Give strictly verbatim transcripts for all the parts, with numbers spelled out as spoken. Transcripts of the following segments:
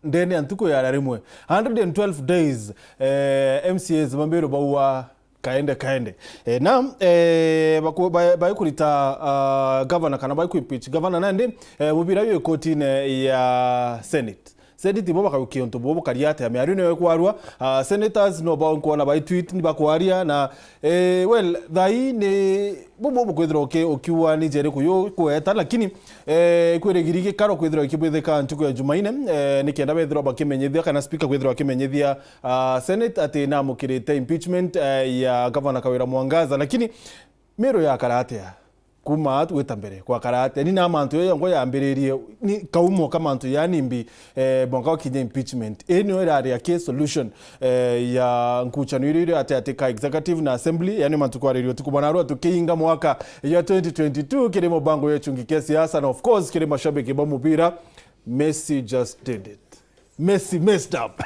ndene ya ntuku ya rimwe. Hundred and twelve days, eh, M C As bambirwe baua kaende kaende. Eh, na, eh, baku-, ba-, baikurita, ah, governor kana baikuimpeach governor nandi, eh, mubira wi kotine ya Senate. Senate bo bakagukia untu bubu bukari atia? Miario niyo ikwarua, ah, senators no bao nkwona bai tweet ni bakwaria na, eh, well, thai ni bubu bukwithirwa uki-, ukiuga ni njeri kuyu kueta, lakini, eh, kwirigiri gikaro kwithirwa ikibwithika ntuku ya Jumaine, eh, nikenda bethirwa bakimenyithia kana speaker kwithirwa akimenyithia, ah, Senate ati namukirite impeachment, eh, ya Governor Kawira Mwangaza, lakini miru yakara atia? Kuma gwita mbere gwakara atia? Ni na mantu yo yongo yambiririe, ni kaumo ka mantu ya nimbi, eh, bonga gukinya impeachment. Ii niyo irari aki solution, eh, ya nkuchano iria iri ati ati ka executive na assembly, yani mantu kwaririo tuku bwana rua tukiinga mwaka ya twenty twenty-two kiri mubango ya chungi kia siasa, na of course kiri mashabiki ba mubira, Messi just did it. Messi messed up.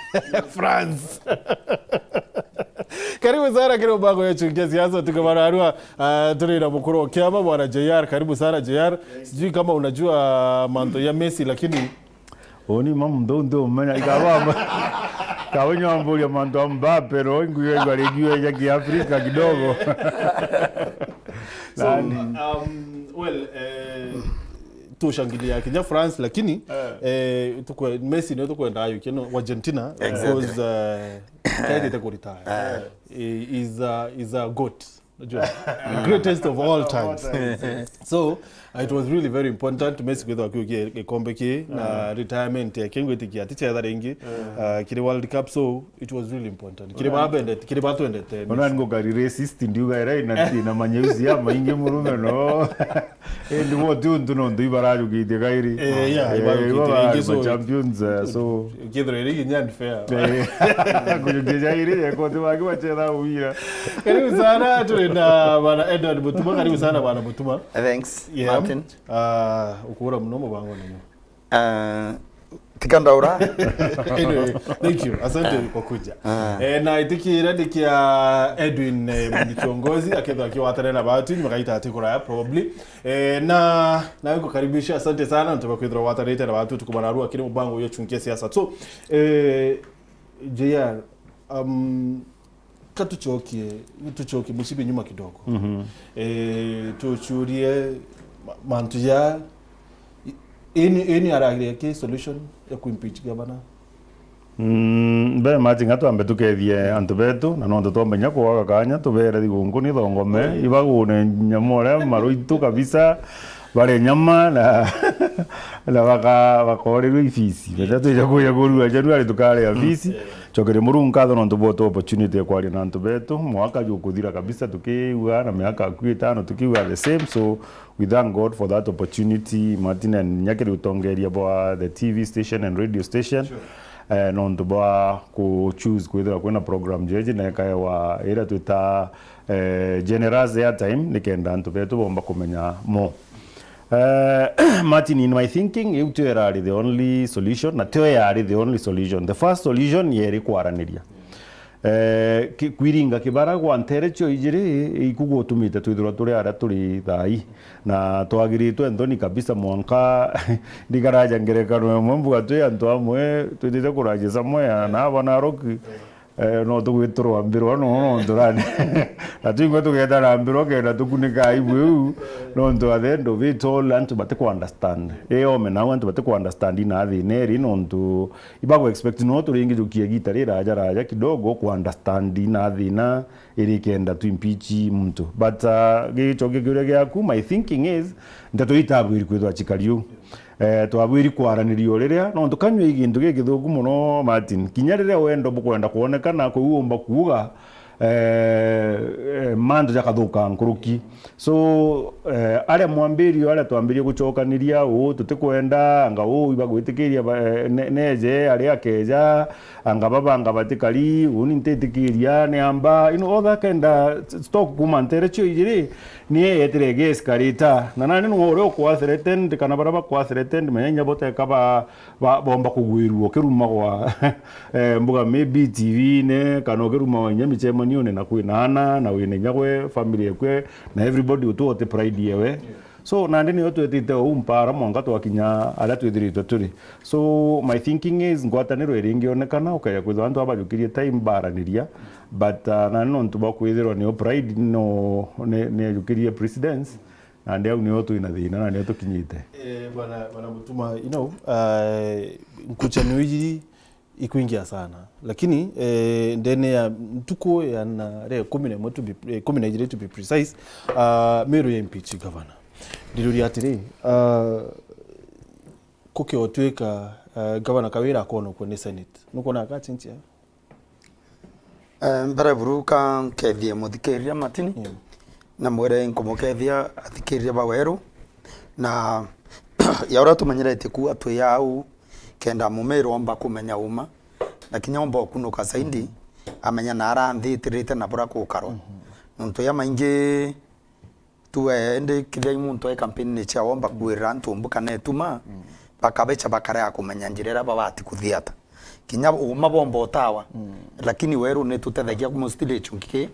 France. Karibu sana kiri mubango ya chungi kia siasa tuku bwana rua, ah, turi na mukuru wa kiama bwana J R. Karibu sana J R. Sijui kama unajua mantu ya Messi lakini Uni mamu ndou ndio umenya ikaba ikaba nyamburia mantu a Mbappe no inguyo igwa regiwe ya Kiafrika kidogo. So, Nani? Um, well, eh, tushangilia kinya France lakini, eh, tukwe-, Messi ndio tukwenda ayo kino Argentina. Exactly. Because, eh, kaitite kuritaya. Eh, is a, is a goat. Unajua? The greatest of all times. So, uh, it was really very important Messi kwithwa akiukia gikombe ki na retirement yake ngwitikia ati chetha ringi, uh, kiri World Cup, so it was really important. Kiri ba bendete, kiri ba twendete. Ona ningukari racist ndiuga era ina tina manyeusi ya maingi murume no. Indi bo ti untu nontu ibarajukitie kairi. Eh, yeah, eh, ibarukitie iba ringi, so champions, eh, so kithira iri kinya unfair. Eh, kujukia jairi, eh, kote baki bachetha ubira. Karibu sana, turi na bwana Edward Mutuma. Karibu sana bwana Mutuma. Thanks, yeah, Martin. Ah, ukura muno mubango ninyo. Ah, tika ndaura. Anyway, thank you. Asante kwa kuja. Ah. Eh, na itikira ni kia Edwin, eh, Mwinyi Kiongozi, akethwa akiwatana na batu, ni magaita ati kuraya, probably. Eh, na, na nikukaribisha, asante sana, ntuba kwithirwa watanite na batu tukumanarua kiri mubango uyu chunkia siasa. So, eh, J R, um, ka tuchokie, tuchokie mucibi nyuma kidogo. Mhm. Eh, tuchurie ma-, mantu ya, i-, ini, ini aragiria ki solution ya kuimpeach governor? Mm, mbere Martin, nga twambe tukethie antu betu, na nontu twomba inya kugwaga kanya, tubere thigunku ni thongome, ibagune nyama uria maruitu kabisa, bare nyama na, na baka-, bakoorerua ibisi. Beja twija kuja kurua January tukaria bisi. Cokeria Murungu nkatho nontu bwa tu opportunity ya kwaria na antu betu. Mwaka jukuthira kabisa tukiigua na miaka aku itano tukiigua the same. So we thank God for that opportunity, Martin, and nyakiri utongeria bwa the T V station and radio station. Sure. Eh, nontu bwa ku choose kwithira kwina program jeji na ikaewa ira twita, eh, generous airtime, nikenda antu betu bomba kumenya mo. Eh, Martin, in my thinking, iu tio irari the only solution, na tio yari the only solution. The first solution yeri kwaraniria. Eh, ki-, kwiringa kibara gwa ntere cio ijiri, iku gutumite twithirwa turi aria turi thai. Na twagiritwe nthoni kabisa mwanka ndikaraja ngerekano imwe mbuga twi antu amwe twitite kuraja somewhere na aba Narok, eh, no tugwitirwa mbirwa no, no nturani. Na twingwa tugetana mbirwa kenda tukunika aibu iu, nontu at the end of it all antu batiku understand. Ii ome nau antu batiku understand na thina iri nontu ibagu expect no turingijukia igita riraja raja kidogo ku understand na thina iri kenda tu impeach muntu. But, uh, gicokia kiuria giaku, my thinking is, nteto itabwiri kwithwa cikari uu. Eh, twabwiri kwaraniria o riria, nontu kanyua i gintu gikithuku muno, Martin. Kinya riria wendo bukwenda kwonekana, kuu umba kuuga, eh, eh, mantu jakathuka nkuruki. So, eh, aria mwambirio, aria twambirie gucokaniria, uu tutikwenda, anga uu ibagwitikiria ba-, eh, ne-, neje, aria akeja, anga baba, anga batikari, uni ntitikiria, ni amba, you know, all that kind of talk kuma ntere cio ijiri, ni yetire ge escalator. Na nani ni uria ukwa threatened, kana bara bakwa threatened, menya inya boteka ba, ba, bomba kugwirua ukiruma gwa, eh, mbuga maybe T V-ine, kana ukiruma gwa inya micemanione na kwina ana, na wina inya gwe family ekwe, na everybody utu ote pride yewe. So, nandi niyo twetite uu mpara mwanka twakinya aria twithiritwe turi. So, my thinking is, ngwataniro iringionekana, ukeja kwithirwa antu abajukirie time baraniria, but, uh, nandi nontu bwa kwithirwa niyo pride no, ni, niajukirie precedence, nandi au niyo twina thina, na niyo tukinyite. Eh, bwana, bwana Mutuma, you know, uh, nkucha niwijiri ikwingia sana. Lakini, eh, ndene ya ntuku ya na, re, kumi na imwe to be, eh, kumi na ijiri to be precise, uh, Meru ya impeach governor. Ndiruria atiri, uh, kuki otwika, uh, governor Kawira akonokwa ni Senate? Nukwona akachinchia? Eh, mbere buru ka nkethie muthikiriria Matini, yeah, na mwire nkumukethia athikiriria ba Weru, na ya uria tumenyeretie kuuga twi au, kenda mumiru omba kumenya uma, na kinya omba ukunuka zaidi, amenya na ara nthi itirite na bura gukarwa. Mhm. Nontu ya maingi tu, eh, indi kithia i muntu e kampeni ni cia omba, mm, kuirira antu mbu kana etuma, mm, bakabecha bakarega kumenya njira iria babati kuthii ata. Kinya uma bomba utawa, mm, lakini Weru ni tutethagia mostly chunki ki,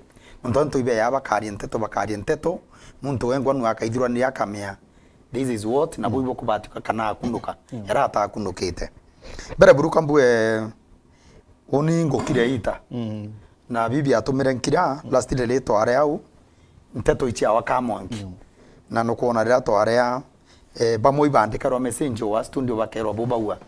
nontu antu ibe ya bakaria nteto, bakaria nteto, muntu wengwa nu akaithirwa ni akamea, this is what, na, mm, bui bukubatika kana akunuka, mm, era atakunukite. Mbere buru ka mbue, uni ngukire ita. Mm. Na bibi atumire nkira, mm, last riria twari au, nteto ichiawa ka mwanki. Mm. Na nukwona riria twaria, eh, bamwe ibandikarwa message wa studio bakerwa bo baua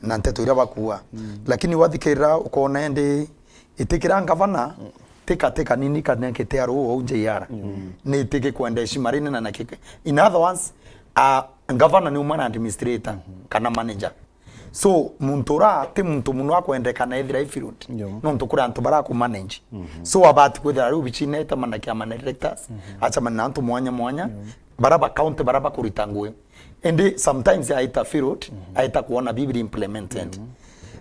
na nteto iria bakua. Mm. Lakini wathikirira ukona indi itikira ngavana, mm, tika tika nini kana kitiaru au J R. Mm. Ni tiki kwenda heshima rinene na kike. In other words, a ngavana ni umwe na administrator, mhm, kana manager. So, muntu ura ti muntu muno akwendekana ethira i field. Yo. Nontu kuri antu bara ku manage. Mhm. So, abati kwithira ari obichine, aitamana kiama na directors, mhm, achamana na antu mwanya mwanya, yo, bara ba county, bara bakurita ngui. Indi sometimes aita field, mhm, aita kuona bibiri implemented. Mhm.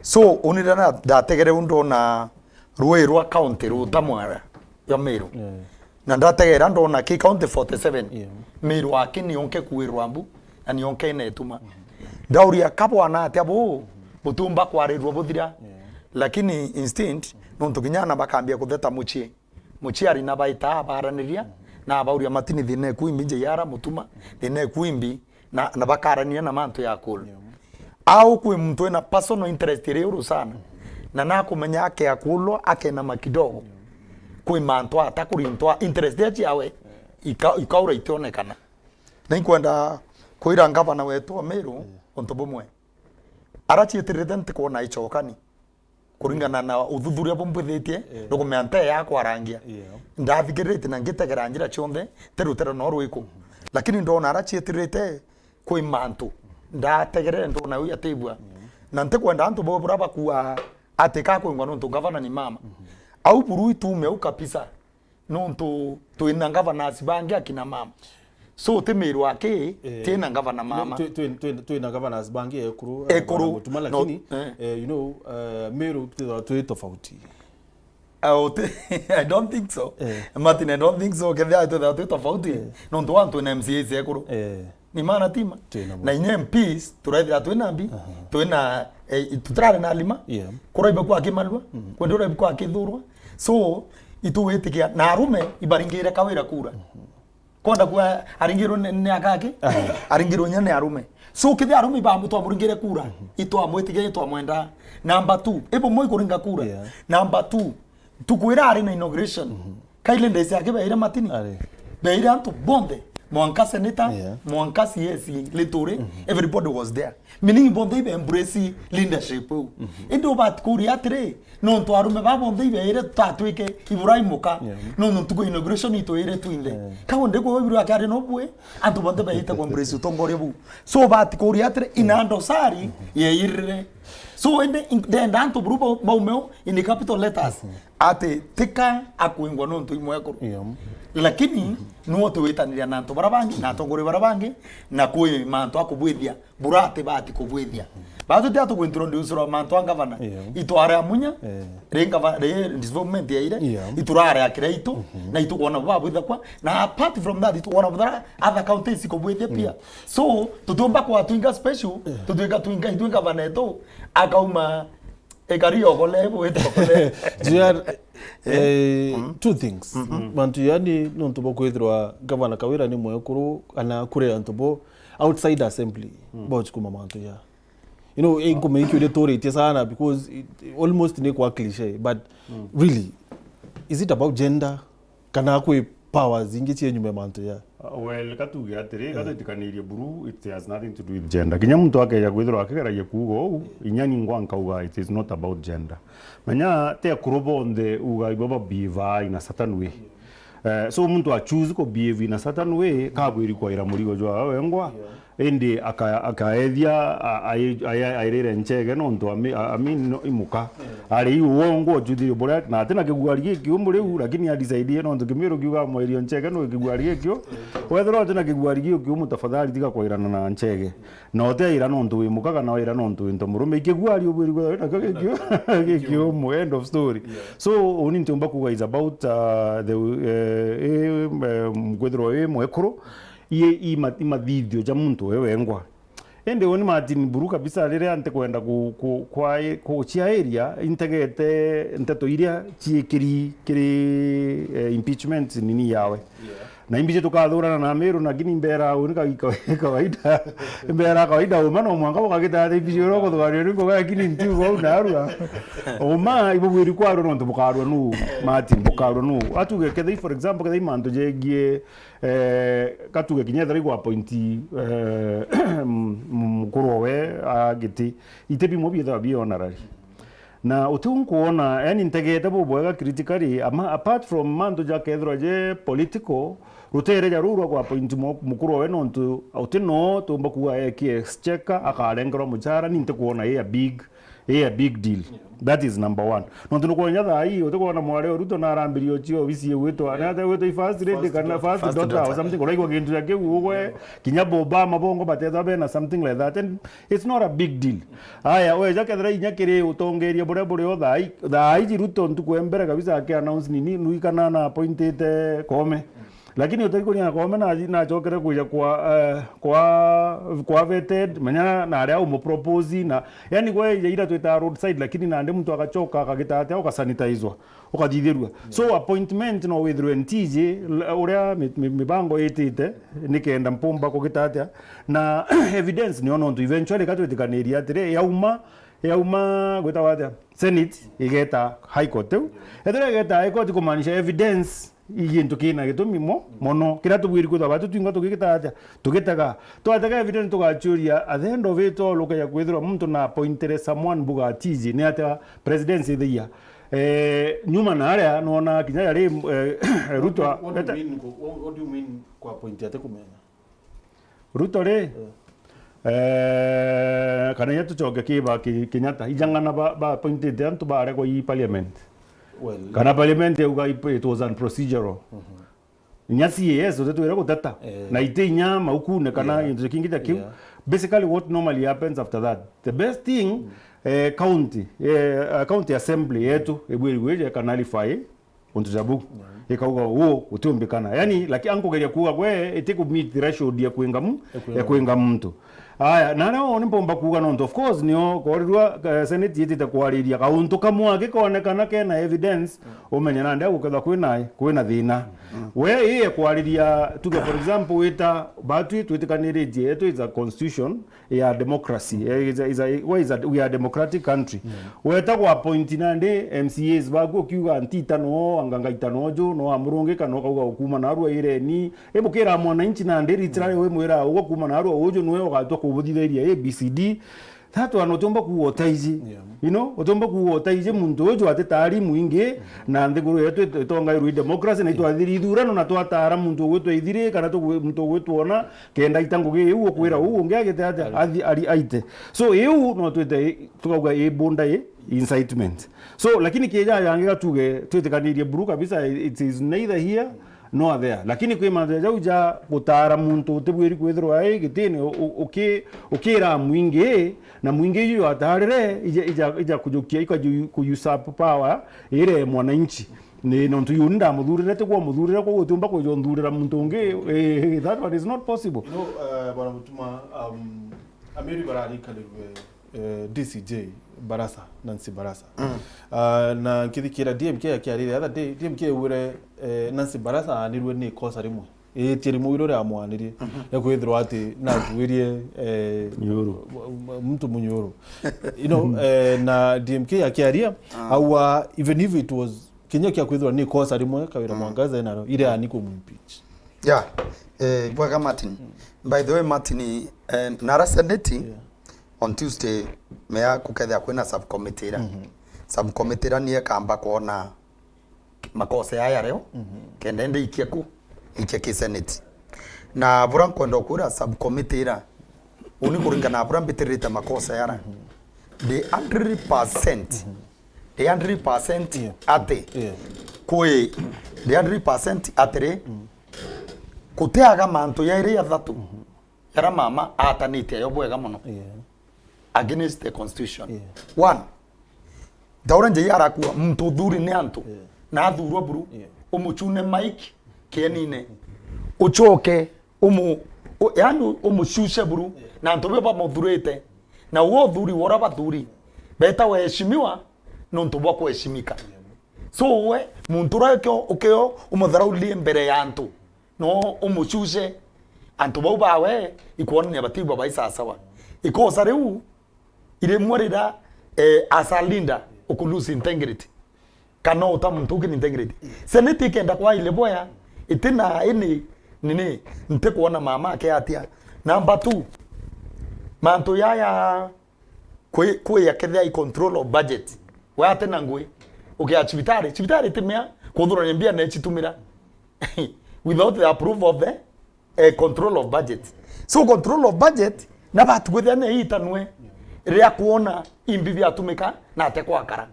So, unira na ndategere undona rui rwa county rutamwara ya Meru. Yeah. Na ndategera ndona ki county forty seven. Yeah. Meru aki ni onke kuirwa mbu, na ni onke ina ituma. Mm-hmm. Ndauria, kabwana atia bu, mm-hmm, butumba kwarirwa buthira? Yeah. Lakini instant, mm-hmm, nontu kinya ana bakambia kutheta muchie. Muchie ari na baita baraniria, mm-hmm, na bauria Matini thina eku imbi J R Mutuma, mm-hmm, thina eku imbi, na, na bakarania na mantu ya kulu. Yeah. Au kwi muntu ena personal interest iri uru sana, na nakumenya akeakulwa akenama kidogo, kwi mantu atakurintwa interest ya ciawe ika-, ikaura itionekana. Na inkwenda kwira ngavana wetu wa Meru, yeah, untu bumwe. Arachiitirite ntikwona icokani. Kuringana na uthuthuria bumbwithitie, eh, nukumenya nte ya kwarangia. Yeah. Ndathikirite na ngitegera njira cionthe, ti rutere no rwiku. Lakini ndona ara chietirite kwi mantu. Ndategerere ndona uyu atibua. Yeah. Na ntikwenda antu bo bura bakua ati ka kwingwa nontu gavana ni mama. Mhm. Au buru itume au kabisa. Nontu twina governors bangi akina mama. So, ti Meru aki, eh, twina governor mama. Twi-, twi-, twi-, twina governors bangi ekuru, eh, ekuru, bwana Mutuma, no, lakini, eh, eh, you know, eh, Meru twithagwa twi tofauti. Oh, ti-, I don't think so. Eh. Martin, I don't think so. Kethia twithagwa twi tofauti. Eh. Nontu wa twina M C As ekuru. Eh. Ni maana tima. Twina mo. Na inya M Ps, turaithira twina mbi, aha, twina, eh, tutirari na lima. Yeah. Kuraiba kwa kimalua, mm, kwenda uraiba kwa kithurwa. So, itugwitikia, na arume ibaringire Kawira kura. Mm-hmm. Kwenda kuwa aringirwe ni, ni akake, aha, aringirwe inya ni arume. So, kithi arume ba mutwa muringire kura, mm-hmm, itwamwitikia, itwamwenda. Number two, ibo moi kuringa kura. Yeah. Number two, tukwira ari na inauguration. Mm-hmm. Kaile ndesi yake beire Matini. Ari. Beire antu bonthe. Mwanka senator, yeah, mwanka C S Lituri, mhm, everybody was there. Meaning bonthe ibe embrace leadership eu. Mhm. Indi ubati kuria atiri, nontu arume ba bonthe ibeire tutatwike Iburaimu ka. Yeah. Nontu ntuku ya inauguration itwire twinthe. Yeah. Ka undi kwa Iburaimu akiari no bwe, antu bonthe beite ku embrace utongoria bu. So ubati kuria atiri, ina ndosari, mhm, yeirire. So indi ndenda antu buru bau-, baumeo in capital letters. Mhm. Ati tika akwingwa nontu imwekuru. Iyo. Lakini, mhm, nuo tuwitaniria na antu bara bangi, na atongoria bara bangi, na kwi mantu akubwithia, bura ati bati kubwithia. Batu ti atu kwintroduce mantu a ngavana. Iyo. Itware amunya, eh, ri ngava-, ri development ya ire, iyo, iturare akira itu, mhm, na itukwona bwa bwithakwa, na apart from that, itukwona bwa other counties ikubwithia pia. Iyo. So, tutiumba kwa twinga special, eh, tutwika twinga, itwi ngavana etu, akauma Ikari ogole, bwite ogole. Juu ya, eh, two things. Mantu yani, nontu bwa kwithirwa Gavana Kawira ni mwekuru, ana kure antu bo outside assembly, bo chikuma mantu ya. You know, eh, nkume ikiuria turitie sana because it, almost ni kwa cliche, but really, is it about gender? Kana kwi powers ingi cie nyuma ya mantu ya? Uh, well, ka tuge atiri, ka twitikanirie buru, it has nothing to do with gender. Kinya muntu akeja kwithirwa akigeragia kuuga uu, inya ningwa nkauga it is not about gender. Menya ti akuru bonthe uga ibo ba behave in a certain way. Eh, so muntu a choose ku behave in a certain way, kabwiri kwaira murigo jwa wengwa. Indi aka-, akaethia a-, ai-, ai-, airire nchege nontu ami-, a-, ami no imuka. Ari iu wongo ochuthiri buria, na atina kiguari gikiumu riu, lakini adisaidie nontu kimiru kiuga mwairio nchege no kiguari gikiu. Wethirwa utina kiguari gikiumu, tafadhali tiga kwairana na nchege. Na utiaira nontu wi muka kana waira nontu wi nto murume. Ikiguari ubwiri kwithirwa nakio gikiu-, gikiumu, end of story. So, uni ntiumba kuga is about, uh, the, eh, eh, eh, kwithirwa wi mwekuru. Ii, ii ma-, ii mathithio ja muntu we wengwa. Indi uni Martin buru kabisa, riria ntikwenda ku-, ku-, kwa-, kuciairia, integete nteto iria ciikiri kiri, eh, impeachment nini yawe. Na imbiji tukathurana na Meru, lakini mbera uni ka-, ka-, kawaida. Mbera kawaida uma no mwanka bukagita ati imbiji uria ukuthugaria ni mboga, lakini ntiuga u narua. Uma ibubwiri kwarua nontu bukarua nu, Martin, bukarua nu. Atuge kethei, for example, kethei mantu jegie Eh, katuge kinya ethira igwa appoint, eh, m-, mukuru owe a giti, iti bimwe biethirwa bi honorary. Na utiu nkuona, yani ntegete bubwega critically, ama, apart from mantu jakethirwa je political, rutere ja ruu rwa kwa appoint mu-, mukuru owe nontu uti no tumba kuga eki exchequer, akarengerwa muchara, ni ntikuona i a big Ii a big deal. That is number one. Nontu nukwona thaa ii, utikwona mwari o Ruto na arambirie ochio obisi igwitwa, na ate gwitwa i first lady kana first daughter or something, uraigua gintu ja kiu ugwe, kinya boba mabongo batethwa bena something like that. And it's not a big deal. Aya, weja kethira inya kiri utongeria buria buri o thaa ii, thaa iji Ruto ntuku ya mbere kabisa aki announce nini, nuikana na appointite Koome. Lakini utari kuria na Koome na, nachokere kuja kwa, eh, kwa, kwa vetted, menya na aria umupropose na, yani gwe ira twita roadside, lakini nandi muntu agachoka akagita atia, ukasanitizwa, ukathithirua. So appointment no withirwe ntiji, l-, uria mi-, mi-, mibango itite, nikenda mpumba kugita atia, na evidence nio nontu eventually ka twitikanirie atiri, yauma, yauma, gwitagwa atia? Senate igeta High Court iu. Ethira igeta High Court kumaanisha evidence i gintu kina gitumi mo-, mono. Kiria tubwiri kwithirwa batu twinga tugigita atia? Tugitega. Twatega evidence tugachuria, at the end of it all, ukeja kwithirwa muntu na appointed someone buga atiji, ni atia presidency ithiia? Eh, nyuma na aria, nona kinya yari, eh, Ruto. What do you mean ku-, what, what do you mean kwa appoint ati kumenya? Ruto ri, eh, kana inya tucoke ki ba ki-, Kenyatta, ijang'ana ba, ba appointed antu baregwa i parliament. Well, kana parliament yauga i-, it was unprocedural. Inya C A S utetwire guteta. Eh. Na iti inya maukune kana gintu kingi ta kiu. Yeah. Basically, what normally happens after that? The best thing, eh, county, eh, county assembly yetu ibwirigwe ije ka nullify untu ja buu. Ikauga, uu utiumbikana. Yani, laki-, ankugeria kuuga gwe, iti ku meet threshold ya kwinga mu-, ya kwinga muntu. Aya, na aria o ni mpomba kuuga nontu, of course, nio korirua, eh, Senate yitite kwariria kauntu kamwe gikoonekana kena evidence, umenye nandi agukethwa kwina, kwina thina. We, ii kwariria, tuge, for example, wita, batwi twitikaniritie, yetu is a constitution, ya democracy. Eh, is a, is a, we is a, we are a democratic country. Weta gwa appoint nandi M C As baku ukiuga ntita no anga ngaita no ju no amurungi kana ukauga ukuma narua ireni. Ibukira mwananchi nandi literally we mwira ugo kuma narua uju nwe ugatwa kubuthitheria A B C D. That one utiumba kuuga utaiji. You know, utiumba kuuga utaiji muntu uju atitari mwingi na nthiguru yetu it-, itongairwe i democracy na itwathiri ithurano na twatara muntu ugwitwa ithiri kana tugwi-, muntu ugwitwona kenda aita ngugi iu ukwira uu ungi agite atia athi ari aite. So iu no twite i-, tukauga i bunda i incitement. So lakini kija yangi gatuge twitikanirie buru kabisa, it is neither here nor there. Lakini kwi mantu jau ja gutara muntu utibwiri kwithirwa ai gitini u-, u-, uki-, ukira mwingi na mwingi iu atarire ija, ija, ija kujukia ikaju-, ku usurp power ire mwananchi. Ni nontu yu ndamuthurire, tigwo muthurire, koguo utiumba kwija unthurira muntu ungi. Eh, that one is not possible. You know, uh, Bwana Mutuma, um, Amiri bararikarirwe eh, D C J Barasa, Nancy Barasa. Mm. Ah, na nkithikira D M K akiaria the other day, D M K augire, eh, Nancy Barasa aanirue ni ikosa rimwe. Iitie rimwe iria riamwanirie, mhm, ya kwithirwa ati nakuirie, eh, Munyuru. M-, m-, mtu munyuru. You know, eh, na D M K akiaria, ah, aua, even if it was, kinya kia kwithirwa ni ikosa rimwe Kawira, mm, Mwangaza enaro, ire ani kumwimpeach. Yeah. Eh, bwega Martin. Mm. By the way, Martin, eh, nara Senate, yeah, on Tuesday, mea kukethia kwina subcommittee ira. Mhm. Subcommittee ira nie kamba kwona makosa yaya reo, mhm, kenda ende ikie ku, ikie ki Senate. Na bura nkwenda kwira subcommittee ira, uni kuringana na bura mbitirite makosa yara, mhm, the hundred percent, mhm, the hundred percent, yeah, ati, yeah, kwi, the hundred percent atiri, mm, kuteaga mantu yairi ya thatu, mhm, yara mama atanite ayo bwega mono, yeah, against the constitution. Yeah. One, ta uria Njei arakua, muntu uthuri ni antu, yeah, na athurwa buru, yeah, umuchune mic kienine, uchoke umu, u-, yani umushushe buru, yeah, na antu be bamuthurite, na uo uthuri wora bathuri beta waheshimiwa nontu bwa kuheshimika. Yeah. So we muntu uria ukio, ukio umuthararie mbere ya antu, no umuchushe, antu bau bawe ikwonania batiigua bai sawasawa. Ikosa riu irimwe rira, eh, as a leader uku lose integrity, kana uta muntu ukiri integrity. Senate ikenda kwa ile boya, itina ini nini, ntikwona mama ake atia. Number two, mantu yaya kwi, kwi akethia i control of budget. We ate na ngui, ukia cibitari, cibitari itimea kuthurania mbia na icitumira without the approval of the, eh, control of budget. So control of budget, na batu kwithia ne itanwe ria kuona imbi biatumika na ate kwakara.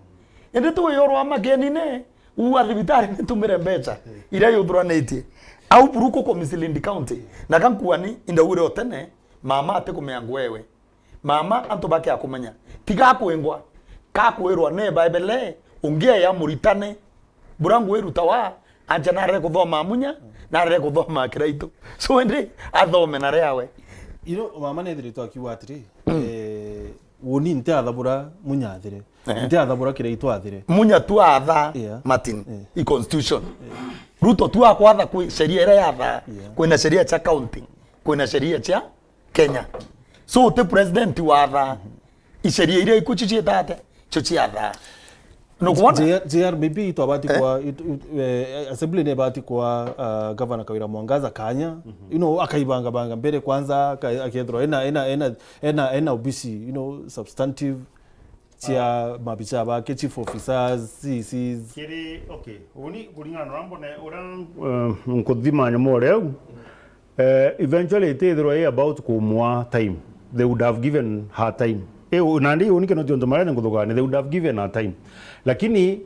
Indi tu yo rwa mageni ne, ua thibitari nitumire mbeca iria yuthuranitie. Au buru ku mislead county. Na kankuani indaugire otene, mama ate kumea ngwewe. Mama, antu bakia kumenya, tiga kwingwa, kakwirwa ne Bible, ungi ya muritane, bura ngwiruta wa, anja narere kuthoma Munya, narere kuthoma Kiraitu. So indi athome na riawe. You know, mama nethiritwe akiuga atiri, mm, eh, woni ntiathabura Munya athire. Eh. Ntiathabura Kiraitu athire. Munya tu atha, yeah, Martin, yeah, i constitution. Yeah. Ruto tu akwatha kwi sheria iria yatha, yeah, kwina sheria cha county, kwina sheria cha Kenya. So uti president watha, iceria iria iku cio ciitate, cio ciathaa. Nukwona? J R, J R, maybe itwabati, eh, kwa, it, it, eh, assembly ni ibati kwa, uh, Governor Kawira Mwangaza kanya, mhm, you know, akaibanga banga mbere kwanza, aka-, akethirwa ena, ena, ena, ena, ena obisi, you know, substantive cia, ah, mabicha bake, chief officers, C Cs. Kiri, okay, uni kuringana na uria mbone, uria, uh, nkuthima nyomore au, eh, eventually itithirwa i about kumwa time. They would have given her time. Eh, u-, nandi uni kino tionto maria nkuthugaania, they would have given her time. Lakini,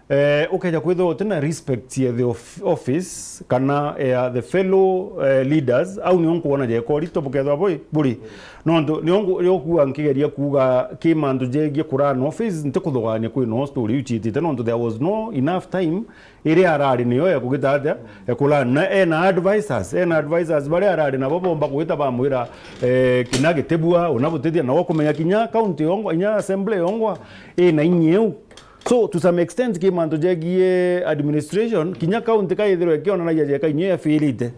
eh, ukeja kwithirwa utina respect ya the of-, office, kana ya the fellow, eh, leaders, au nio nkuona jekori to bukethwa bui, buri. Nontu nio nku-, nio kuuga nkigeria kuuga ki mantu jegie kurun office, ntikuthugaania kwi no story iu ciitite, nontu there was no enough time iria arari niyo ya kugita atia, ya kurun. Na ena advisors, ena advisors baria arari nabo bomba kugita bamwira, eh, kina gitibua, una butithia, na ukumenya kinya county yongwa, inya assembly yongwa, ina inya iu. So, to some extent, ki mantu jegie administration, kinya county kaithirwa ikionanagia jeka inyo ya failite.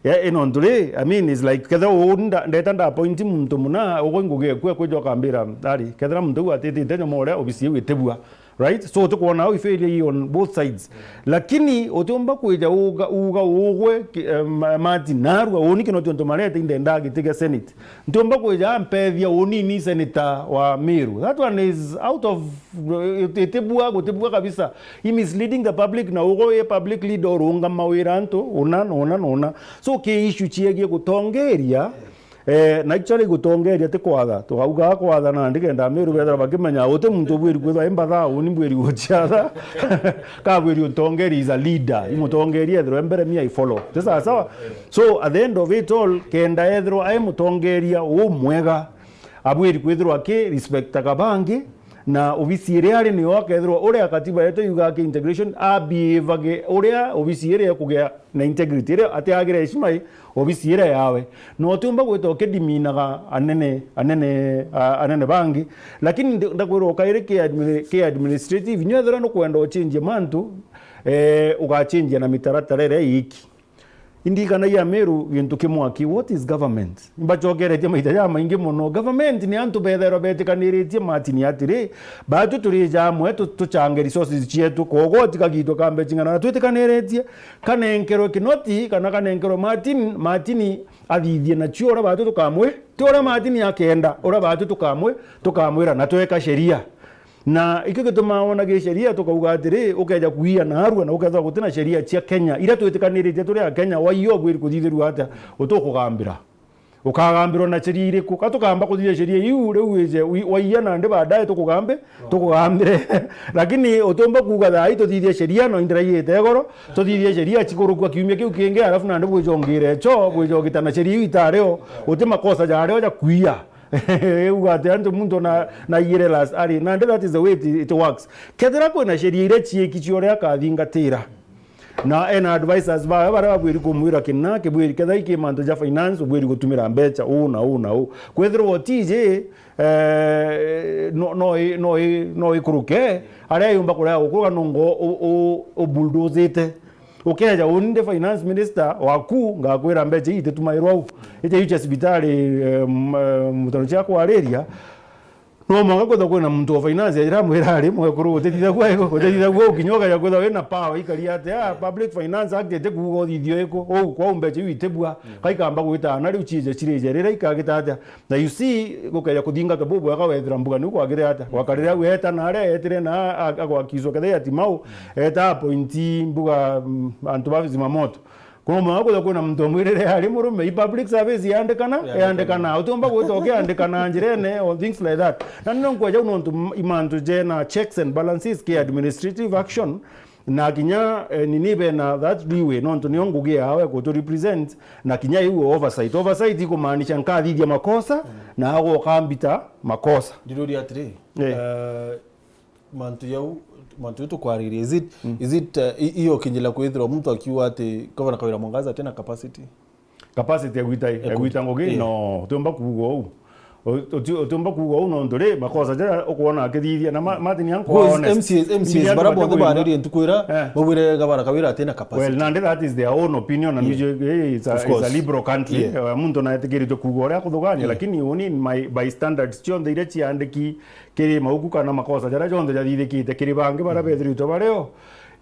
Ya, ino ntu ri, I mean, it's like, ketha uu nda-, ndeta nda appoint muntu muna, ugo ngugi ekua kwija ukambira, ari, kethira muntu uu atitite nyomore, obisi iu itibua. Right? So, tukwona how failure i on both sides. Lakini, utiumba kwija uga, uga ugwe, ki-, em, Martin Narua, uni kino tionto marete indenda giti gia Senate. Ntiumba kwija ampethia unini senator wa Meru. That one is out of, it-, itibua, gutibua kabisa. He misleading the public na ugo wi public leader urungama wira antu, una, na una, na una. So, ki issue ciegie gutongeria, eh, na actually gutongeria ti kwatha. Tukauga kwatha na ndikenda Meru bethira bakimenya uti muntu ubwiri kwithwa imbatha, uni mbwiri guciatha. Kabwiri utongeria is a leader. I mutongeria ethirwa mbere mi I follow. Ti sawa sawa? So, at the end of it all, kenda ethirwa ai mutongeria umwega, abwiri kwithirwa aki respectaga bangi, Na obisi iria ari niyo akethirwa uria katiba yetu yugaga ki integration, abivage uria obisi iria ikugia na integrity, iria atiagire heshima i obisi iria yawe. Na utiumba gwita ukidiminaga anene, anene, a-, anene bangi. Lakini ndi-, ndakwirwa kairi ki admi-, ki administrative, nyo ethirwa nukwenda uchinjie mantu, eh, ugachinjia na mitaratara iria iiki. Indirikanagia Meru gintu kimwe aki, what is government? Imbacokeretie maita jamaingi mono. Government ni antu bethairwa betikaniritie matini atiri, batu turi jamwe tu-, tuchange resources cietu, kogo tikagitwe kambe ching'ana na twitikaniritie, kanenkerwe kinoti kana kanenkerwe matini, matini athithie nacio uria batu tukamwi-, ti uria matini akenda, uria batu tukamwi-, tukamwira na tweka sheria. Na ikio gitumaa wona gi sheria tukauga atiri, ukeja kuia narua na ukethirwa gutina sheria cia Kenya iria twitikaniritie turi a Kenya, waia ubwiri kuthithirua atia, utukugambira. Ukagambirwa na sheria iriku? Ka tukamba kuthithia sheria iu, riu wije wi-, waia nandi baadaye tukugambi-, tukugambire. Lakini utumba kuuga thaa ii tuthithie sheria no indira iite igoro, tuthithie sheria cikurukua kiumia kiu kingi, alafu nandi bwije ungire cho, bwije ugitana sheria iu itario, uti makosa jario ja kuia. Uga ati antu muntu na, na iyire last, ari, nandi that is the way it, it works. Kethira kwina sheria iria ciiki cia uria akathingatira, na ena advisors bawe baria babwiri kumwira kina kibwiri, kethira iki mantu ja finance, ubwiri gutumira mbecha uu na uu na uu. Kwethirwa utiji, eh, no, no i-, no i-, no ikuruke, aria yumba kuria gukuruka nongo u-, u-, ubuldozite. Ukeja uni ndi finance minister waku, ngakwira mbecha ii ititumairwa au. Ija iu cia cibitari, em, em, mutano cia kwariria, no mwanka kwithwa kwina muntu wa finance ajiramwira ari, "Mwekuru, utithithagua igo, utithithagua ukinya ukeja kwithwa wina power ikari atia, public finance act itikuuga uthithio iku, uu kwau mbecha iu itibua, kaikamba gwita na riu ciije cirije, riria ikagita atia?" Na you see, gukeja kuthingatwa bubwega wethira mbuga niu kwagire atia? Gwakarire au eta na aria etire na a-, agwakiswa kethira ati mau, eta appointee mbuga, mm, antu ba Zimamoto. Kuna mwanka kwithwa kwina muntu omwirire ari murume, i public service yandikana, yandikana. Utiumba gwita ukiandikana njirene or things like that. Na nino nkweja u nontu m-, i mantu jena checks and balances ki administrative action, na kinya, eh, nini bena that leeway, nontu nio ngugi yawe kutu represent, na kinya iu oversight. Oversight ikumaanisha nkathithia makosa, na agoka mbita makosa. Ndiruria atiri, eh, eh, mantu jau, mantu jau tukwariria, is it, is it, eh, i-, iyo kinjila kwithirwa muntu akiuga ati Governor Kawira Mwangaza atina capacity? Capacity ya gwita, ya gwita ngugi? No, utiumba kuuga uu. U-, uti-, utiumba kuuga uu nontu ri, makosa jaria ukwona akithithia, na ma-, Martin, ankwa honest. Because M C As, M C As baria bonthe baririe ntuku iria, eh, baugire Gavana Kawira atina capacity. Well, nandi that is their own opinion, and which, eh, it's a, it's a liberal country. Eh, muntu naetikiritwe kuuga uria akuthugania, lakini uni my, by standards cionthe iria ciandiki kiri mauku kana makosa jaria jonthe jathithikite kiri bangi baria bethiritwe bario,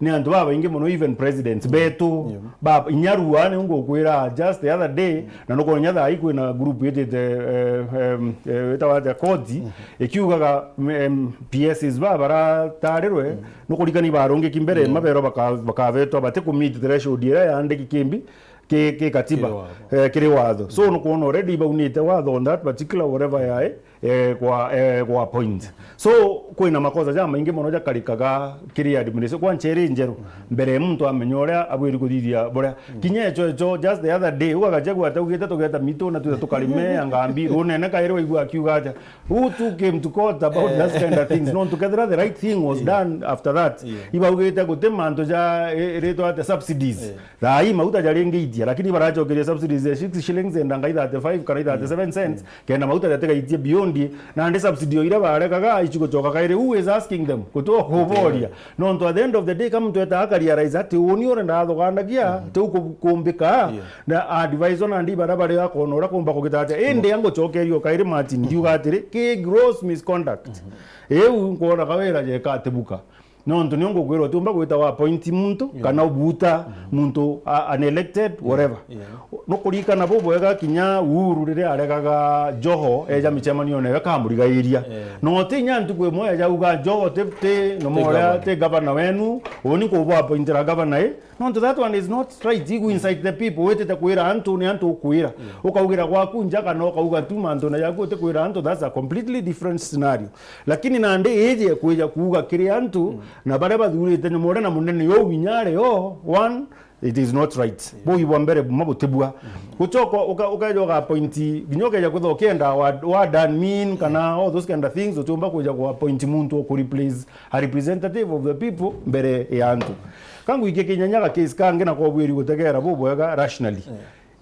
ni antu babaingi mono, even presidents betu. Baba, inya rua niu ngukwira, just the other day, na nukwona inya thaa ii kwina group itite, eh, em, eh, itawa atia, koti, ikiugaga, em, P S Cs baba baratarirwe, nukurikani barungiki mbere, mabero baka-, bakabetwa batikumit threshold iria yandiki kimbi, ki, ki katiba, kiri watho. Eh, kiri watho. So, nukwona already baunite watho on that particular whatever yae, eh, kwa, eh, kwa point. So, kwina makosa jamaingi mono jakarikaga kiri administration. Kwa ncheri njeru, mbere muntu amenya uria abwiri kuthithia buria. Kinya echo, echo, just the other day, ugagacha gwata ugite tugeta mitu na twita tukarime angambi, runene kairi waigua akiuga aja, "Who took him to court about that kind of things?" Nontu kethira the right thing was done after that. Ibaugite guti mantu ja, i-, iritwa ati subsidies. Thaa ii mauta jaringiitia, lakini barachokeria subsidies ya six shillings and angai thirty-five kana thirty-seven cents, kenda mauta jatigaitie beyond, nandi subsidy o iria barekaga ichiguchoka kairi. Who is asking them? Guti wa kuboria. Nontu at the end of the day, ka muntu eta akarealize ati uni urenda athugandagia, tiu ku-, kumbika, na advisor nandi baria bari akona uria kumba kugita atia. Indi anguchokeria o kairi Martin, ndiuga atiri, ki gross misconduct. Iu nkwona Kawira jeka atibuka. Nontu nio ngukwirwa utiumba gwita wa appoint muntu, kana ubuta muntu a-, unelected, whatever. Nukurikana bubwega kinya Uhuru riria aregaga Joho eja michemanio nawe kamurigairia. No ti inya ntuku imwe eja uga Joho ti, ti, no moria ti gavana wenu, uni nkubwa appointira gavana i. Nontu that one is not right. Igu incite the people, witite kwira antu, ni antu ukwira. Ukaugira gwaku nja kana ukauga tu mantu na jaku utikwira antu, that's a completely different scenario. Lakini nandi iji kwija kuuga kiri antu, na baria bathurite nyuma uria na munene yo winya ari o, one, It is not right. Bui bwa mbere buma butibua. Gucoka uka-, ukeja uga appoint, nginya ukeja kwithwa ukienda wa, wa done mean kana all those kind of things, utiumba kuja ku appoint muntu uku replace a representative of the people mbere ya antu. Kangu iki kinyanyaga case kangi na kobwiri gutegera bubwega rationally.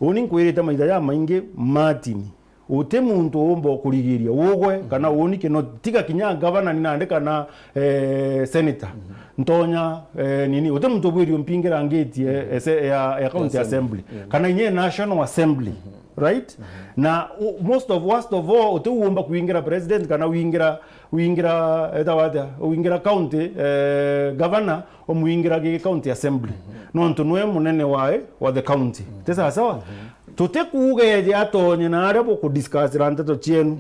Uni nkwirite maita ja maingi, Martin, uti muntu uumba ukurigiria ugwe kana uni kino, tiga kinya gavana ni nandi kana, eh, senator. Ntonya, eh, nini, uti muntu ubwirio mpingira ngeti, eh, ese-, ya, ya county assembly. Kana inye national assembly. Right? Na u-, most of, worst of all, uti uumba kuingira president kana wingira, wingira, etawa atia, wingira county, eh, governor, umwingira gi county assembly. Nontu nwe munene wae wa the county. Ti sawa sawa? Tutikuuga eje atonye na aria bukudiscussira nteto cienu.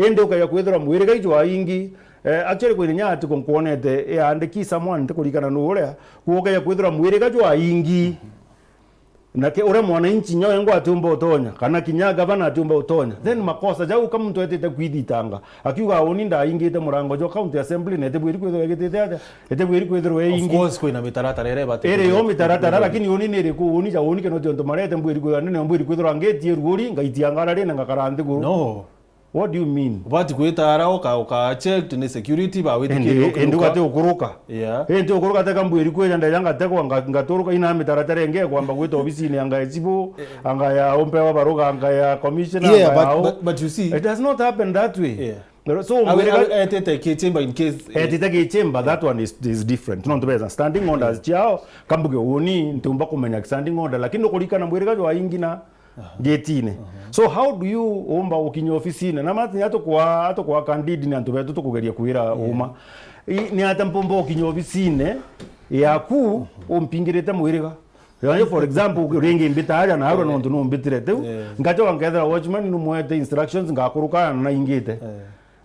Indi ukeja kwithirwa mwiriga ijwaingi, eh, actually, kwi inya article nkwonete iandiki someone, ntikurikana nu uria, kuo ukeja kwithirwa mwiriga jwaingi. Na ke-, uria mwananchi nyoe ngwa atiumba utonya, kana kinya gavana atiumba utonya, then makosa jau ka muntu etite kwithitanga, akiuga, "Uni ndaingite murango jwa county assembly na itibwiri kwithirwa igitite atia, itibwiri kwithirwa iingi." Of course, kwina mitaratara iria ibati iri yo mitaratara, lakini uni ni iriku? Uni ja uni kino tiontu marete mbwiri kwithirwa nene, mbwiri kwithirwa ngeti iruuri, ngaitia ngara ri na ngakara nthiguru. No. What do you mean? Ubati kwitara uka, uka checked ni security, bawitikirie. Indi, indi ugati ukuruka. Yeah. Indi ukuruka teka mbwiri kwija ndeja ngategwa nga-, ngaturuka ina mitaratara ingi kwamba gwita obisini anga ya chibu, anga ya umpe wa baruga, anga ya commissioner, yeah, anga ya but, u-, but, but you see, it does not happen that way. Yeah. So, awe, mwiriga awe etete ki chamber in case, eh, etete ki chamber, that one is, is different. No, tubeza standing orders ciao, kambuge uni, ntiumba kumenya standing order, lakini ukurikana mwiriga jwa ingi na gitine. So how do you umba ukinya ofisine? Na mati atukwa, atukwa candid ni antu betu tukugeria kwira uma. I, ni ata mpumba ukinya ofisine yaku umpingirite mwiriga? Yani, for example, ringi mbita aja na arwa nontu numbitire tiu. Ngachoka nkethira watchman numwete instructions, ngakuruka na ingite.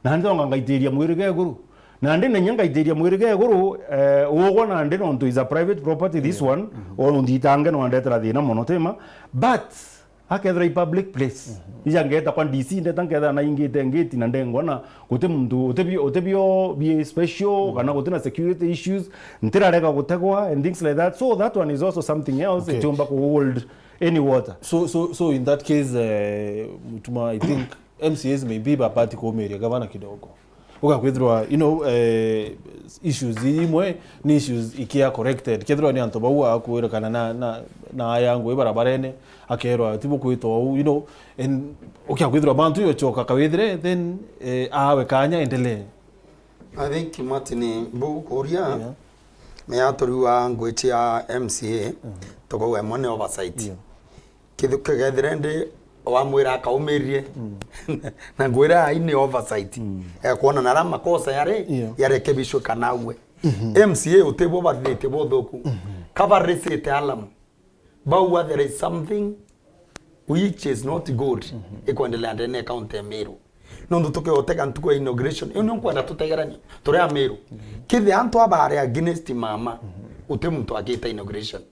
Na nthonga ngaitiria mwiriga iguru. Na ndi na inya ngaitiria mwiriga iguru, eh, ugwa na ndi nontu is a private property, this one, o nthitange no andetera thina mono, tima? But akethira i public place. Ija ngeta kwa D C, ndeta nkethira na ingite ngeti na ndengwa na guti muntu, utibio, utibio bi special, kana guti na security issues, ntirarega gutegwa and things like that. So that one is also something else, okay, itiumba ku hold any water. So, so, so in that case, eh, Mutuma, I think M C As maybe babati kuumiria gavana kidogo. Ugakwithirwa, you know, eh, issues imwe ni issues ikia corrected. Kethirwa ni antu bau akwira kana na, na, na aya ngui barabarene, akerwa, "Tibu kwitwa uu," you know, and ukia kwithirwa bantu yo choka kawithire, then, eh, awe kanya endelee. I think Martin, bu kuria, yeah, ni aturiwa ngui cia M C A, tukauga imwe ni oversight. Yeah. Kithu kigethire ndi wamwira akaumirie. Na ngwira ai ni oversight. Ekwona na aria makosa yari, yeah, yarekebishwe kana aue. M C A utibwo bathithitie buthuku. Kabarisite alarm. Bauga there is something which is not good ikwendelea ndene ya county ya Meru. Nontu tukiotega ntuku ya inauguration, iyo nio nkwenda tutegeranie, turi Ameru. Kethira antu aba ari against mama, uti muntu agita inauguration.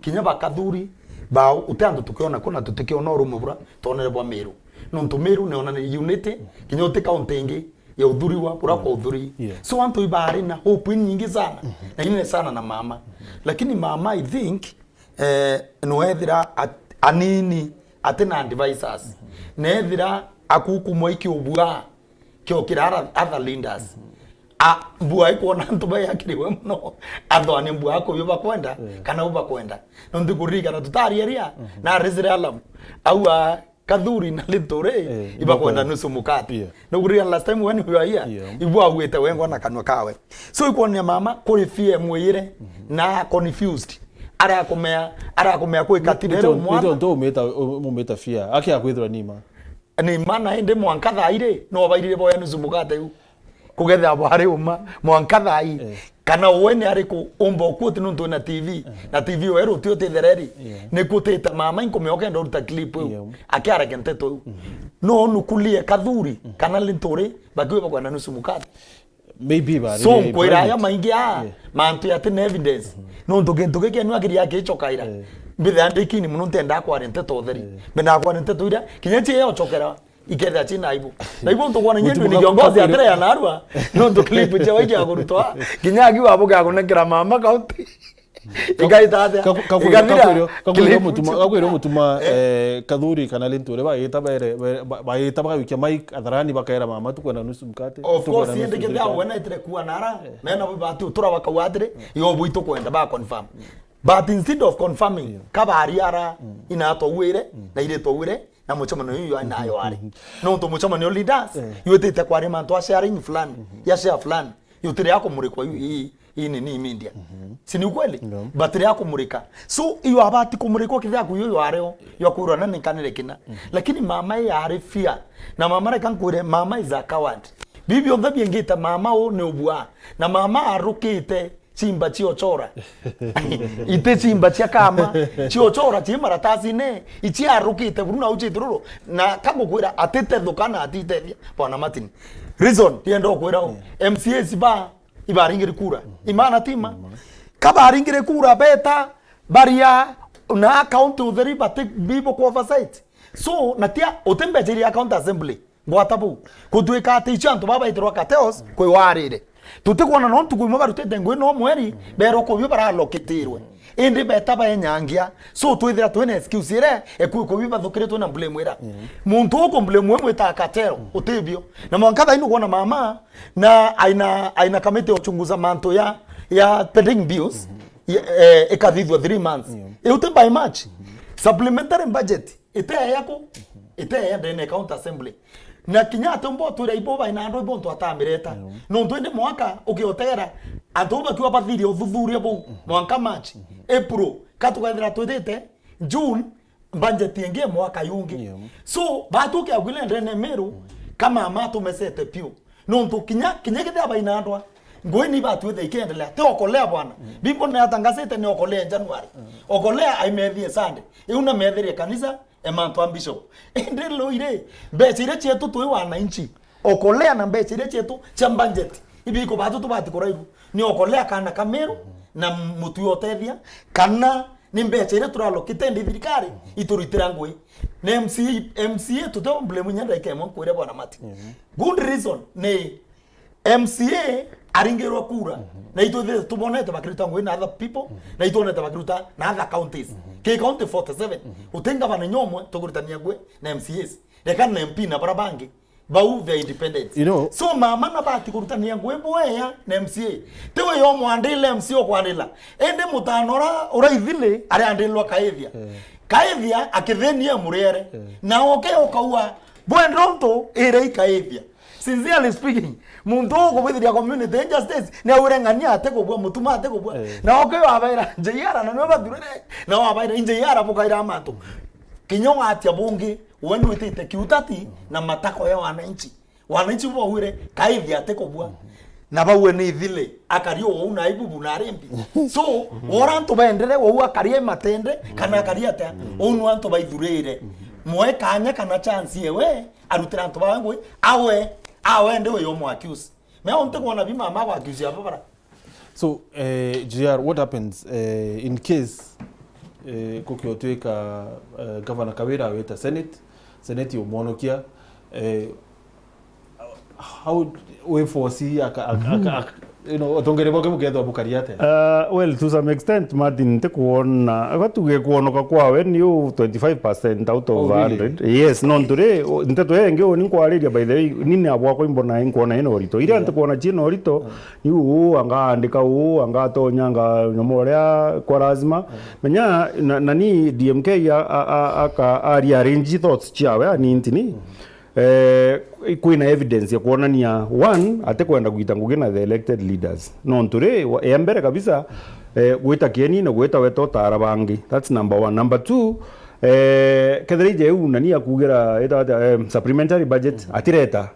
Kinya bakathuri bao, uti antu tukiona kuna tutikiona urumwe bura twonere bwa Meru. Nontu Meru niona ni unity, kinya uti county ingi ya uthuriwa bura kwa uthuri. Yeah. So antu ibari na hope inyingi sana, na inene sana na mama. Lakini mama, I think, eh, nwethira at-, anini ati na advisors. Nethira akukumwa ikiubua kiokira ara-, other leaders. A, mbua ikwona antu bayakiriwe muno. Athwani mbua akubio bakwenda, kana ubakwenda. Nontu kuririkana tutariaria, na arisire alarm. Aua Kathuri na Linturi, eh, ibakwenda nusu mukate. Yeah. Nugurira last time when we were here, yeah, ibwagwite wengwa na kanwa kawe. So ikwonia mama kuri fear mwiyire na confused. Arakumea, arakumea kwi katire tu mwana. Ndio ndio umeta, umeta fear. Aki akwithirwa nima. Ni mana indi mwanka thaire no bairire boya nusu mukate u. Kugetha bwari uma, mwanka thai. Eh. Kana we ni ariku umba ukuti nuntu na T V? Eh. Na T V we ruti uti thereri. Yeah. Ni kutita mama inkumioka enda uruta clip iu. Yeah. Akiareke nteto iu. No nukulie Kathuri, kana Linturi, bakiwe bakwenda nusu mukate. Maybe bari. So, nkwira aya maingi a, yeah, mantu yati na evidence. Nuntu kintu giki ni akiri akichokaira. Eh. Mbithe andikini muno ntenda kwaria nteto utheri. Eh. Mbenda kwaria nteto iria, kinya chie yocokera. Ikethira china aibu. Na ibu ntu kwona nyindu ni kiongozi atire ya narua. Nontu clip cha waiki ya kurutwa. Kinya akiwa abuke akunengera mama kaunti. Igaita atia? Igathira. Kakwirwo mutuma, kakwirwo mutuma, eh, Kathuri kana Linturi baita bere, ba-, baita bagawikia mic atharani bakaera mama, "Tukwenda nusu mkate." Of course, indi kethira we naitire kuwa nara, mena bo bati utura bakauga atiri, "Yo bui tukwenda," ba confirm. But instead of confirming, kabari ara, "Ina twauire, na iri twauire," na mucemanio uyu nayo ari. Nontu mucemanio leaders, yutite kwari mantu a sharing fulani, ya share fulani, yutire ya kumurikwa yu, i, i nini media. Si ni ukweli? But ri ya kumurika. So, iyo abati kumurikwa kithia kuyo yo areo, yo kwirwa na ninkanire kina. Lakini mama i ari fear. Na mama, reka nkwire, mama is a coward. Bibi onthe biengite mama u ni ubua. Na mama arukite chimba chiochora. Ite chimba chia kama, chiochora chi maratasine, ichiarukite buru na uchitururu, na kagukwira atitethuka na atitethia. Bwana Martin. Reason, ndienda ukwira u. M C As ba, ibaringire kura. Imana tima. Kabaringire kura beta, baria, na account utheri bati bibo ku oversight. So, na tia, utimbechiria account assembly. Gwata buu. Gutwika ati icio antu baba baitirwa cartels kwi warire. Tutikwona no ntuku imwe barutite ngui no mweri, berwa kubio baralokitirwe. Indi beta baenyangia. So twithira twina excuse ire, eku kubio bathukiritwe na blame ira. Muntu uku blame we mwita cartel, utibio. Na mwanka thaini ukwona mama, na aina, aina committee ya uchunguza mantu ya, ya pending bills, ya, eh, ikathithua three months. Iu ti by March. Supplementary budget. Iteya ku, iteya ndene county assembly. Na kinya atumba utwira ibo baina andũ ibo ntu atamireta. Nontu indi mwaka ukiotegera, antu bakiwa bathirie uthuthuria buu, mwanka March, April, katukethira twithite June, budget ingi mwaka yungi. So, batuke agwile ndene Meru, kama mama tumesete piu. Nontu kinya, kinya kethira baina andwa, ngui ni batwithe ikiendelea. Ti okolea bwana. Bimbo ni atangasite ni okolea January. Okolea aimethie Sunday. Iu na metherie kanisa, e mantu a bishop. Indi loi ri, mbeca iria cietu twi wananchi. Okolea na mbeca iria cietu cia budget. Ibi iko batu tubati kurairu. Ni okolea kana ka Meru na mutu ya utethia, kana ni mbeca iria turalokite ndi thirikari ituritira ngui. Na M C A, M C A tute blame nya ndaika imwe nkwire bwana Mati. Good reason ni M C A aringirwe kura. Na itwithire tubonete bakiruta ngui na other people, na itwonete bakiruta na other counties. Ki county forty-seven, uti ngavana nyomwe tukurutania ngui na M C As. Reka na M P na bara bangi. Bau they are independent. You know, so mama na bati kurutania ngui bwea na M C A. Ti we yo mwandile M C A okwandila. Ende mutano ura uraithile ari andilwa Kaithia. Kaithia akithenia muriere. Na oke ukaua, bwe ndonto ire ikaithia. Sincerely speaking, muntu ukubithiria community injustice, ni aure ng'ania ate kubua, mutuma ate kubua. Na oke wabaira, J R na niwe bathurire. Na wabaira, J R bukaira mantu. Kinya watia bungi, we nwitite kiutati na matako ya wananchi. Wananchi bwauire, Kaithia ate kubua. Na bau ni ithile, akari ou na aibubu na arimbi. So, wora antu bendere, ou akari e matende, kana akari atia, ou nu antu baithurire. Mwe kanya kana chance ewe, arutira antu bawe ngui, awe, awe ndi we yo mwaccuse. Me onte kuona bi mama gwaccuse abo bara. So, eh, J R, what happens, eh, in case, eh, kukiotwika, eh, Governor Kawira aweta Senate, Senate yomwonokia, eh, how we foresee aka, aka, aka, aka, you know, atongeria boke bukethwa bukari atia? Uh, well, to some extent, Martin, ntikuona, aba tuge kuonoka kwawe ni u twenty-five percent out of one hundred. Oh, really? Yes, no, ntu ri, nteto yengi u ni nkwariria, by the way, ni ni abwakwa imbona inkwona ina urito. Iria ntikuona ciina urito, ni uu, anga andika uu, anga atonya, anga nyomo uria kwa lazima. Menya, na, na ni D M K a, a, a, aka, a rearrange thoughts ciawe, ani ntini. Eh, kwina evidence ya kuonania, one, ati kwenda gwita ngugi na the elected leaders. Nontu ri, wa-, ya mbere kabisa, eh, gwita kieni na gwita weta utara bangi. That's number one. Number two, eh, kethira ije u nani akugira, ita, ita, eh, supplementary budget, atireta.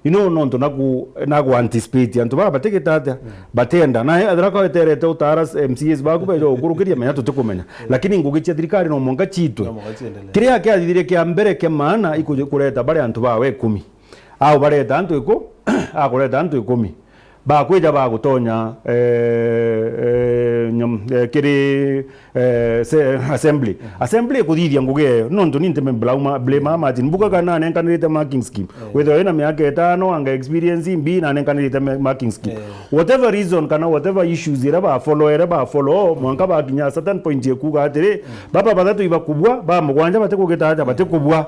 You know, nontu naku, naku anticipate antu baba batigita atia, batenda. Na ethira ka weterete utara M C As baku beja gukurukiria, menya tutikumenya. Lakini ngugi cia thirikari no mwanka ciitwe. No mwanka ciendelee. Kiria kiathithire kia mbere kia maana iku-, kureta bari antu bawe ikumi. Au bareta antu iku-, akureta antu ikumi. Bakwija bagutonya, eh, eh, nyam-, eh, kiri, eh, se-, assembly. Assembly ikuthithia ngugi eyo. Nontu ni ntime blame, blame Martin. Mbuga kana nanenkanirite marking scheme. Withirwa wina miaka itano, anga experience imbi, nanenkanirite ma-, marking scheme. Whatever reason kana whatever issues iria ba follow, iria ba follow, mwanka bakinya a certain point ya kuuga atiri, baba bathatu ibakubua, ba mugwanja batikugita atia, batikubua.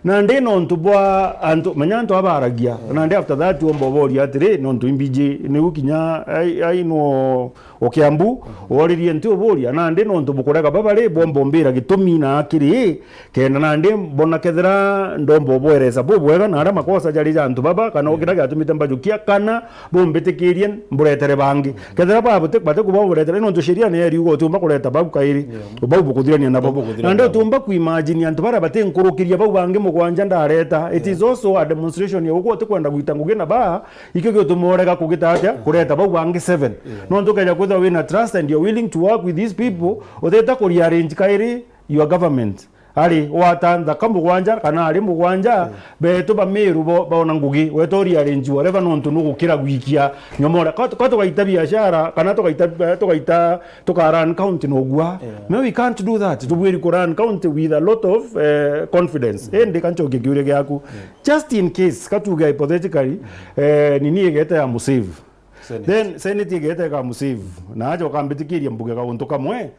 Nandi nontu bwa antu, menya antu abaragia. Nandi after that, womba uboria atiri, nontu imbiji, niu kinya ai, ai no o Kiambu, woririe nti uburia, nandi nontu bukurega baba ri, bwomba umbira gitumi na akiri, kenda nandi mbona kethira ndomba ubweresa bubwega, na aria makosa jari ja antu baba, kana ukira giatumite mbajukia, kana bumbitikirie mburetere bangi. Kethira ba bati-, batikuba buretere, nontu sheria ni eriuga utiumba kureta bau kairi, bau bukuthirania nabo. Bau bukuthirania nandi nabo. Utiumba kuimagine antu baria batinkurukiria bau bangi mugwanja ndareta. It is also a demonstration ya ugwe utikwenda gwita ngugi na ba, ikio giutuma urega kugita atia, kureta bau bangi seven. Nontu ukeja kwithirwa wina trust and you're willing to work with these people, utita ku rearrange kairi your government. Ari wata nthaka mugwanja, kana ari mugwanja, betu ba Meru bo-, bona ngugi, weta u rearrange whatever, nontu nugukira gwikia nyomore. Kwa, kwa tugaita biashara, kana tugaita, tugaita, tuka run county nogua. No, we can't do that. Tubwiri ku run county with a lot of, eh, confidence. Indi kanchokie kiuria giaku. Just in case, katuge hypothetically, eh, nini igete ya musave. Senate. Then Senate igete ikamusave. Na aja ukambitikiria mbuge kauntu kamwe.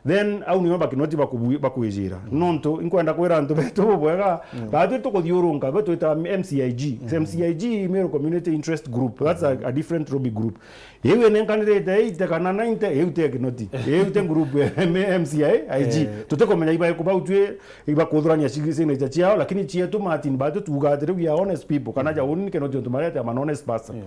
Then au nio bakinoti bakubu-, bakwijira. Nontu inkwenda kwira antu betu bubwega, batu tukuthiurunka, betu twita M C I G. M C I G, Meru Community Interest Group. That's a, a different lobby group. Iu inenkanirite eighty kana ninety, iu ti Kinoti. Iu ti group ya M C I G. Tutikumenya iba kubau twi, iba kuthurania signature ciao, lakini cietu Martin, batu tuuga atiri, we are honest people. Kana ja uni Kinoti untu marete, I'm an honest person.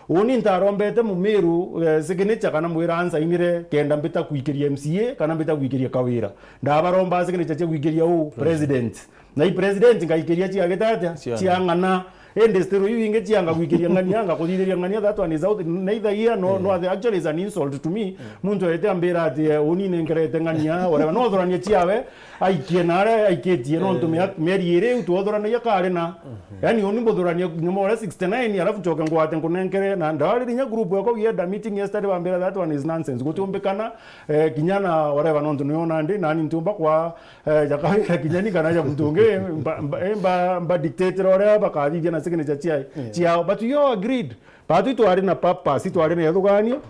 Uni ntarombete Mumiru, eh, signature kana mwira ansainire kenda mbita gwikiria M C A kana mbita gwikiria Kawira. Ndabaromba signature cia gwikiria u president. Na i president ngaikiria cia gitatia, cia ng'ana. Indi still iu ingi cianga gwikiria ng'ania, ngakuthithiria ng'ania, that one is out. Neither here nor, nor there. Actually, is an insult to me. Muntu ete ambira ati, eh, uni nenkerete ng'ania, whatever. No thurania ciawe, aikie na aria aikitie, nontu mia-, mieri iri iu twothuranagia kari na. Yani, uni mbuthurania nyuma uria sixty nine, alafu ncoke ngwate nkunenkere, na ndariri nya group yakwa, we had a meeting yesterday, bambira that one is nonsense. Gutiumbikana, eh, kinya na whatever, nontu niona ndi, nani ntiumba kwa, eh, ja Kawira kinya ni kana ja muntu ungi, mba, mba, eh, mba, mba dictator uria bakathithia na signature cia, ciao. But we all agreed. Batu itwari na purpose, itwari na ithuganio,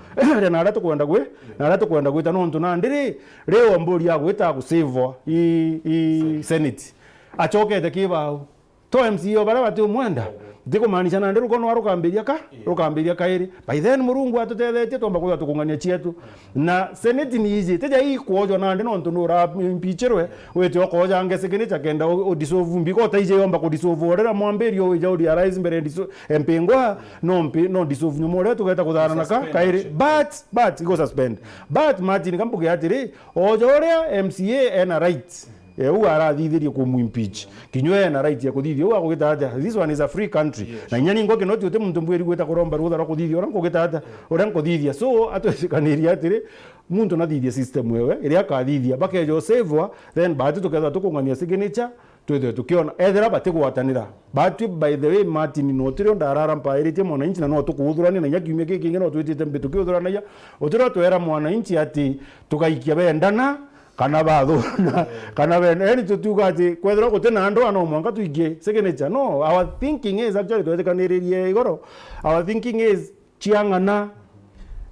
ria na aria tukwenda gwi-, na aria tukwenda gwita, nontu nandi ri, ri omburia agwita agusavwa i, i Senate. Achokete kibau. To M C A o baria batiumwenda. Ndikumaanisha nandi rukono rukambiria ka, rukambiria kairi. By then Murungu atutethetie twomba kwithirwa tukung'ania cietu. Na Senate ni iji, tija ikwojwa nandi nontu nura impeachirwe, wite ukoja nge signature kenda u, u dissolve mbiko, ta ije yomba ku dissolve orera mwambirio wija u realize mbere diso-, M P ngwa, no mpi-, no dissolve nyuma uria tugeta kutharana ka, kairi. But, but, igo suspend. But, Martin, kambuge atiri, oja uria M C A ena right. Eh, u arathithirie kumu impeach. Kinya ena right ya kuthithia, u agugita atia? This one is a free country. Na inya ningwa Kinoti uti muntu mbwiri gwita kuromba rutha rwa kuthithia uria nkugita atia? Uria nkuthithia. So, atwicikanirie atiri, muntu nathithie system ewe, iria akathithia, bakeja usavwa, then batu tukethwa tukung'ania signature, twithwe tukiona. Ethira batigwatanira. Batu, by the way, Martin, no tirio ndarara mpairitie mwananchi, na no tukuuthurania, na inya kiumia giki kingi no twitite mbi tukiuthuranagia. Utirio twera mwananchi ati tugaikia bendana, kana bathurana, kana benda. Yani tutiuga ati kwethirwa guti na andu, no mwanka tuikie signature. No, our thinking is actually, twetikaniririe igoro. Our thinking is, cia ng'ana,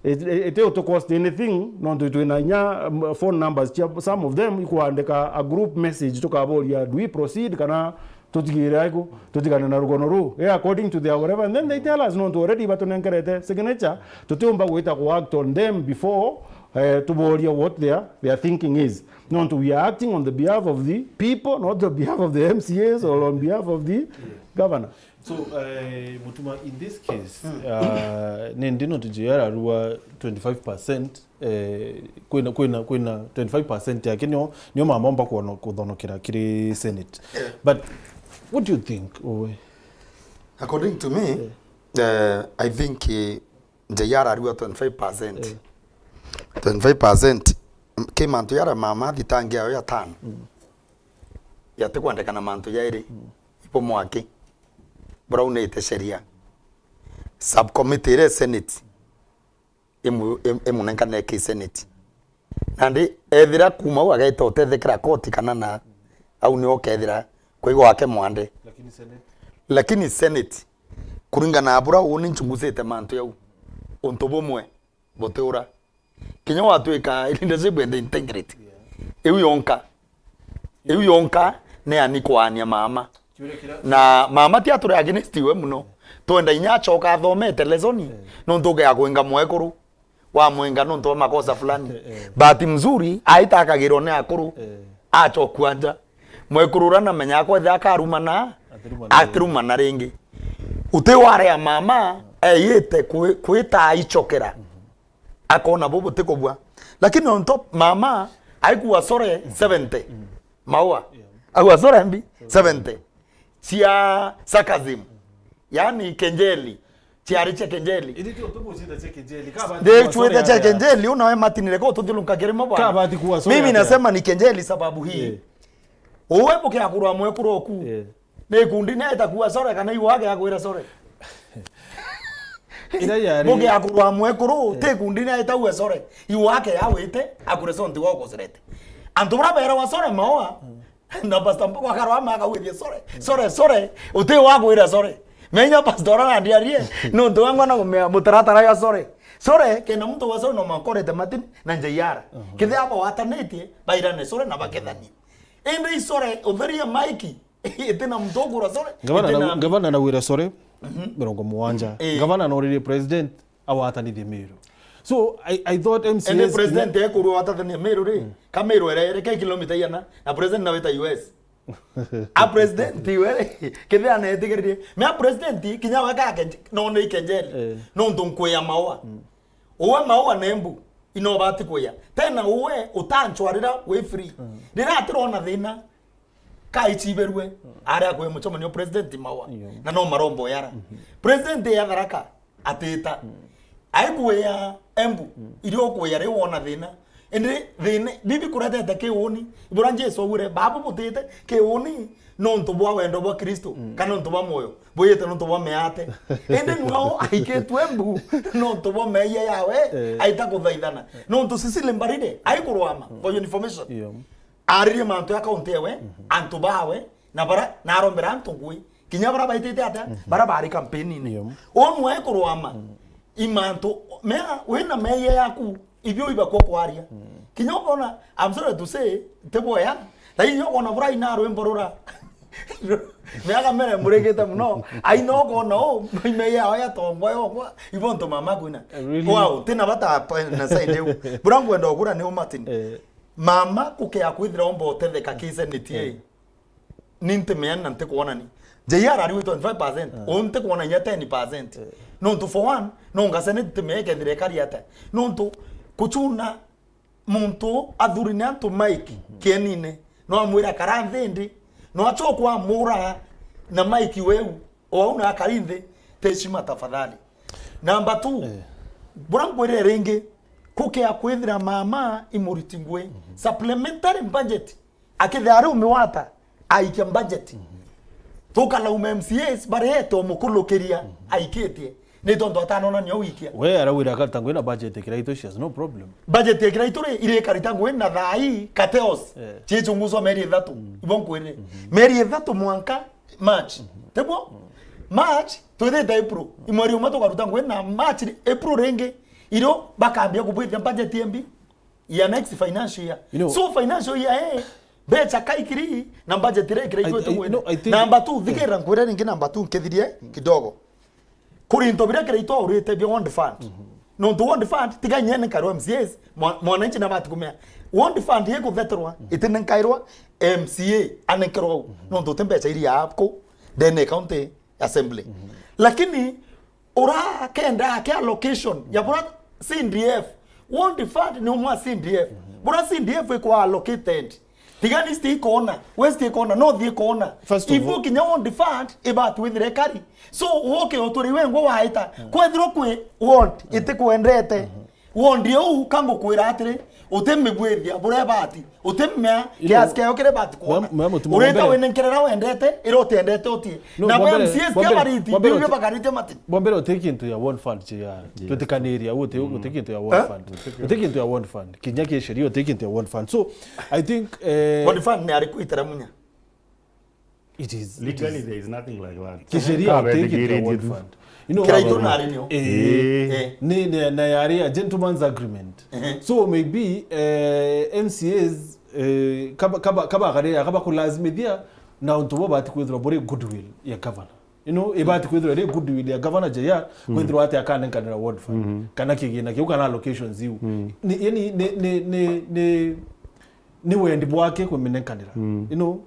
it, it, it will cost anything, nontu twina inya, um, phone numbers cia some of them, ikwandika a group message, tukaboria, "Do we proceed, kana tutigire aiku, tutigane na rugono ruu?" Eh, according to their whatever, and then they tell us, nontu already batunenkerete signature, tutiumba gwita ku act on them before, eh, tuboria what their, their thinking is. Nontu we are acting on the behalf of the people, not the behalf of the M C As or on behalf of the governor. So, eh, Mutuma, in this case, uh, ni ndi no tujia ararua twenty-five percent, eh, kwina, kwina, kwina twenty-five percent yake nio, nio mamomba kuono-, kuthonokera kiri Senate. But what do you think, Owe? According to me, eh, I think, eh, Njai ararua twenty-five percent. Eh. Twenty-five percent, m-, ki mantu jaria mama thitangi yayo ya tano. Yatikwendekana mantu jairi. Ibo mwaki. Buraunite sheria. Subcommittee iria Senate imu-, im-, imunenkanire ki Senate. Nandi ethira kuma u ageta utethekera koti kana na, au nio ukethira kwigwa wake mwande. Lakini Senate. Lakini Senate, kuringana na bura uni nchunguzite mantu jau, untu bumwe butiura. Kinya watwika leadership and integrity. Yeah. Iu yonka. Iu yonka ni ani kwaania mama. Kiuria kira- Na mama ti aturi against we muno. Twenda inya acoka athomete lesson, yeah, nontu uge ya kwinga mwekuru. Wa mwenga nontu wa makosa fulani. Eh, eh. Bahati mzuri, aita akagirwo ni akuru. Eh. Acokua nja. Mwekuru uria namenyaga kwethira akarumana, atirumana ringi. Atirumana ringi. Uti warea mama, eyite kwi-, kwita aicokera. Mhm. Akona bubu ti kubua. Lakini on top, mama aikua sore seventy. Mm. Maua. Yeah. Aigua sore mbi? Seventy. Cia sarcasm. Yani kenjeli. Ciari cia kenjeli. Ini ti untu bucita cia kenjeli. Kabati kuwa sore cia kenjeli, una we matinire ko tuthiurunkagira mo bwana. Kabati kuwa sore. Mimi nasema ni kenjeli sababu hii. Yeah. Uwe bukiakurwa mwekuru oku. Yeah. Ni kundi naita kuwa sore kana iwake akwira sore. Ira yari. Bukiakurwa mwekuru, yeah, ti kundi naita uwe sore. Iwake awite, akure sonti wa ukoserete. Antu bara bera wa sore maoa. Mm. Na Pastor Mbogo akarwama akagwithia, "Sorry, sorry, sorry, uti wa gwira sorry." Menya Pastor ora ndiarie, nontu wangwa na kumea mutaratara ya sorry. Sorry, kena muntu wa sorry no makorete matini na J R. Mhm. Kithe abo watanitie, bairane sorry na bakethanie. Ende i sorry, utherie maiki, iti na muntu ugura sorry, gavana iti na, na gavana na wira sorry, mhm, mirongo mugwanja. Eh. Gavana noririe president, awatanithie Meru. So, I, I thought M C As. Ende president ekurwa watathania Meru ri, mm, ka Meru ere, ere ke kilomita igana, na president nawe ta U S. A president iwe ri, kithia netigiririe. Me a president, kinya we ka kenje-, no ni kenjeli. Eh. Nontu nkwia maua. Mm. Uwe maua nembu, ino bati kuya. Tena uwe utanchwarira wi free. Mm. Rira atirona thina, kaichiberue, mm, aria kwi mucemanio president maua. Iyo. Na no marombo yara. Mhm. President ya Tharaka, atita. Mm. Aikuya Embu, mm, irio ukuya riu wona thina. Indi thina, bibi kuretete kiuni, ibura Jesu augire, babu butite kiuni, nontu bwa wendo bwa Kristo, mm, kana nontu bwa moyo, buyite nontu bwa meate. Indi nwao aikitwe Embu, nontu bwa meeyia yawe, eh, aita kuthaithana. Nontu Cecily Mbarire, aikurwama, mm, for your information. Iyo. Aririe mantu ya kaunti ewe, mhm, antu bawe, na bara, na arombera antu ngui. Kinya bara baitite atia, mhm, bara bari kampeni-ini. Iyo. Uu nwe kurwama. Mhm. Imantu, mea, wina meeyia yaku, ibio ibakwa kwaria. Mhm. Kinya ukona, I'm sorry to say, ti bwega. Lakini ukona bura ina rwimbo rura. Miaka mere murigite muno. Aina ukona u, meeyia yao yatongwa yongwa, ibo ntu mama kwina. Really? Wow, tina bata pa-, na side iu. Bura ngwenda ugura ni u Martin. Eh. Mama, kukea kwithira omba utetheka ki Senate, eh, ni ntimeani na ntikwonani. J R ari wi twenty-five percent, ah, uu ntikwona inya ten percent. Eh. Nontu for one, no nga Senate ntimee kethira ikari atia. Nontu kuchuna muntu athuri ni antu mic, mhm, kienine, no amwira kara nthi ndi, no achokwa amura na mic weu. O au na akari nthi, ti heshima tafadhali. Number two, eh, bura nkwirire ringi, kukea kwithira mama imuriti ngui. Mhm. Supplementary budget, akithira ari umiwata, aikia budget. Mhm. Tukalaume M C As, barete umukulukiria, mhm, aikitie. Ni tontu atanonania wikia. We arawira Karita Ngui na budget ya Kiraitu, she has no problem. Budget ya Kiraitu ri, iri Karita Ngui na thaa ii, cartels, eh, chichunguzwa meri ithatu. Mm. Ibo nkwirire. Mhm. Meri ithatu mwanka March. Mhm. Tiguo? Mm. March, twithite April. I mweri umwe tukaruta ngui na March, April ringi. Irio bakambia kubwithia budget imbi ya next financial year. You know, so financial year, eh, mbecha kaikiri na budget iria ikira I, itwete I, gwene. No, I think, number two, eh, thikira nkwire ringi number two, nkithirie kidogo. Kuri into biria kira itwaurite bia Ward Fund. Mhm. Nontu Ward Fund, tiga inya nenkairwa M C As, mwa-, mwananchi nabati kumea. Ward Fund ikutheterwa, mhm, itinenkairwa M C A, anenkerwa au. Mhm. Nontu ti mbecha iria apko, ndene county assembly. Mhm. Lakini urakenda ake allocation ya bura C D F, Ward Fund ni umwe wa C D F. Mhm. Bura C D F ikwa allocated. Tiga ni city ikona, west ikona, north ikona. First of all, ibu kinya Ward Fund ibati withire kari. So, woke uturi wengwa waita. Mm. Kwethirwa kwi ward, mm, itikwendete. Mm-hmm. Ward iu kangukwira atiri, Utimigwithia buria ibati, utimmea kiasi kiayo kiria ibati kwona. Urita winenkerera wendete, ira utiendete utie. Na bo M C As tia bariti, biu bibakaritie mati. Bwa mbere uti kintu ya one fund cia, twitikaniria, uti, uti kintu ya one fund. Uti kintu ya one fund. Kinya ki sheria uti kintu ya one fund. So, I think, eh, one fund ni ariku itaramunya. It is, it is. Legally, there is nothing like that. Kisheria, take it your word for it. You know, kiraitu nari nio. Eh, eh, ni, ni, na yari a gentleman's agreement. Ehe. So maybe, eh, M C As, eh, kaba, kaba, kaba gare, kaba kulazimithia na untu bo bati kwithirwa buri goodwill ya governor. You know, ibati kwithirwa iri goodwill ya governor J R, kwithirwa ati akanenkanira ward fund, kana kigina kiu, kana allocations iu. Ni, yani, ni, ni, ni, ni, ni wendi bwake kuminenkanira. You know?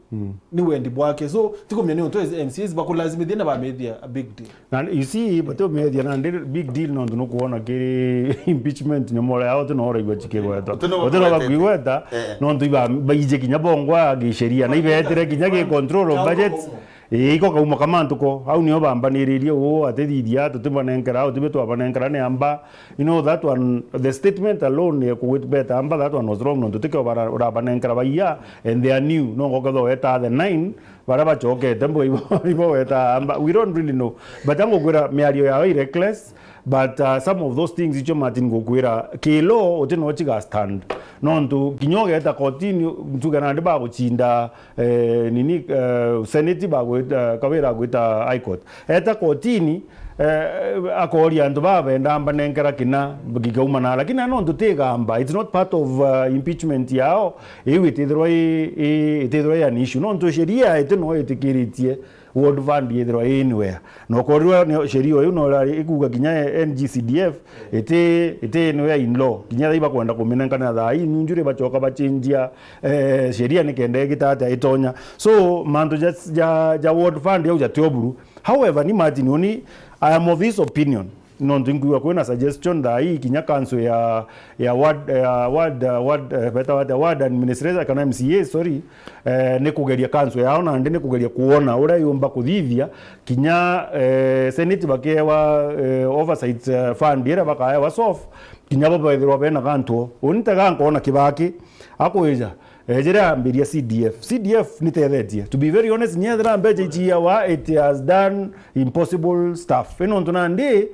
Ni wendi bwake. So, tikumenya ni untu M C As bakulazimithia na bamethia a big deal. Na you see, batiumethia na ndi big deal nontu nukwona kiri impeachment nyomora yao, uti no uraigua cikigwetwa. Uti no bakwigweta, nontu iba, baije kinya bongwa gisheria, na ibetire kinya gi control of budgets. Ii, iko kauma kama ntuko, au nio bambaniririe uu, atithithia, tutibanenkera, au tibi twabanenkera ni amba. You know, that one, the statement alone ya kugwita beta amba, that one was wrong, nontu tikio bara-, urabanenkera baia, and they are new. No ngoketha weta the nine, baria bachokete, mbo ibo, ibo weta amba. We don't really know. But angukwira miario yao i reckless, but, uh, some of those things icio Martin ngukwira, ki law, uti no chiga stand. Nontu, kinya ugeta kotini, ntuge nandi baguchinda, eh, nini, eh, Senate bagwita, Kawira agwita High Court. Eta kotini, eh, akoria antu baba benda mbanenkera kina gikaumana, lakini nontu tigamba, it's not part of, uh, impeachment yao, iu itithirwa i, i, itithirwa i an issue. Nontu sheria iti no itikiritie ward fund yithirwa i anywhere. Na ukorirwa ni sheria uyu no irari ikuga kinya N G C D F iti, iti anywhere in law. Kinya thaa ibakwenda kuminenkanira thaa ii, nunjuri bachoka bachinjia, eh, sheria nikenda igita atia itonya. So, mantu ja, ja, ja ward fund yau jatio buru. However, ni Martin, uni, I am of his opinion. Nontu inkwigua kwina suggestion thaa ii kinya council ya, ya ward, ya ward, uh, ward, eh, beta ward, ward administrator kana M C A, sorry, eh, ni kugeria council yao, nandi ni kugeria kuona uria yumba kuthithia kinya, eh, Senate bakeewa, eh, oversight, eh, fund iria bakaewa sof, kinya bo bethirwa bena gantu. Uni tega nkona Kibaki akwija, ejire ambiria C D F. C D F ni tethetie. To be very honest, nyethira mbecha ici yawa, it has done impossible stuff. Ino ntu nandi,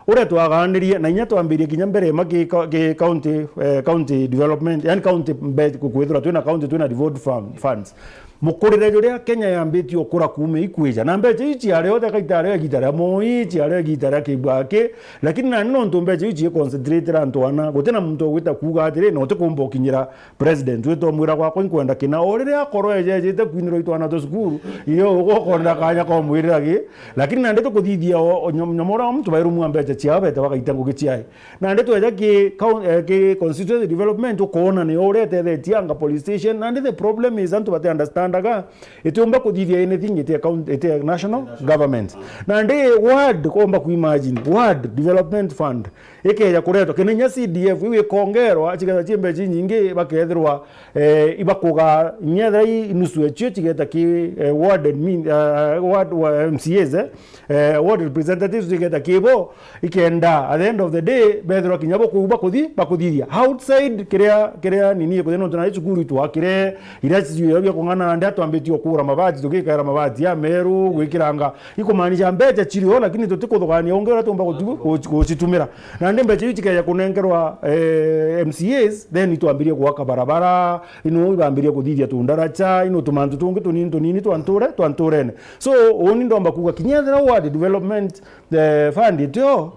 uria twaganirie, na inya twambirie kinya mbere ma ki, ki county, eh, county development, yani county mbe-, ku-, kwithirwa twina county, twina devolved fund, funds. Mukurire juria Kenya yambitie ukura kuuma ikwija. Na mbecha ici ciari othe kaita ario igita ria Moi, ciari igita ria Kibaki, lakini nandi nontu mbecha ici ciiconcentrate antu ana, gutina muntu ugwita kuuga atiri, na utikumba ukinyira president witu omwira gwakwa inkwenda kina. O riria akorwo ejejete kwinirwa itwana tu cukuru, iyo ugukorera kanya komwirira gi. Lakini nandi tukuthithia o, o nyom-, nyomora muntu bairumwa mbecha ciao bete bagaita ngugi ciae. Nandi tweja ki coun-, eh, ki constituency development, ukoona ni uria etethetie anga police station. Nandi the problem is antu bati understandaga, itiumba kuthithia anything iti a coun-, iti a national government. Nandi ward, komba ku imagine, ward development fund, ikeja kuretwa, kina inya C D F, iu ikongerwa, ciketha cie mbecha inyingi, bakethirwa, eh, ibakuga, inya ethira i nusu ecio, cigeta ki, eh, ward admin, eh, ward wa M C As, eh, eh, ward representatives, cigeta kibo, ikenda, at the end of the day, bethirwa kinya bo kuu bakuthi-, bakuthithia. Outside, kiria, kiria nini ikuthi, nontu nari cukuru itwakire, iria ciuyo bia kung'ana, nandi atwambitie kugura mabati, tugikaira mabati ya meru, gwikiranga, ikumaanisha mbecha cirio, lakini tutikuthugania ungi uria tuumba gutu-, guci-, gucitumira. Nandi mbecha iu cikeja kunenkerwa, eh, M C As, then itwambirie gwaka barabara, ino ibambirie kuthithia tundaracha, ino tumantu tungi tunini tunini twa nture, twa nturene. So, uni ndomba kuuga, kinya ethira ward development, eh, fund itio,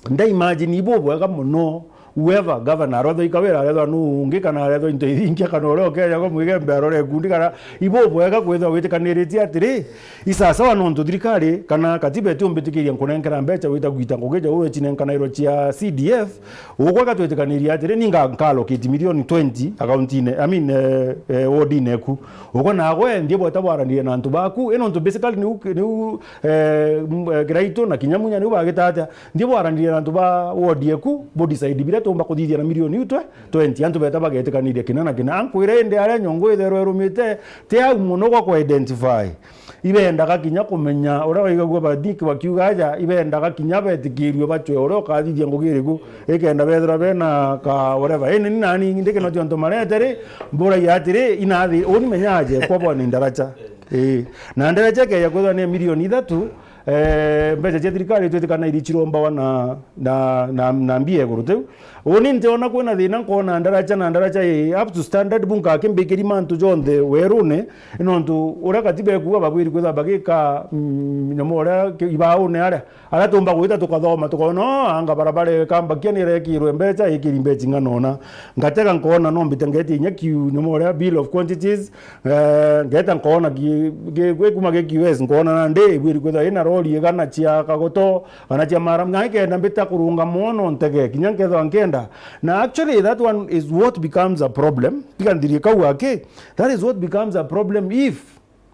nda imagine ibu bwega mono, whoever, governor, arethwa i Kawira, arethwa nu ungi, kana arethwa into ithingia, kana uria ukeja kwa Mwigembe arore ikundi, kana ibu bwega kwithirwa witikaniritie atiri, isasawa nontu thirikari kana katiba itiumbitikiria nkunenkera mbecha wita gwita ngugi ja uwe chinenkanairwa cia C D F, ugweka twitikanirie atiri, ninga nka allocate milioni twenty account-ine, I mean, eh, eh, ward-ine eku. Ugwe nagwe, nthie bweta bwaranirie na antu baku, ino ntu basically niu, niu, eh, m-, eh, Kiraitu na kinya Munya niu bagita atia, nthie bwaranirie na antu ba ward eku, bu decide biria tumba kuthithia na milioni iu twe twenty, antu beta bagetikaniria kina na kina. Ankwira indi aria nyongo itherwa irumite, ti au mono gwa ku identify. Ibendaga kinya kumenya, uria waigagua Badiki bakiuga aja, ibendaga kinya betikirue bacwe uria ukathithia ngugi iriku, ikenda bethirwa bena ka whatever. Indi ni nani ndikinotia untu marete ri, mburagia atiri, inathi, uni menya aje kwa bwana ndaracha. Ii. Na ndaracha ikeja kwithirwa ni milioni ithatu, eh, mbeca cia thirikari itwitikana iri cirombawa na, na, na, na mbia iguru tiu. Uni ntiona kwina thina, nkona ndaracha na ndaracha i up to standard, bu nkakimbikiri mantu jonthe werune, nontu uria katiba ikuuga babwiri kwithirwa bagika, mm, nyomo uria ki-, ibaune aria, aria tumba gwita tukathoma, tukona, "Oh, anga barabara ikambakia ni irekirwe mbeca, ikiri mbeca ing'ana ona." Ngatega nkona no mbite ngetie inya kiu, nyomo uria bill of quantities, eh, ngeta nkona ki-, ki-, ki-, kuma gi Q S, nkona nandi ibwiri kwithirwa ina rori igana cia kagoto, kana cia maramu, na ikenda mbita kurunga mono ntege, kinya nkethwa nkenda. Na actually, that one is what becomes a problem. Tiga nthirie kau aki, that is what becomes a problem if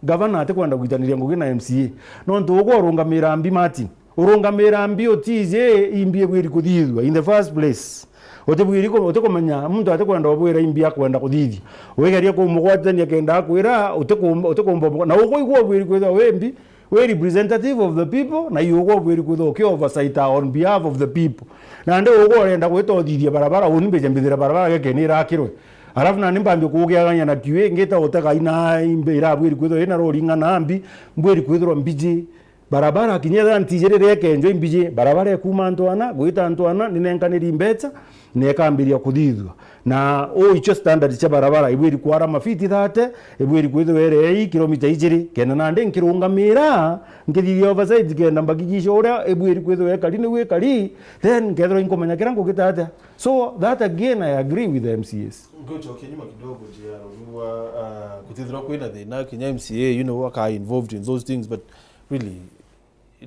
governor atikwenda gwitaniria ngugi na M C A. Nontu ugwe urungamira mbi, Martin. Urungamira mbi utiji imbi ibwiri kuthithua in the first place. Utibwiri ku-, utikumenya muntu atikwenda ubwira imbi akwenda kuthithia. Wigeria kumugwatithania kenda akwira utikum-, utikumba umu-, na ugwe igwe ubwiri kwithirwa wi mbi, wi representative of the people, na iugwe ubwiri kwithirwa uki oversight on behalf of the people. Nandi ugwe urenda gwita uthithia barabara, uni mbije mbithire barabara geke ni irakirwe. Alafu nandi mbambie kugiagania na kiu, ngita utega ina imbi irabwiri kwithirwa ina rori ing'ana mbi, mbwiri kwithirwa mbiji. Barabara kinya ethira ntiji riria ikenjwa imbiji, barabara ikuuma antu ana, gwita antu ana, ninenkaniri mbeca, na ikambiria kuthithua. Na uu icio standard cia barabara, ibwiri kwara mafiti thirty, ibwiri kwithirwa iri kilomita ijiri, kenda nandi nkirungamira, nkithithia oversight, kenda mbakigisha uria ibwiri kwithirwa ikari niu ikari, then nkethirwa inkumenya kiria ngugita atia. So that again, I agree with the M C As. Ngucokia nyuma kidogo, J R, urigwa, ah, gutithirwa kwina thina, kinya M C A, you know, aka involved in those things, but really,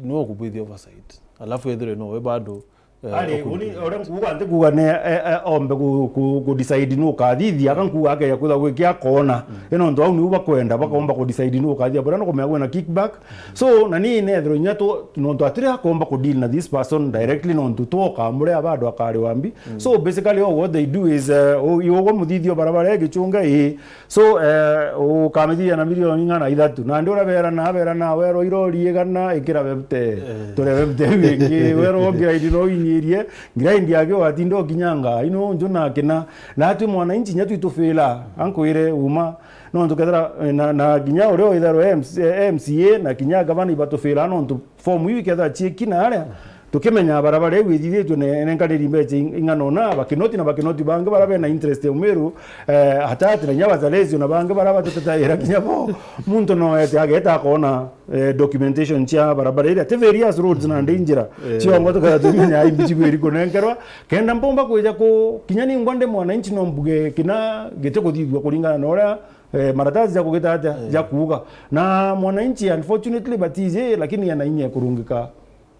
niwe ukubwithia oversight. Alafu ethirwe nowe bado, eh, ari, ukuruta uni, uria nkuuga, nti kuuga ni, eh, eh, ombe ku, ku, ku decide nu ukathithia, aka nkuuga akeja kwithirwa gwikia akona. Mm. Ino ntu au niu bakwenda, bakomba ku decide nu ukathithia, bora nukumenya kwina kickback. So, na ni nethirwa inya tu, nontu atiri akomba ku deal na this person directly, nontu twoka muria bado akari wa mbi. Mm. So, basically, all what they do is, eh, u-, iugwa muthithio barabara igichunga, ii, So, eh, ukamithithia na milioni ing'ana ithatu. Nandi uria berana, berana, werwa irori igana, ikira bebute. Eh. Turia bebute iu ingi. Werwa ngiraindi no inyirie, ngiraindi yake watinda ukinyanga, ino nju na kina. Na atwi mwananchi nya twitufila, ankwire uma. Nontu kethira, eh, na, na kinya uria witharwa M C, eh, M C A, na kinya gavana ibatufila, nontu form iu ikethira ciiki na aria, tukimenya barabara iu ithithitue ne-, nenkaniri mbeca ing-, ing'ana ona, bakinoti na bakinoti bangi bara bena interest ya Umiru, eh, atati na inya bazalezi ona bangi bara batatetaira kinya bo. Muntu no ete ageta akona, eh, documentation cia barabara iria, ti various roads na ndi njira, eh, ciongo tukaya tumenya imbi cibwiri kunenkerwa, kenda mpomba kwija ku, kinya ningwa ndi mwananchi no mbuge kina giti kuthithua kuringana na uria, eh, maratasi ja kugita atia, eh, ja kuuga. Na mwananchi, unfortunately, but is, eh, lakini ana inya ya kurungika.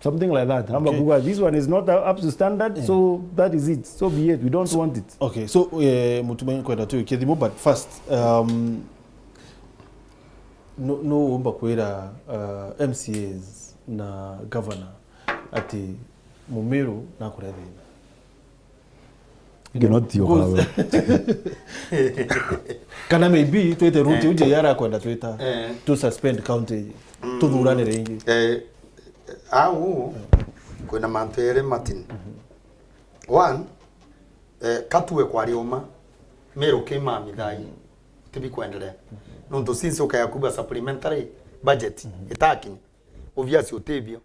Something like that. Amba kuuga, "This one is not up to standard, eh, so that is it. So be it. We don't want it." Okay, so, eh, Mutume, nkwenda tu kithimo, but first, um, no, no umba kwira, uh, M C As na governor ati Mumiru nakuria thina? Ngino ti ukawe. Because kana maybe twite route, eh, uju yara kwenda twita, eh, tu suspend county, mm, tuthuranire ingi. Eh, au, kwina mantu eri, Martin. Mhm. One, eh, katue kwari uma, Meru kima mithai, mhm, tibi kwendelea. Mhm. Nontu since ukaya kuba supplementary budget, mhm, itakinya, obvious utibio.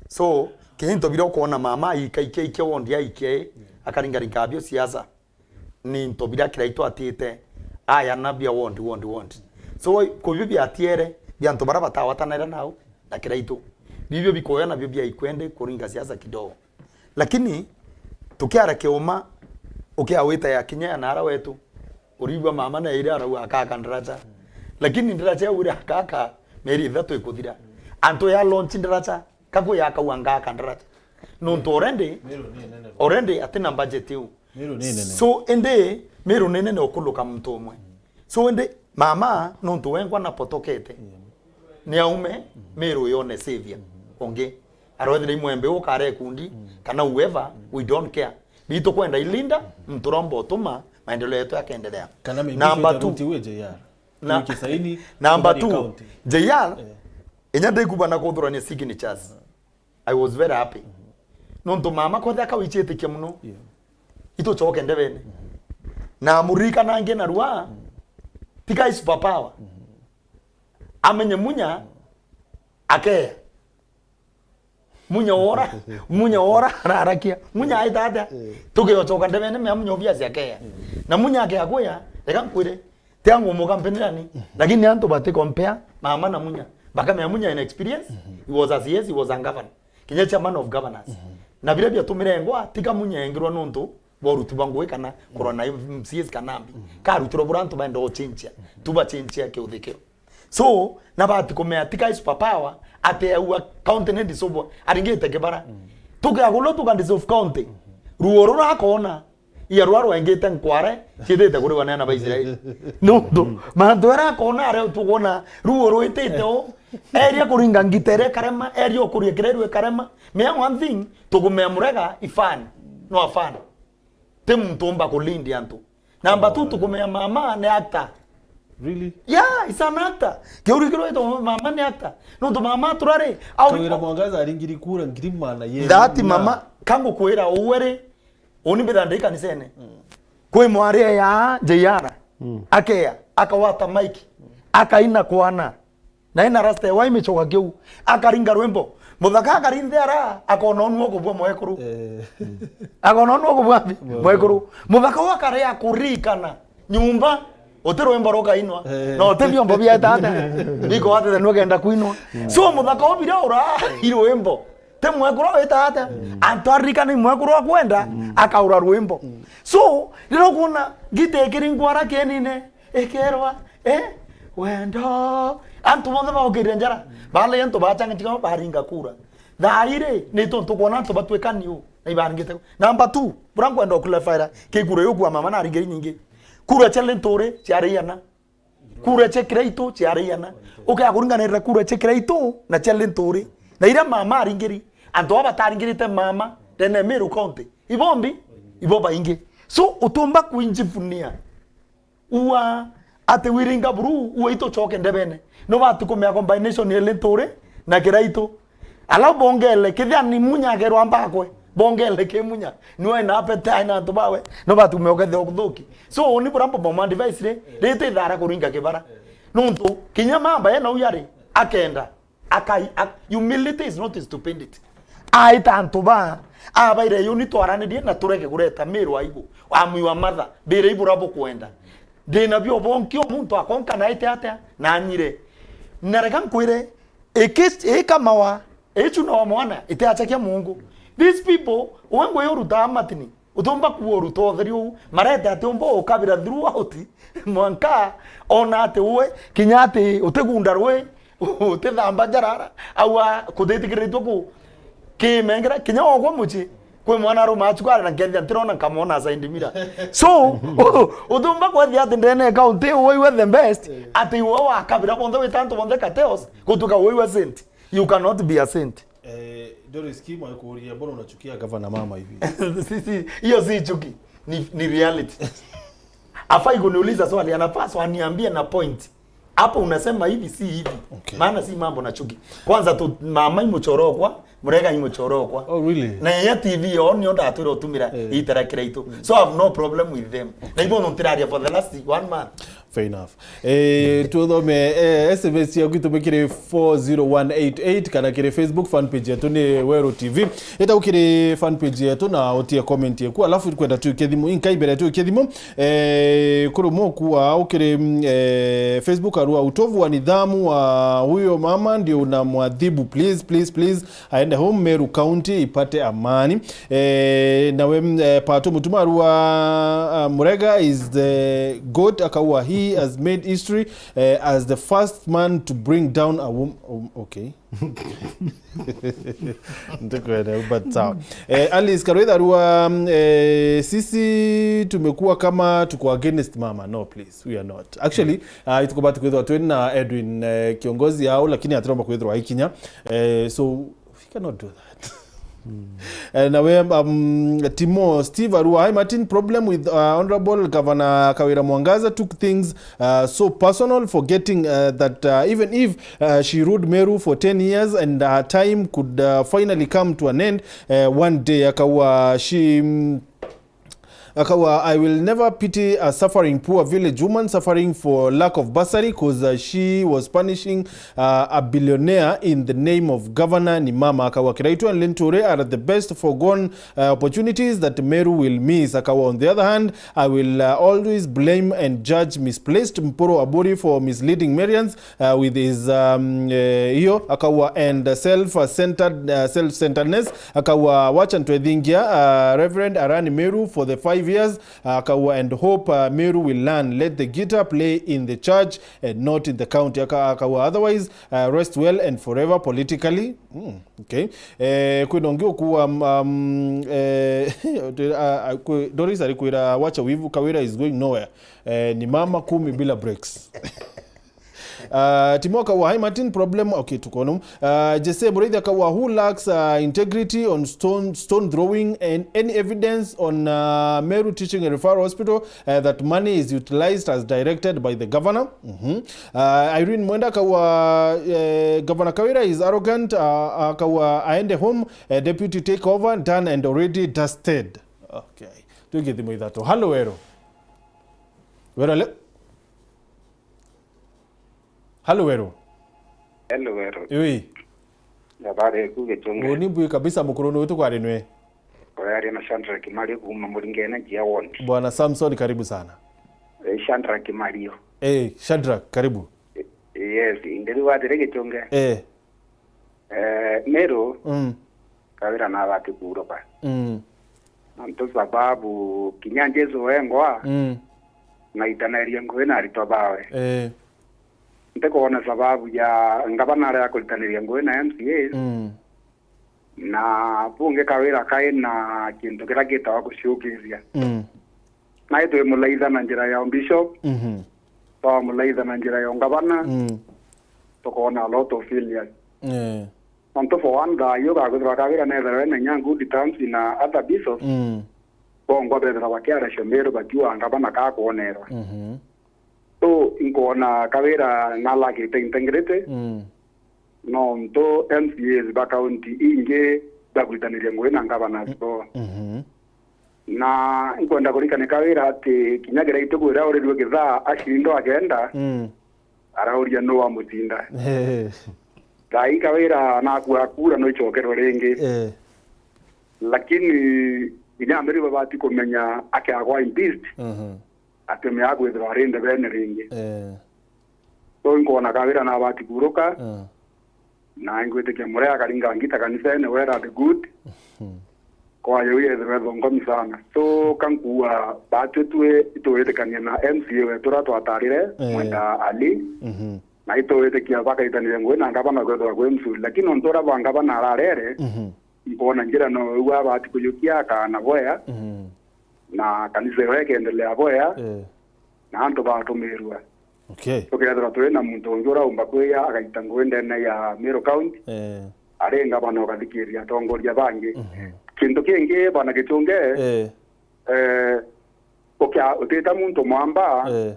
So, kintu bira ukoona mama aikaikia, aikia wondi aikia i, akaringaringa bio siasa. Ni into bira Kiraitu atite, aya na bia wondi, wondi, wondi. So, kubio biatiere, bia antu bara batawatanaira nau na Kiraitu. Bibio bikoya nabio bia ikwende kuringa siasa kidogo. Lakini, tukiara kiuma, ukiawita ya kinya ya nara wetu, urigwa mama na ira arauga akaka ndaracha. Lakini ndaracha ya ura akaka, mieri ithatu ikuthira. Antu ya launch ndaracha, kaku ya kaua ngaka ndaracha. Nontu already, Meru ni nene. Already atina budget iu. Meru ni nene. So, indi, Meru ni nene ukuluka muntu umwe. Soende, mama, nontu wengwa napotokete, ni aume, Meru yone savior ungi. Arwethire imwembe ukare kundi, kana whoever, we don't care. Bitu kwenda ilinda, mtu romba utuma, maendeleo yetu yakaendelea. Kana maybe Number two. Ruti uwe J R. Na- Wiki saini, Number two, county. J R, eh, inya ndikuba na kuthurania signatures. I was very happy. Nontu mama kwetha akawichitikia muno. Yeah. Itucoke ndebene. Na murika nange na rua, tiga i superpower. Amenye Munya, akeya. Munya wora, Munya wora ararakia. Munya aita atia? Eh. Tukiyocoka ndebene mea Munya obvious akeya. Eh. Na Munya akeya kuya, reka nkwire, tia ngumuka mpinirani. Mhm. Lakini antu bati compare mama na Munya. Bakamea Munya in experience, mhm, he was a C S, he was a governor. Kinya chairman of governors. Mhm. Na biria biatumire engwa, tika Munya engirwa nontu bwa uruti bwa ngugi kana kurwa na M C As kana mbi. Mhm. Karutirwa bura antu baenda guchinchia. Mhm. Tubachinchia kiuthikio. So, nabati kumea tika i superpower, ateaua county ni dissolve, aringite kibara. Mm. Tukiagulwa tuka dissolve county. Mm. Ruo rura akona, ia rwa rwengite nkware, ciitite kuri banene ba Israeli. Nontu, mantu ara akona aria tukwona, ruo rwitite o, eria kuringa ngita iria ikarema, eria ukuria kireru ikarema. Mea one thing, tukumea Murega i fan, no a fan. Ti muntu umba kulead antu. Number two, tukumea mama ni actor. Really? Yeah, he's an actor. Kiuri kirwito mama ni actor. Nontu mama turari, au Kawira Mwangaza aringiri kura ngiri mana ye. That mama, kangukwira uwe ri, uni mbitha ndi kanisene. Mm. Kwi mwari ya J R. Mm. Akeya, akawata mic. Akaina kwana. Na ina rasta ya wai michoka kiu. Akaringa rwimbo. Muthaka akarinthia ara, akona onu okubua mwekuru. Eh. Akona onu okubua mbi, mwekuru. Muthaka wa kare ya kurikana. Nyumba, uti rwimbo rukainwa. Eh. Na uti biombo bia tata. Biko wate nwe kenda kuinwa. Mm. So muthaka obira ura, i rwimbo. Ti mwekuru wita ata? Mm. Antu arikana i mwekuru akwenda, mm, akaura rwimbo. Mm. So, rira ukona ngita ikiri ngwara kienine, ikerwa, eh, wendo. Antu bonthe baukirire njara. Bale antu bachanganyika baringa kura. Thaa iri, ni tontu kwona antu batwikani u, na ibaringite. Number two, bura nkwenda uclarify, ki kura yo kwa mama na aringiri nyingi. Kura cia Linturi ciari iana. Kura cia Kiraitu ciari iana. Ukea kuringanirira kura cia Kiraitu na cia Linturi. Na iria mama aringiri, antu aba bataringirite mama, ndene Meru County. Ibombi, ibo baingi. So, utumba kuinjivunia. Ua, ati wiringa buru, ua itucoke ndebene. No bati kumea combination ya Linturi na Kiraitu. Ala bongele, kethia ni Munya akerwa mbakwe. Bongele ki Munya. Niwe na apete aina antu bawe. No bati kumea ukethia ukuthuki. So, uni bura mbo mama advice ri, rite thara kuringa kibara. Nontu, kinya mamba yena uyari, akenda. Akai, ak-, humility is not stupidity. Aita antu ba, abaire yo ni twaranirie na turege kureta Meru aibu. Amwi wa matha, bire ibura bukwenda. Ndina bio bonki o muntu akonka na aite atia, na anyire. Na reka nkwire, iki, ikamawa, ichu na wa mwana, ite achakia Mungu. These people, uwe ngwe yoruta matini. Utumba kuoru totheri uu, marete ati umba ukabira throughout, mwanka ona ati uwe, kinya ati utigunda rwi, utithamba njarara, aua kutitikiritwe ku kimengera, kinya ogwa muci, kwi mwana aruma achukwara na nkethia ntirona nkamwona side mirror. So, utumba kwethia ati ndene county uwe iwe the best, ati uwe wakabira bonthe wita antu bonthe cartels, gutuka uwe iwe saint. You cannot be a saint. Eh, Doris Kim alikuuliza, "Mbona unachukia gavana mama hivi?" Si, si, hiyo si chuki. Ni, ni reality. Afai kuniuliza swali, anapaswa aniambie na point. Hapo unasema hivi, si hivi. Okay. Maana si mambo na chuki. Kwanza tu, mama imuchorokwa, Murega imuchorokwa. Oh, really? Na ya T V yo nio ndatwira utumira, eh, itara Kiraitu. Mm. So I have no problem with them. Okay. Na ibo no ntiraria for the last one month. Fair enough. Eh, tuthome, eh, S M S ciaku itume kiri four zero one eight eight kana kiri Facebook fan page yetu ni Weru T V. Ita ukiri fan page yetu na utie comment yeku, alafu kwenda tuikie thimu, inkai mbere tuikie thimu. Eh, kuri muku wa ukiri, mm, eh, Facebook arua, "Utovu wa nidhamu wa huyo mama ndio unamwadhibu, please, please, please." Aende home, Meru County ipate amani. Eh, nawe, mm, eh, Pato Mutuma arua, uh, Murega is the goat, akaua, he has made history, eh, as the first man to bring down a woman. Um, okay. Ndikwenda, but sawa. Eh, Alice Karwitha arua, mm, eh, "Sisi tumekuwa kama tuko against mama." No, please, we are not. Actually, uh, itukubati kwithwa twina Edwin, eh, kiongozi yao, lakini atiromba kwithwa aikinya. Eh, so, we cannot do that. Eh, nawe, um, Timo Steve Arua, "Hi Martin, problem with, uh, Honorable Governor Kawira Mwangaza took things, uh, so personal, forgetting, uh, that, uh, even if, uh, she ruled Meru for ten years and her time could, uh, finally come to an end, uh, one day." Akawa she, mm, Akawa, "I will never pity a suffering poor village woman suffering for lack of bursary, 'cause, uh, she was punishing, uh, a billionaire in the name of governor ni mama." Akawa, "Kiraitu and Linturi are the best forgone, uh, opportunities that Meru will miss." Akawa, "On the other hand, I will, uh, always blame and judge misplaced Mpuru Aburi for misleading Marians, uh, with his, um, uh, hiyo," akawa, "and self-centered, uh, self-centeredness." Akawa, "Wacha ntwethingia, uh, Reverend Arani Meru for the five years," akawa, "and hope, uh, Meru will learn. Let the guitar play in the church and not in the county." Aka-, akawa, "Otherwise, uh, rest well and forever politically." Mm, okay. Eh, kwina ungi ukuwa, um, um, eh, uh, uh, kwi-, Doris arikwira, "Wacha wivu, Kawira is going nowhere." Eh, ni mama kumi bila breaks. Uh, Timo akawa, "Hi Martin, problem." Okay, tukono. Uh, Jesse Muriithi akawa, "Who lacks, uh, integrity on stone, stone throwing and any evidence on, uh, Meru Teaching and Referral Hospital, uh, that money is utilized as directed by the governor?" Mhm. Uh, Irene Mwenda akawa, uh, "Governor Kawira is arrogant, uh, akawa aende home, uh, deputy take over, done and already dusted." Okay. Twingie thimu ithatu. Halo Weru. Weru, ale- Halo Weru. Hello, Weru. Ui. Habari yaku, Gichunge? Uni mbui kabisa, mukuru ni witu kwari nwe. Oyaria na Shadrack Mario kuuma Muringene, Njia Ward. Bwana Samson, karibu sana. Eh, Shadrack Mario. Eh, Shadrack, karibu. Eh, yes, ndiri watire Gichunge. Eh. Eh, Meru, Mm. Kawira nabati kuuruka. Mm. Nontu sababu kinya Jesu wengwa Mm. naitaniria ngugi na aritwa bawe. Eh. Ntikwona sababu ya ngavana aria kuritaniria ngugi na M C As. Mm. Na bungi Kawira kai na kintu kiria gitawa guciukiria. Mm. Nai twimulaitha na njira ya bishop, Mhm. twamulaitha na njira ya ngavana, Mm. tukoona a lot of failures. Eh. Nontu for one, thayu gakwithirwa Kawira nethirwa ena inya good terms na other bishops, Mm. bongwa bethirwa bakiaria Meru bakiuga ngavana kakwonerwa. Mhm. So, inkwona Kawira nalakite integrity, Mm. nontu M C As ba county ingi bagwitaniria ngugi na ngavana bo. Mhm. Na nkwenda kurikania Kawira ati kinya kiria ituku iria aurirue kithaa acindwa akenda, Mm. arauria nu wamucinda. Eh. Thaai Kawira nakua kura no icokerwe ringi. Eh. Lakini kinya Meru babati kumenya akiagwa impeached, Mhm. atumia akwithirwa ari ndebene ringi. Eh. So, nkwona Kawira nabati kuruka, Ah. na ngwitikia muria akaringa ngita kanisene, well and good. Mhm. Kwayo yethirwe thongomi sana. So, kankuwa batwi twi itwitikania na M C A wetu uria twatarire, Eh. Mwenda Ali. Mhm. Na itwitikia bakaitanire ngugi na ngavana kwethirwa kwi mzuri. Lakini nontu uria bwa ngavana ararere, Mhm. nkwona njira no u abati kuyukia akaana bwea. Mhm. Na kanisa iyo ikendelea bwea, Eh. na antu batumirua. Okay. Tukethirwa turi na muntu ungi uraumba kwija agaita ngugi ndene ya Meru County, Eh. ari ngavana ukathikiria atongoria bangi. Mhm. Kintu kingi, bwana Gichunge, Eh. eh, ukia-, utita muntu mwamba, Eh.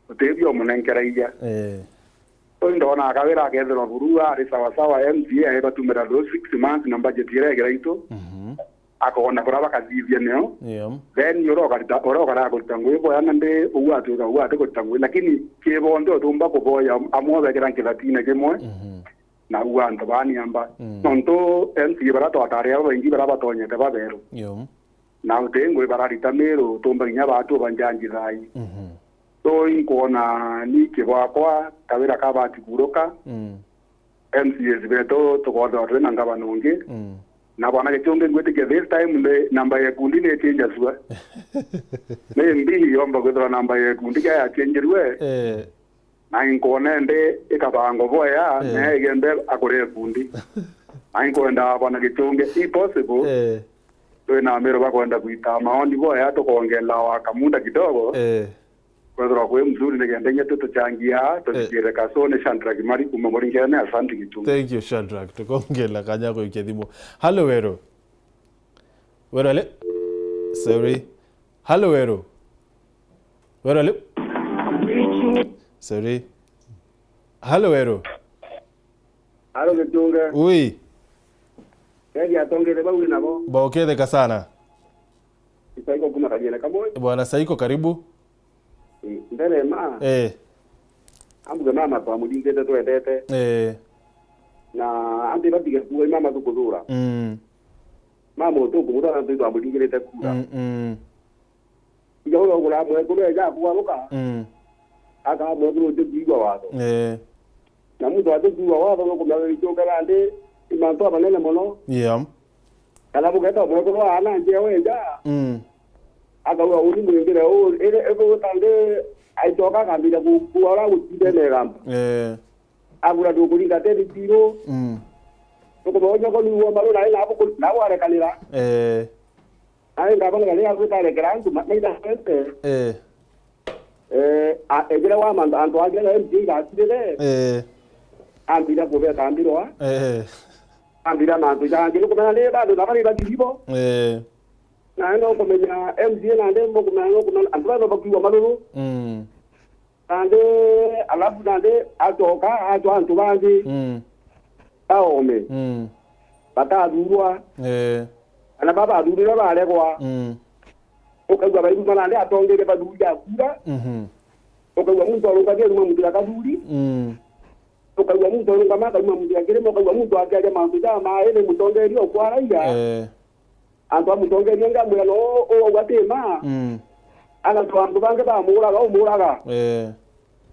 utibio umunenkeragia. Eh. So, ndona Kawira akethirwa buru ari sawa sawa, M C A aibatumira those six months na budget iria igiraitu. Mhm. Akona kuria bakathithia nio. Yeah. Then uria ukarita, uria ukaraga kurita ngugi boya na ndi ugu atwika ugu ati kurita ngugi, lakini ki bonthe utumba kuboya amwe obekira nkithatine kimwe. Mhm. Na ugu antu baniamba. Mm. Nontu M C A baria twatari abo baingi baria batonyete baberu. Yeah. Na uti ngugi bararita Meru utumba kinya batu banjanji thai. Mhm. So, inkwona ni kibwakwa Kawira kabati kuruka. Mm. M C As betu tukothirwa twina ngavana ungi. Mm. Na bwana Gichunge, ngwitikia this time ni namba ya ikundi ni change sua. Ni mbi yomba kwithirwa namba ya ikundi kia ya changerwe. Eh. Na inkwona ndi ikabangwa boya, Eh. na igembe akure ikundi. Na inkwenda bwana Gichunge, if possible, Eh. twina Meru bakwenda gwita maoni boya, tukongela wa kamuda kidogo. Eh. Kwethirwa kwi mzuri, nikenda inya tu tuchangia, tuthikire kasone Shadrack Mari kuma Muringene. Asante Gichunge. Thank you, Shadrack. Tukongela kanya gwikia thimu. Halo, Weru. Weru ale? Sorry. Halo, Weru. Weru ale? Sorry. Halo, Weru. Halo, Gitunge. Ui. Kethi atongere bau wi nabo. Boketheka sana. Isaiko kuma Kariene kamwe. Bwana Saiko, karibu. Ii, mbere ma. Eh. Ambuge mama twamulingite twendete. Eh. Na anti batige kuuga mama tukuthura. Mm. Mama utukumuthura antu twamulingirite kura. Mm, mm. Inya uria ugura mwekuru eja akwaruka. Mm. Akaa mwekuru utikuigua watho. Eh. Na muntu atikuigua watho no kumenya gicukera ndi i mantu amanene mono. Yeah. Kana bugeta mwekuru aana njia wenja. Mm. Akauga uni mwingire u iri iguta ndi aicoka akambira gukua uria gutinde na igamba. Eh. Agura ndukuringa teni tiru. Mm. Nukumenya unyoko ni uo maru nae nabu nabu arekanira. Eh. Nae ngabona riria agwita arekera antu ma- maitha sente. Eh. Eh, a- ejire wa mantu antu angi na M P A igasirire. Eh. Ambira kubeta mbirwa. Eh. Ambira mantu jangi nukumenya ni bandu na bari bathiri bo. Eh. Nae no kumenya M C A nandi mukumenya no kumenya antu bano bakiwa maruru. Mm. Nandi alafu nandi acoka atwa antu bangi. Mm. Baome. Mm. Batathurwa. Eh. Kana babathurire baregwa. Mm. Ukaigua bairuma nandi atongeire bathuri akura. Mhm. Ukaigua muntu arungamia aruma muntu ya kathuri. Mm. Ukaigua muntu arungama akaruma muntu ya kirima, ukaigua muntu akiaria mantu ja mairi mutongeria ukwaraia. Eh. Antu a mutongeria ngamwira no uu ati ma. Mm. Antu antu bangi bamuraga umuraga. Eh.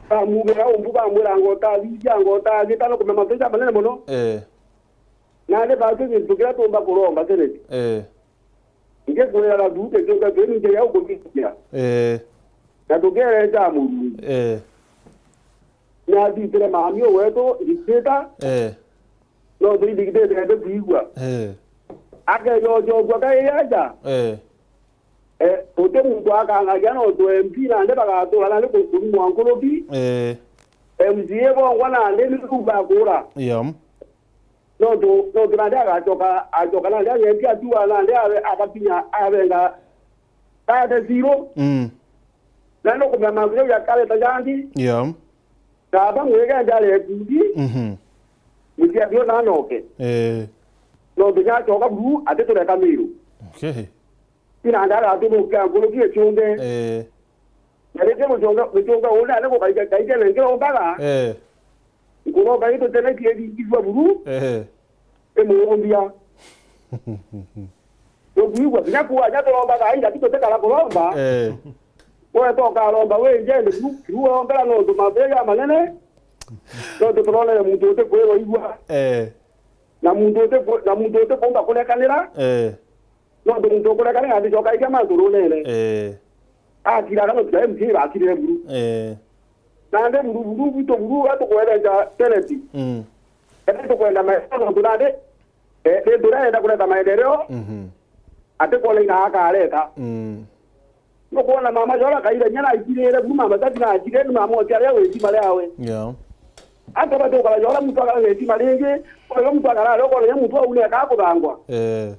Bamubira umbu bamwira ngota thithia ngota gitano kumenya mantu ja manene mono. Eh. Nandi batu gintu kiria tumba kuromba seneti. Eh. Ngikwira na thuke kioka kiri njira ya ukuthithia. Eh. Na tukereja Murungu. Eh. Na athitire mami wetu dictator. Eh. No tu dictator ende kuigua. Eh. Akejojogua kai aja. Eh. Eh, uti muntu akangagia no tu M P nandi bagatura nandi ku- kurumwa nkuruki. Eh. M C A bongwa nandi ni tu bakura. Yeah. Nontu, nontu nandi agacoka, acoka nandi agenti atua nandi abe-, agakinya abenga tate zero. Mm. Na nukumenya mantu jau jakareta jangi. Yeah. Taba mwigende ari ekundi. Mhm. Muciari ona anoke. Eh. Nontu nyacoka buru atitureka miru. Okay. Ina nandi agatumukia nkuruki icunge. Eh. Na ringi gucunga, gucunga uu nandi gukaija, kaija na nkirombaga. Eh. Nkuromba itutenetie ithingithua buru. Eh. Imuumbia. Tukwigua, kinya kuaja turombaga, inga ti tutikara kuromba. Eh. Wewe to ukaromba wi njene, kiru, kiru urombera nontu mantu jaja manene. Nontu turonere muntu utikwirwa igua. Eh. Na muntu utikwe-, na muntu utikumba kurekanira. Eh. Nontu muntu ukurekanira aticoka ikia mantu runene. Eh. Akiraga nontu ja M C A irakirire buru. Eh. Nandi buru, buru, bwitu buru, atukwenda ja teneti. Mm. Ati tukwenda maendeleo nontu nandi, eh, ni turenda kureta maendeleo. Mhm. Ati kwona ina akareta. Mm. Nukwona mama jora kaire nyana aikirire buru mama tati na akire ni mama otiaria witima riawe. Yeah. Ati batukara jora muntu akara witima ringi, kwa muntu akara ro kwa muntu au ni akakuthangwa. Eh.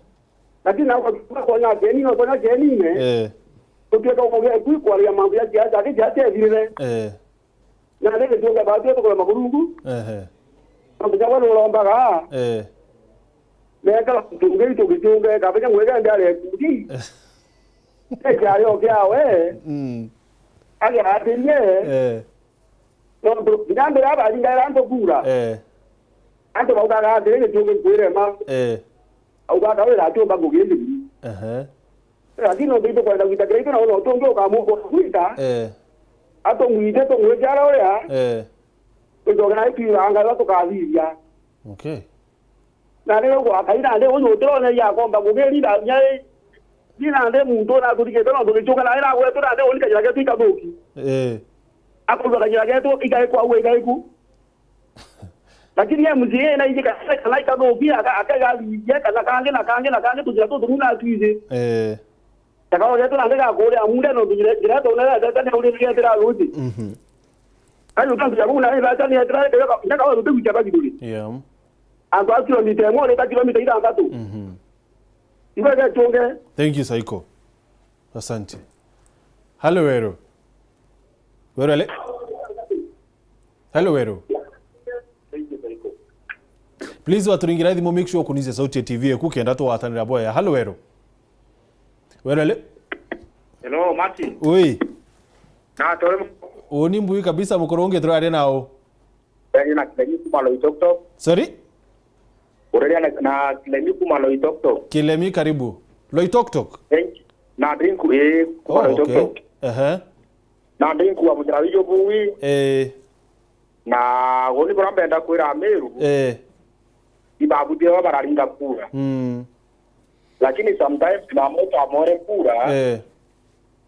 Lakini na kwa kwa na keni no kwa keni ne. Eh. Tukieka kugia kui kwaria mambo ya siasa, ati siasa ethirire. Eh. Na riri tuge batu tukora makurungu. Ehe. Nontu ja bwana urombaga. Eh. Neka tunge itu gitunge, kabenya mwega ndare kundi. Eke ayo kiawe. Mm. Age atirie. Eh. Nontu ngambe ya baringa era ntokura. Eh. Antu baugaga atiri gitunge kwirema. Eh. Augaga wira atiumba ngugi indi. Ehe. Lakini nontu itukwenda gwita kiria itu na ona utungi ukamukwa gwita. Eh. Atumwite tumwite ara uria. Eh. Tucoke na itwiranga iria tukathithia. Okay. Na riu gwakai nandi uyu utironeria akomba ngugi rinda nyai. Ni nandi muntu na aturigite nontu gicuka na ira gwetu nandi uni kajira getu ikathuki. Eh. Akurwa kajira getu igaikwa uwe igaiku. Lakini M C A na ingi kana, kana ikathukia, aka-, akaiga thithia, kana kangi na kangi na kangi, tujira tutu muna twiji. Eh. Takao getu nandi gakuria munde no tujire, jira tu na tata ne uri tira ruti. Mhm. Ayo tantu ya buna ira tani ya tira, ndaka wa ruti kuchaba kiduri. Yeah. Antu a kilomita imwe, uri ta kilomita ithanthatu. Mhm. Ngwega chunge. Thank you, Saiko. Asante. Hello, Weru. Weru, ale? Hello, Weru. Please, waturingira thimu, make sure kunizia sauti ya T V eku, kenda twatanira boya. Hello, Weru. Weru, ale? Hello, Martin. Ui. Na, tore mu- Uni mbui kabisa, mukuru ungi turaria nao. Ureria na Kilemi kuma Loitoktok. Sorry? Ureria na, na Kilemi kuma Loitoktok. Kilemi karibu. Loitoktok? Thank you. Na ndrinku, eh, kuma Oh, okay. Loitoktok. Ehe. Na ndrinku wa mujara wijo bui. Eh. Na uni bura mbenda kwira Ameru. Eh. Ibabuthia bararinga kura. Mm. Lakini sometimes na muntu amore kura. Eh.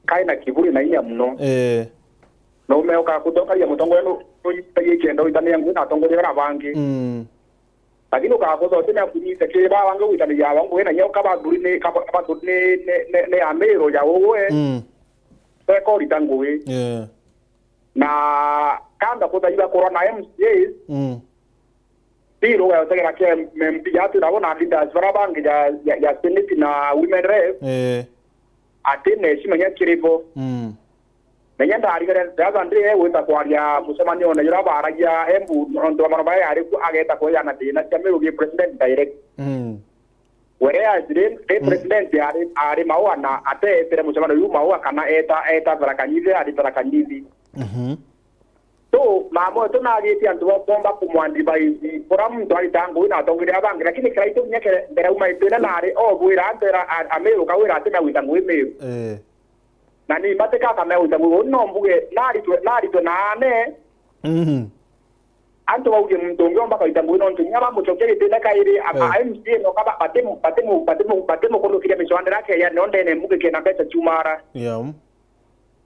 Kai na kiburi na inya muno. Eh. Na umeuka kutongaria mutongoria nu, nu, ikenda uitania ngui na atongoria bara bangi. Mm. Lakini ukakutha uti na kunyita ki ba bangi uitania ya bangi na nyo kaba nduri ni, kaba, kaba nduri ni, ni, ni, ni Ameru ya uwe. Mm. Beko rita ngui. Yeah. Na kanda kutha iba kurwa na M C As. Mm. Bill ugayotegera kia M P yatu na bona leaders bara bangi ya, ya, ya Senate na Women Rep. Eh. Ati na heshima nya kiri bo. Mm. Menya ndarigere the other day gwita kwaria mucemanio na jura baragia Embu nontu wa maro maya yari ku ageta kwejana thina cia Meru gi president direct. Mm. Whereas ri, ri Mm. president ari, ari Maua na ateetire mucemanio yu Maua kana eta, eta Tharaka Nithi, ari Tharaka Nithi. Mhm. So, mama wetu nagitie antu ba kuomba kumwadvise, kura muntu arita ngui na atongeria bangi, lakini kiraitu kinya kere, mbere uma itwira nari, o bwira antu era, a-, Ameru kawira ati na gwita ngui Meru. Eh. Na ni matika kana gwita ngui, uni no mbuge, naritwe, naritwe na ane. Mhm. Antu bauge muntu ungi omba kaita ngui nontu kinya bamucokia gitine kairi, a, Eh. a M C A no kaba, batimu, batimu, batimu, batimukunukiria micwandira yake ya no ndene mbuge kena mbeca ciumara. Yeah.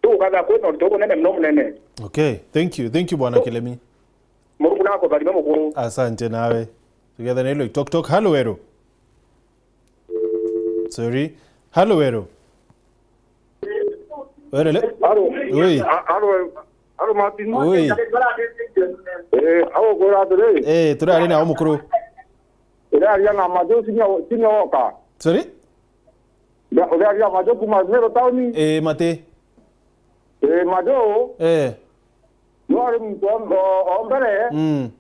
Tu ukaga kwina untu bunene muno munene. Okay, thank you. Thank you, Bwana Kilemi. Murungu nakutharima mukuru. Asante nawe. Together na ilo Tok Tok. Hello, Weru. Sorry. Hello, Weru. Weru le? Halo. Ui. A-, halo, halo, Martin. Ui. Eh, halo, kura atiri. Eh, turari na mukuru. Iraria na Majo, sinya, sinya woka. Sorry? Iraria Majo kuma Meru town. Eh, mate. Eh, Majo. Eh. No ari muntu o, o, o mbere. Mm.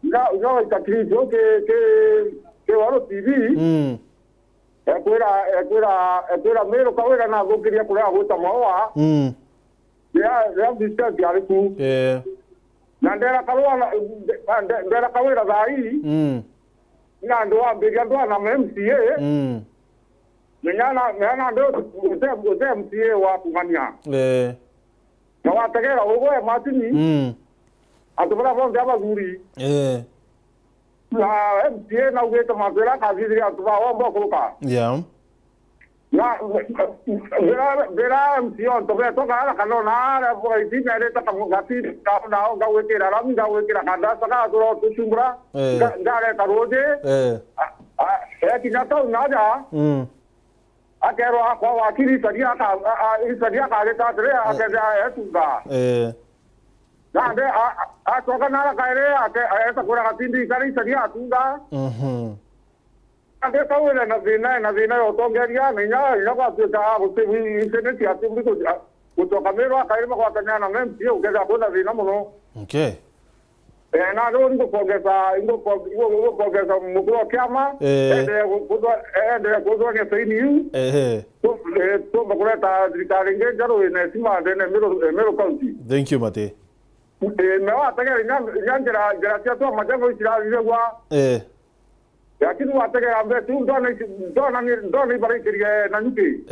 Nga, nga waita Chris, o ki, ki, ki Waro T V. Mm. Ekwira, ekwira, ekwira Meru kawira nathukiria kuria gwita Maua. Mm. Ria, ria distance ari ku. Eh. Na ndera karwa na, nde-, nde-, ndera kawira thaa ii. Mm. Na andu wambiria ndwana na M C A. Mm. Menya na, menya na ndu ute, ute M C A wa kung'ania. Eh. Na wategera ugwe Martin. Mm. Antu baria bonthe abathuri. Eh. Na M C A naugite mantu jaria akathithiria antu ba womba ukuruka. Yeah. Na, mbira, mbira M C A onto betwa kana kana ona aria bwa iti merite kamu-, gati, ka, nao ngagwikira rami, ngagwikira kandasa, gatura utucumbura, Eh. nga-, ngareta ruji. Eh. A, a, ekinya tau naja, Mm. akerwa akwa wakiri Isaria aka-, a, a, Isaria akarita atiri, Eh. akethira etunga. Eh. Nandi, a, a, acoka nara kairi, ake-, aeta kwira Gatindi ikari Isaria atunga. Mhm. Nandi kau ena thina, ena thina ya utongeria, na inya, inya gwatuika a guti-, i-, i-, seneti atumbi ku-, a, gucoka Meru akairi magwatania na M C A, ukethira kwina thina muno. Okay. Eh, na riu ingukongesa, inguko-, ingu-, ingukongesa mukuru wa kiama, Eh. endelee ku-, kuthwa-, endelee kuthwania saini iu. Ehe. Tu-, eh, tuumba kureta thirikari ingi njeru ina heshima ndene Meru, eh, Meru County. Thank you, Mate. Eh, na wategera inya, inya njira, njira cia twa majengo icirariragua. Eh. Lakini wategera mbe tu, ndona ici, ndona ni, ndona ibaraikirie na nyuki.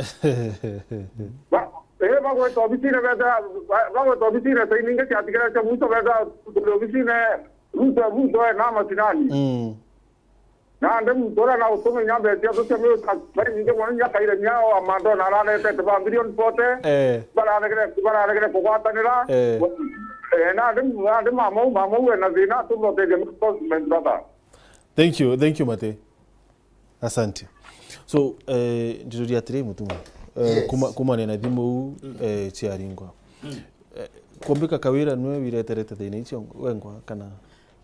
Ba, eh, bagweta obisine beta, ba, bagweta obisine saini ingi ciatigire cia mwiso beta, obisine, Ruto, Ruto, eh, na macinani. Mm. Nandi muntu uria na utume inya mbeca cia tuceme uta, bari nyingi mono inya kaire nyao, amando na araretete ba bilioni forty, Eh. bararegere, bararegere kugwatanira. Eh. Eh, nandi, nandi mamau, mamau ena thina, atuthotethia, my brother. Thank you, thank you, Mate. Asante. So, eh, ndiruria atiri, Mutuma. Eh, Yes. kuma, kumania na thimu, eh, ciaringwa. Eh, kumbika Kawira nwe wireterete thina icio wengwa, kana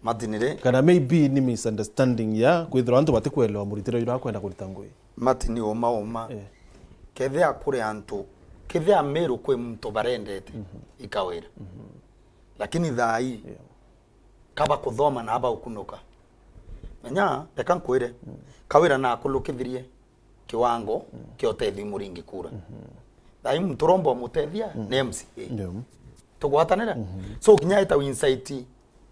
Martin ri? Kana maybe ni misunderstanding ya kwithirwa antu batikwelewa muritiro jura akwenda kurita ngui. Martin, uma uma. Eh. Kethia kuri antu, kethia Meru kwi muntu barendete, mhm, i Kawira. Mhm. Lakini thaa ii, yeah, kaba kuthoma na aba ukunuka. Menya, reka nkwire, mm, Kawira na akulukithirie kiwango, mm, kia utethio muringi kura. Mhm. Thaa ii muntu uromba umutethia, mm, ni M C A. Yeah. Tugwatanira? Mhm. So, kinya eta incite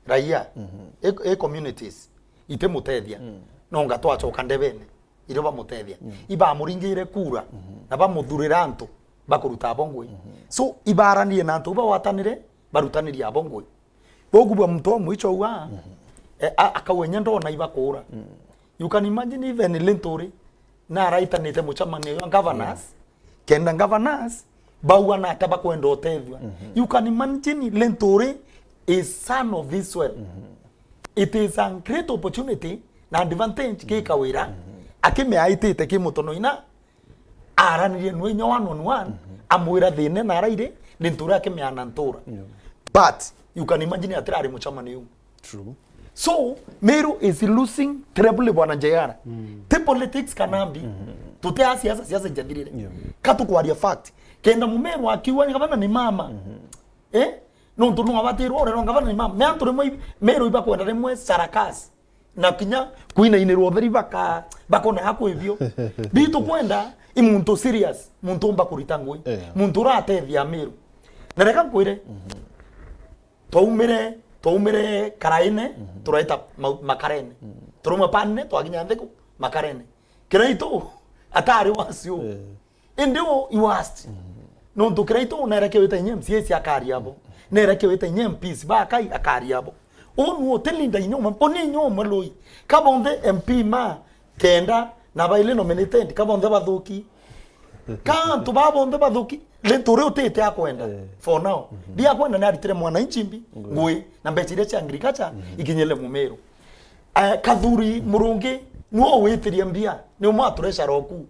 raia, mhm, i, i communities, itimutethia. Mm. No nga twacoka ndebene, irio bamutethia. Mm. Ibamuringire kura, mhm, na bamuthurira antu bakuruta abo ngui. Mhm. So, ibaranirie na antu bagwatanire, barutanirie abo ngui. Bogu bwa muntu umwe icho auga, mhm, eh, a-, akauga, "Inya ndona ibakura." Mm. You can imagine even Linturi naraitanite mucemanio jwa governors, mm, kenda governors bauga nata bakwenda utethua. Mhm. You can imagine Linturi is son of this soil. Mhm. It is a great opportunity na advantage ki Kawira, mhm, akimiaitite ki mutonoina, aranirie nwe inya one on one, mhm, amwira thina na arairi, ni ntura akimeana ntura. Yeah. But you can imagine atirari mucemani u. True. So, Meru is losing terribly, bwana J R. Mm. Ti politics kana mbi. Mhm. Tuti a siasa, siasa ijathirire. Yeah. Ka tukwaria fact. Kenda Mumeru akiuga ni gavana ni mama. Mhm. Eh? Nontu no abatirwo urerwa gavana ni mama. Me antu rimwe i-, Meru ibakwenda rimwe sarakasi. Na kinya kwinainirwa utheri baka-, bakona hakwibio. Bitu kwenda i muntu serious, muntu umba kurita ngui, eh, muntu uratethia Meru. Na reka nkwire, mhm, twaumire, twaumire Karaine, mhm, turaita mau-, Makarene. Mhm. Turauma Panne, twakinya Nthiku, Makarene. Kiraitu atari wacio. Eh. Indi u, i worst. Mm. Nontu Kiraitu nerekewe ta inya M C As akaria abo. Nerekewe ta inya M Ps ba Kai akaria abo. U nu uti leader inya umwe, u ni inya umwe lui. Ka bonthe M P ma kenda na baili nominated, ka bonthe bathuki. Ka antu ba bonthe bathuki, Linturi utite akwenda. Eh. For now. Mhm. Ndi akwenda ni aritire mwananchi mbi, ngui, ngui, na mbeca iria cia agriculture, mhm, ikinyire Mumeru. Eh, Kathuri Murungi, nwe witiria mbia, ni umwe aturecaraga oku.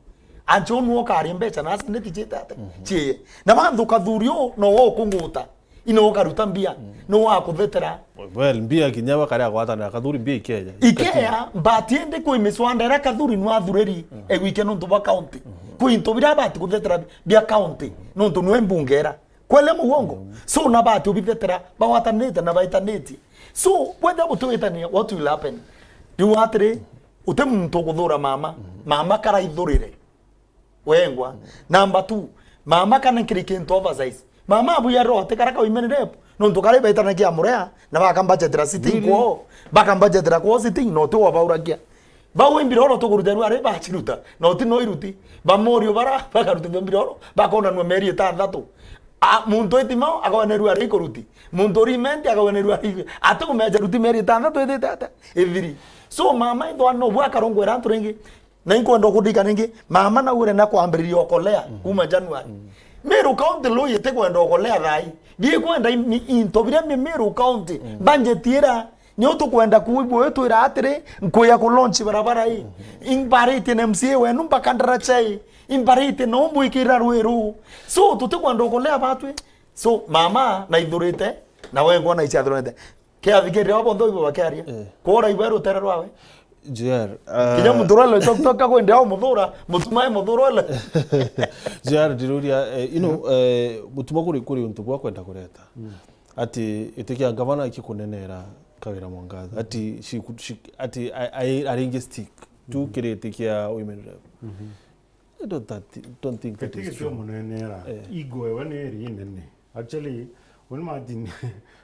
Ancho nwe ukaria mbeca na asaneti ciite ate? Mhm. Ciiye. Na banthu Kathuri u, no we ukunguta. Ino ukaruta mbia, mhm, no wakuthetera. Well, mbia kinya bakaria gwatanira Kathuri mbia ikeja. Ikeya, but indi kwi miswanda iria Kathuri nwe athureri, mhm, egwike nontu bwa county. Mhm. Kwi into biria abati kuthetera bia county, nontu nwe mbunge era. Kwele mugongo. Mm. So, na bati ubithetera, bagwatanite na baitanitie. So, bwethira butiwitania, what will happen? Riu atiri, uti muntu ukuthura mama. Mm. Mama karaithurire. Wengwa. Mm. Number two, mama kana nkiri kintu oversize. Mama abu ya rote kara ka women rep. Nontu kari baitanagia murea, na bakambachetera sitting, really? Kwoo. Bakambachetera kwoo sitting, no tu wabauragia. Bau imbiroro tukuruterua ari bachiruta, na uti no iruti. Bamorio bara, bakaruterua imbiroro, bakonanua mieri itanthatu. A, muntu itimao, akawenerua ari ikuruti. Muntu uri imenti, akawenerua ari, ati kumeja ruti mieri itanthatu ithite ata? Ithiri. So, mama ithwa no bwa karongwera antu ringi, na inkwenda kudika ringi, mama naugire na kwambiriria okolea, mm, kuma January. Mm. Meru County Law itikwenda okolea thai. Bikwenda i-, mi-, into biria mi Meru County, mm, budget ira Nio tukwenda kuigua uyu twira atiri, nkuya ku launch barabara ii. Mhm. Imbaritie na M C A wenu mbakandara chai. Imbaritie na umbwikira rwiru. So, tutikwenda ukulea batwi. So, mama naithurite, na wengwa na ichathurite. Kiathikirire abo bonthe uigua bakiaria. Eh. Kura igwe rutere rwawe. J R, uh, kinya muntu rwele tok tok akwende au muthura, mutuma e muthura ole. J R ndiruria, eh, you know, mhm, eh, mutuma kuri, kuri untu bwa kwenda kureta. Mm. Ati iti kia ngavana ikikunenera Kawira Mwangaza. Ati she could, she, ati a-, a-, aringi stick tu, mhm, kiri iti kia women rep. Mhm. I don't, that, don't think that is true. Iti gitio munenera. Eh. Ego ewe ni iri inene. Actually, uni Martin,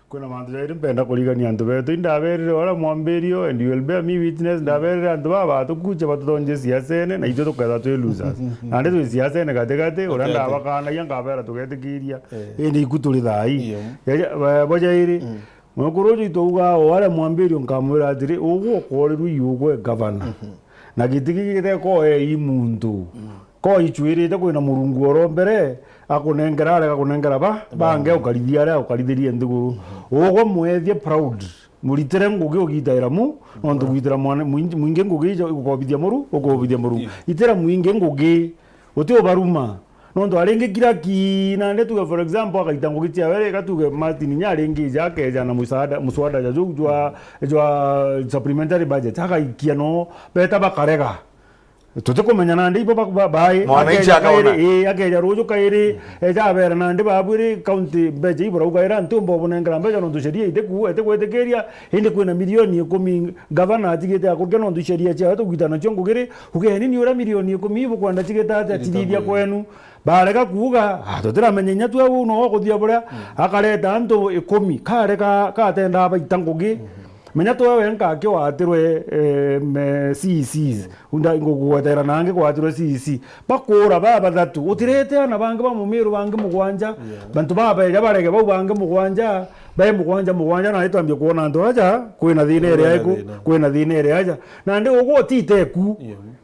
kwina mantu jairi mpenda kurigania antu betu. Indaberire ora mwambirio, and you will bear me witness, ndaberire antu baba batukuche batutonje siasene, na itwe tuketha twi losers. Nandi twi siasene gatigati, uria ndabakanagia ngabera tugetikiria. Eh. Indi iku turi thai. Iyo. Jaja, ba-, bo jairi, mm, mwekuru uju itwauga o aria mwambirio nkamwira atiri, ugwe ukorirwe iugwe gavana. Mhm. Na giti gigi gitekoe i muntu. Mm. Ko ichuirite kwina Murungu oro mbere, akunengera aria gakunengera ba, bange, mm, ukarithia aria ukarithirie nthiguru. Mhm. Ugwe mwethie proud. Muritire ngugi ugitaira mu, nontu gwitira mwana, mwingi, mwingi ngugi ija gukobithia muru, ukobithia Murungu. Ndio. Itira mwingi ngugi, uti ubaruma. Nontu aringi kira ki, nandi tuge for example, akaita ngugi ciawe, reka tuge Martin nya aringi ija akeja na musada, muswada ja juu jwa, jwa supplementary budget, akaikia no, beta bakarega. Tutikumenya nandi ibo ba-, ba-, bai, mwananchi akeja akaona. Kairi, ii, akeja ruju kairi, eja abera nandi babwiri county mbeca ibo rauga ira ntiumba ubunengera mbeca nontu sheria itiku-, itikwitikiria, indi kwina milioni ikumi gavana atigite akurukia nontu sheria ciawe tugwitana nacio ngugiri, ugeni ni uria milioni ikumi ibukwenda cigite atia cithithia kwenu. Barega kuuga, ah, tutiramenya inya twe uu no guthia buria, akareta antu ikumi, kare ka-, katendaa baita ngugi. Menya twe wenka akiwatirwe, eh, me C E Cs, unda ngugwetera nangi kwatirwe C E C. Bakuura baa bathatu, utirete ana bangi ba Mumiru bangi mugwanja, bantu babeja barege bau bangi mugwanja, bae mugwanja mugwanja, na itwambie kwona antu aja, kwina thina iria iku, kwina thina iria aja. Nandi ugwe utite ku.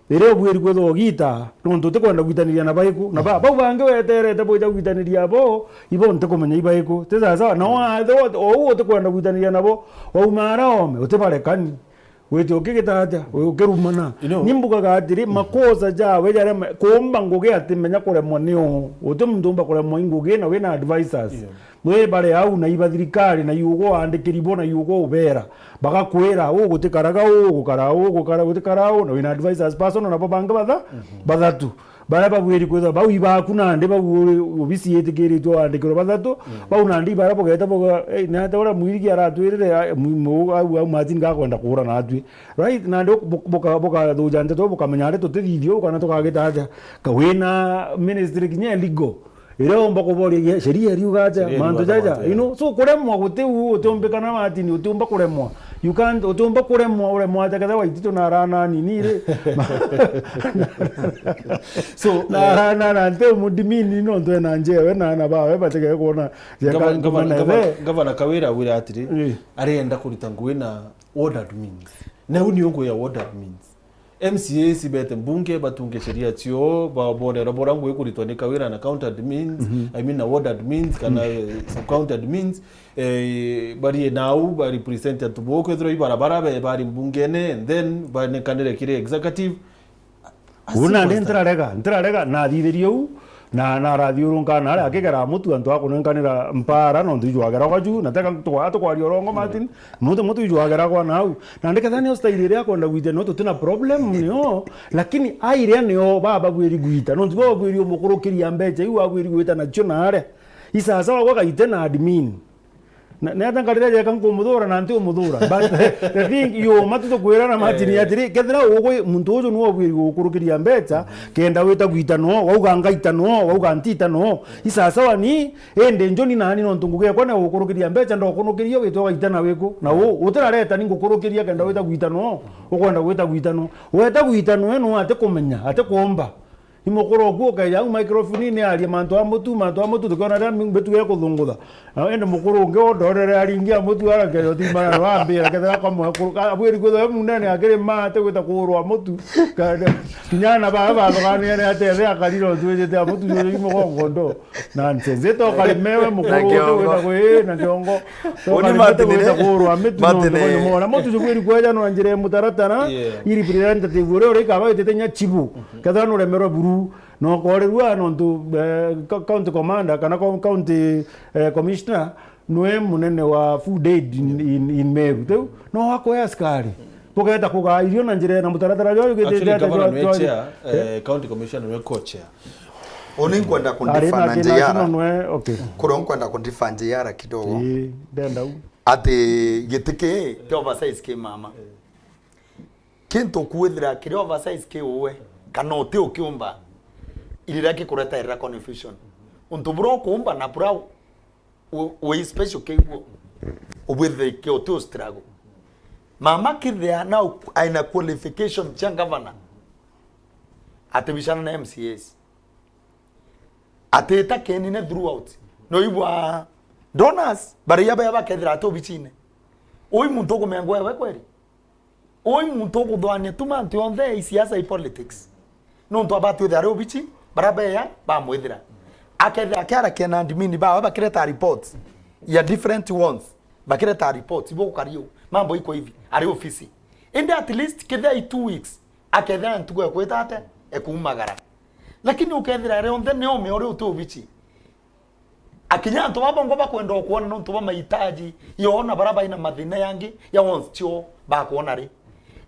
Riria ubwiri kwithwa ugita, nontu utikwenda gwitaniria na baiku, na ba-, bau bangi weterete bwija gwitaniria abo, ibo ntikumenya ibaiku. Ti sawa sawa, na wathwa o uu utikwenda gwitaniria nabo, wauma ara ome, utibarekani. Wite ukigita atia? Wi ukirumana. Ni mbugaga atiri, makosa jawe jaria ma-, kuumba ngugi ati menya kuremwa nio. Uti muntu umba kuremwa i ngugi na wina advisors. Wi bare au na iba thirikari, na iugo waandikiri bo, na iugo ubera. Bagakwira, uu gutikaraga uu, gukara uu, gukara, gutikara uu, na wina advisors personal nabo bangi batha-, bathatu. Baria babwiri kwithwa bau ibaku nandi bau uri obisi yitikiritwe waandikirwe bathatu, bau nandi ibaria bugeta buga, "Ei, ni atia uria mwirigi aratwirire, a, mu-, mu-, au, au Martin gakwenda kuura natwi." Right? Nandi bu-, buka-, bukathuja nteto, bukamenya ari tutithithio, kana tukagita atia. Ka wina ministry kinya legal. Iria umba kuboria sheria iriuga atia, mantu jaja, you know, so kuremwa guti u, utiumbikana Martin, utiumba kuremwa. You can't, utiumba kuremwa, uremwa atia ketha Waititu na arana anini ri. So, na eh, arana na nte umudimini nontu ena njewe na ana bawe batige kuona. Gavana, gavana, gavana, gavana Kawira awira atiri, eh, arenda kurita ngugi na ward admins. Na u ni ungu ya ward admins. M C As ibete mbunge batunge sheria cio, ba-, bonera bora ngugi kuritwa ni Kawira na county admins, I mean na ward admins, kana, eh, sub county admins, eh, barie nau, ba represent antu bo, kwethirwa ibarabara be bari mbungene, and then banekanire kiri executive. As simple as that. Uu nandi ntirarega, ntirarega, nathithirie uu, Na, na arathiurunka na aria akigera mutu antu a kunenkanira mpara, nontu ijwageragwa ju, na teka tukwa-, tukwaria urongo, Martin, mutu, mutu ijwageragwa nau. Na ndiketha nio style iria akwenda gwita, no tutina problem nio, lakini airia nio bababwiri gwita, nontu bababwiri umukurukiria mbecha iu abwiri gwita nacio na aria. Isasa wagwa gaite na admin. Na, na ata nkarira jeka nkumuthura na nti umuthura. But the thing, yo, matu tukwira na Martin atiri, kethira ugwe muntu uju niwe ubwiri gukurukiria mbecha, kenda wita gwita no, wauga ngaita no, wauga ntita no. Isasawa ni, indi njoni nani nontu ngugi yakwa na gukurukiria mbecha, ndokunukiria witwa gaita na wiku. Na u, utirareta ni ngukurukiria kenda wita gwita no, ukwenda gwita gwita no. Weta gwita no, eno ati kumenya, ati kuumba. Ni mukuru oku ukeja au microphone ni arie mantu a mutu, mantu a mutu, tukiona riria mbitu ya kuthungutha. Na indi mukuru ungi ondorere aringi a mutu ara keja utimana no ambira kethira kwa mukuru. Abwiri kwithwa we munene akiri ma ati gwita kuurwa mutu. Ka-, kinya ana bawe bathoganire ati ethe akarira utwijite a mutu yuri mugongo ndo. Nonsense. Ito kari mewe mukuru uti gwita kwi na kiongo. Uni Martin, gwita kuurwa mitu Martin, no ndo mona. Mutu jubwiri kweja no njire mutaratara. Yeah. Iri representative uria uri kaba witite nya chibu. Kethira nuremerwe buru, na ukoorerua nontu, eh, co-, county commander kana co-, county, eh, commissioner nwe munene wa food aid in, in, in Meru. Riu no akoya askari. Bugeta kugaa irio na njira na mutaratara jwa yugite. Actually, governor nwe chair, eh, county commissioner nwe co-chair. Uni nkwenda kundifana njara. Nwe, okay. Kuro nkwenda kundifana njara kidogo. Ii, ndenda u. Ati giti ki, ki oversize ki mama. Kintu kwithira kiri oversize ki uwe, kana uti ukiumba, irira gikuretairira confusion. Untu buria ukuumba na buria u-, u-, wi special kiguo, ubwithire ki uti u struggle. Mama kithia na u-, aina qualification cia governor, atibicana na M C As. Atita kenine throughout. No igwa donors, baria baya bakethira ati ubichine. Ui muntu ukumengwa ewe kweri? Ui muntu ukuthwania tu mantu yonthe i siasa, i politics. Nontu abati withira ari ubichi, bara beya bamwithira. Akethira akiarakia na admin bawe bakireta reports ya different ones. Bakireta reports, ibo gukari u. Mambo iko hivi, ari ofisi. Indi at least kethira i two weeks, akethira ntugo ekwita ate, ekumagara. Lakini ukethira rionthe ni ome uri uti ubichi. Akinya antu babongo bakwenda ukwona nontu ba mahitaji, yona bara baina mathina yangi ya wants cio bakwona ri.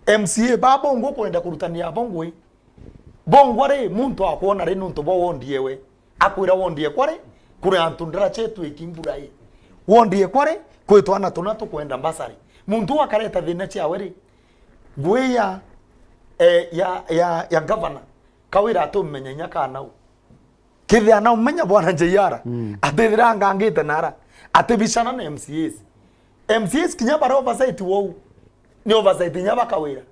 M C A babongo kwenda kurutania abo ngui. Bongwa ri, muntu akwona ri nontu bwa wondi ewe? Akwira wondi ekwa ri, kuri antu ndara chetu ikimbura i. Wondi ekwa ri, kwi twana tuna tukwenda mbasari. Muntu uu akareta thina chiawe ri, ngui ya, eh, ya, ya, ya gavana, kawira atumenya inya kanau. Kethia naumenya bwana J R, mm, atithira angangite nara, atibicana na M C As. M C As kinya bara oversight wou, ni oversight inya bakawira.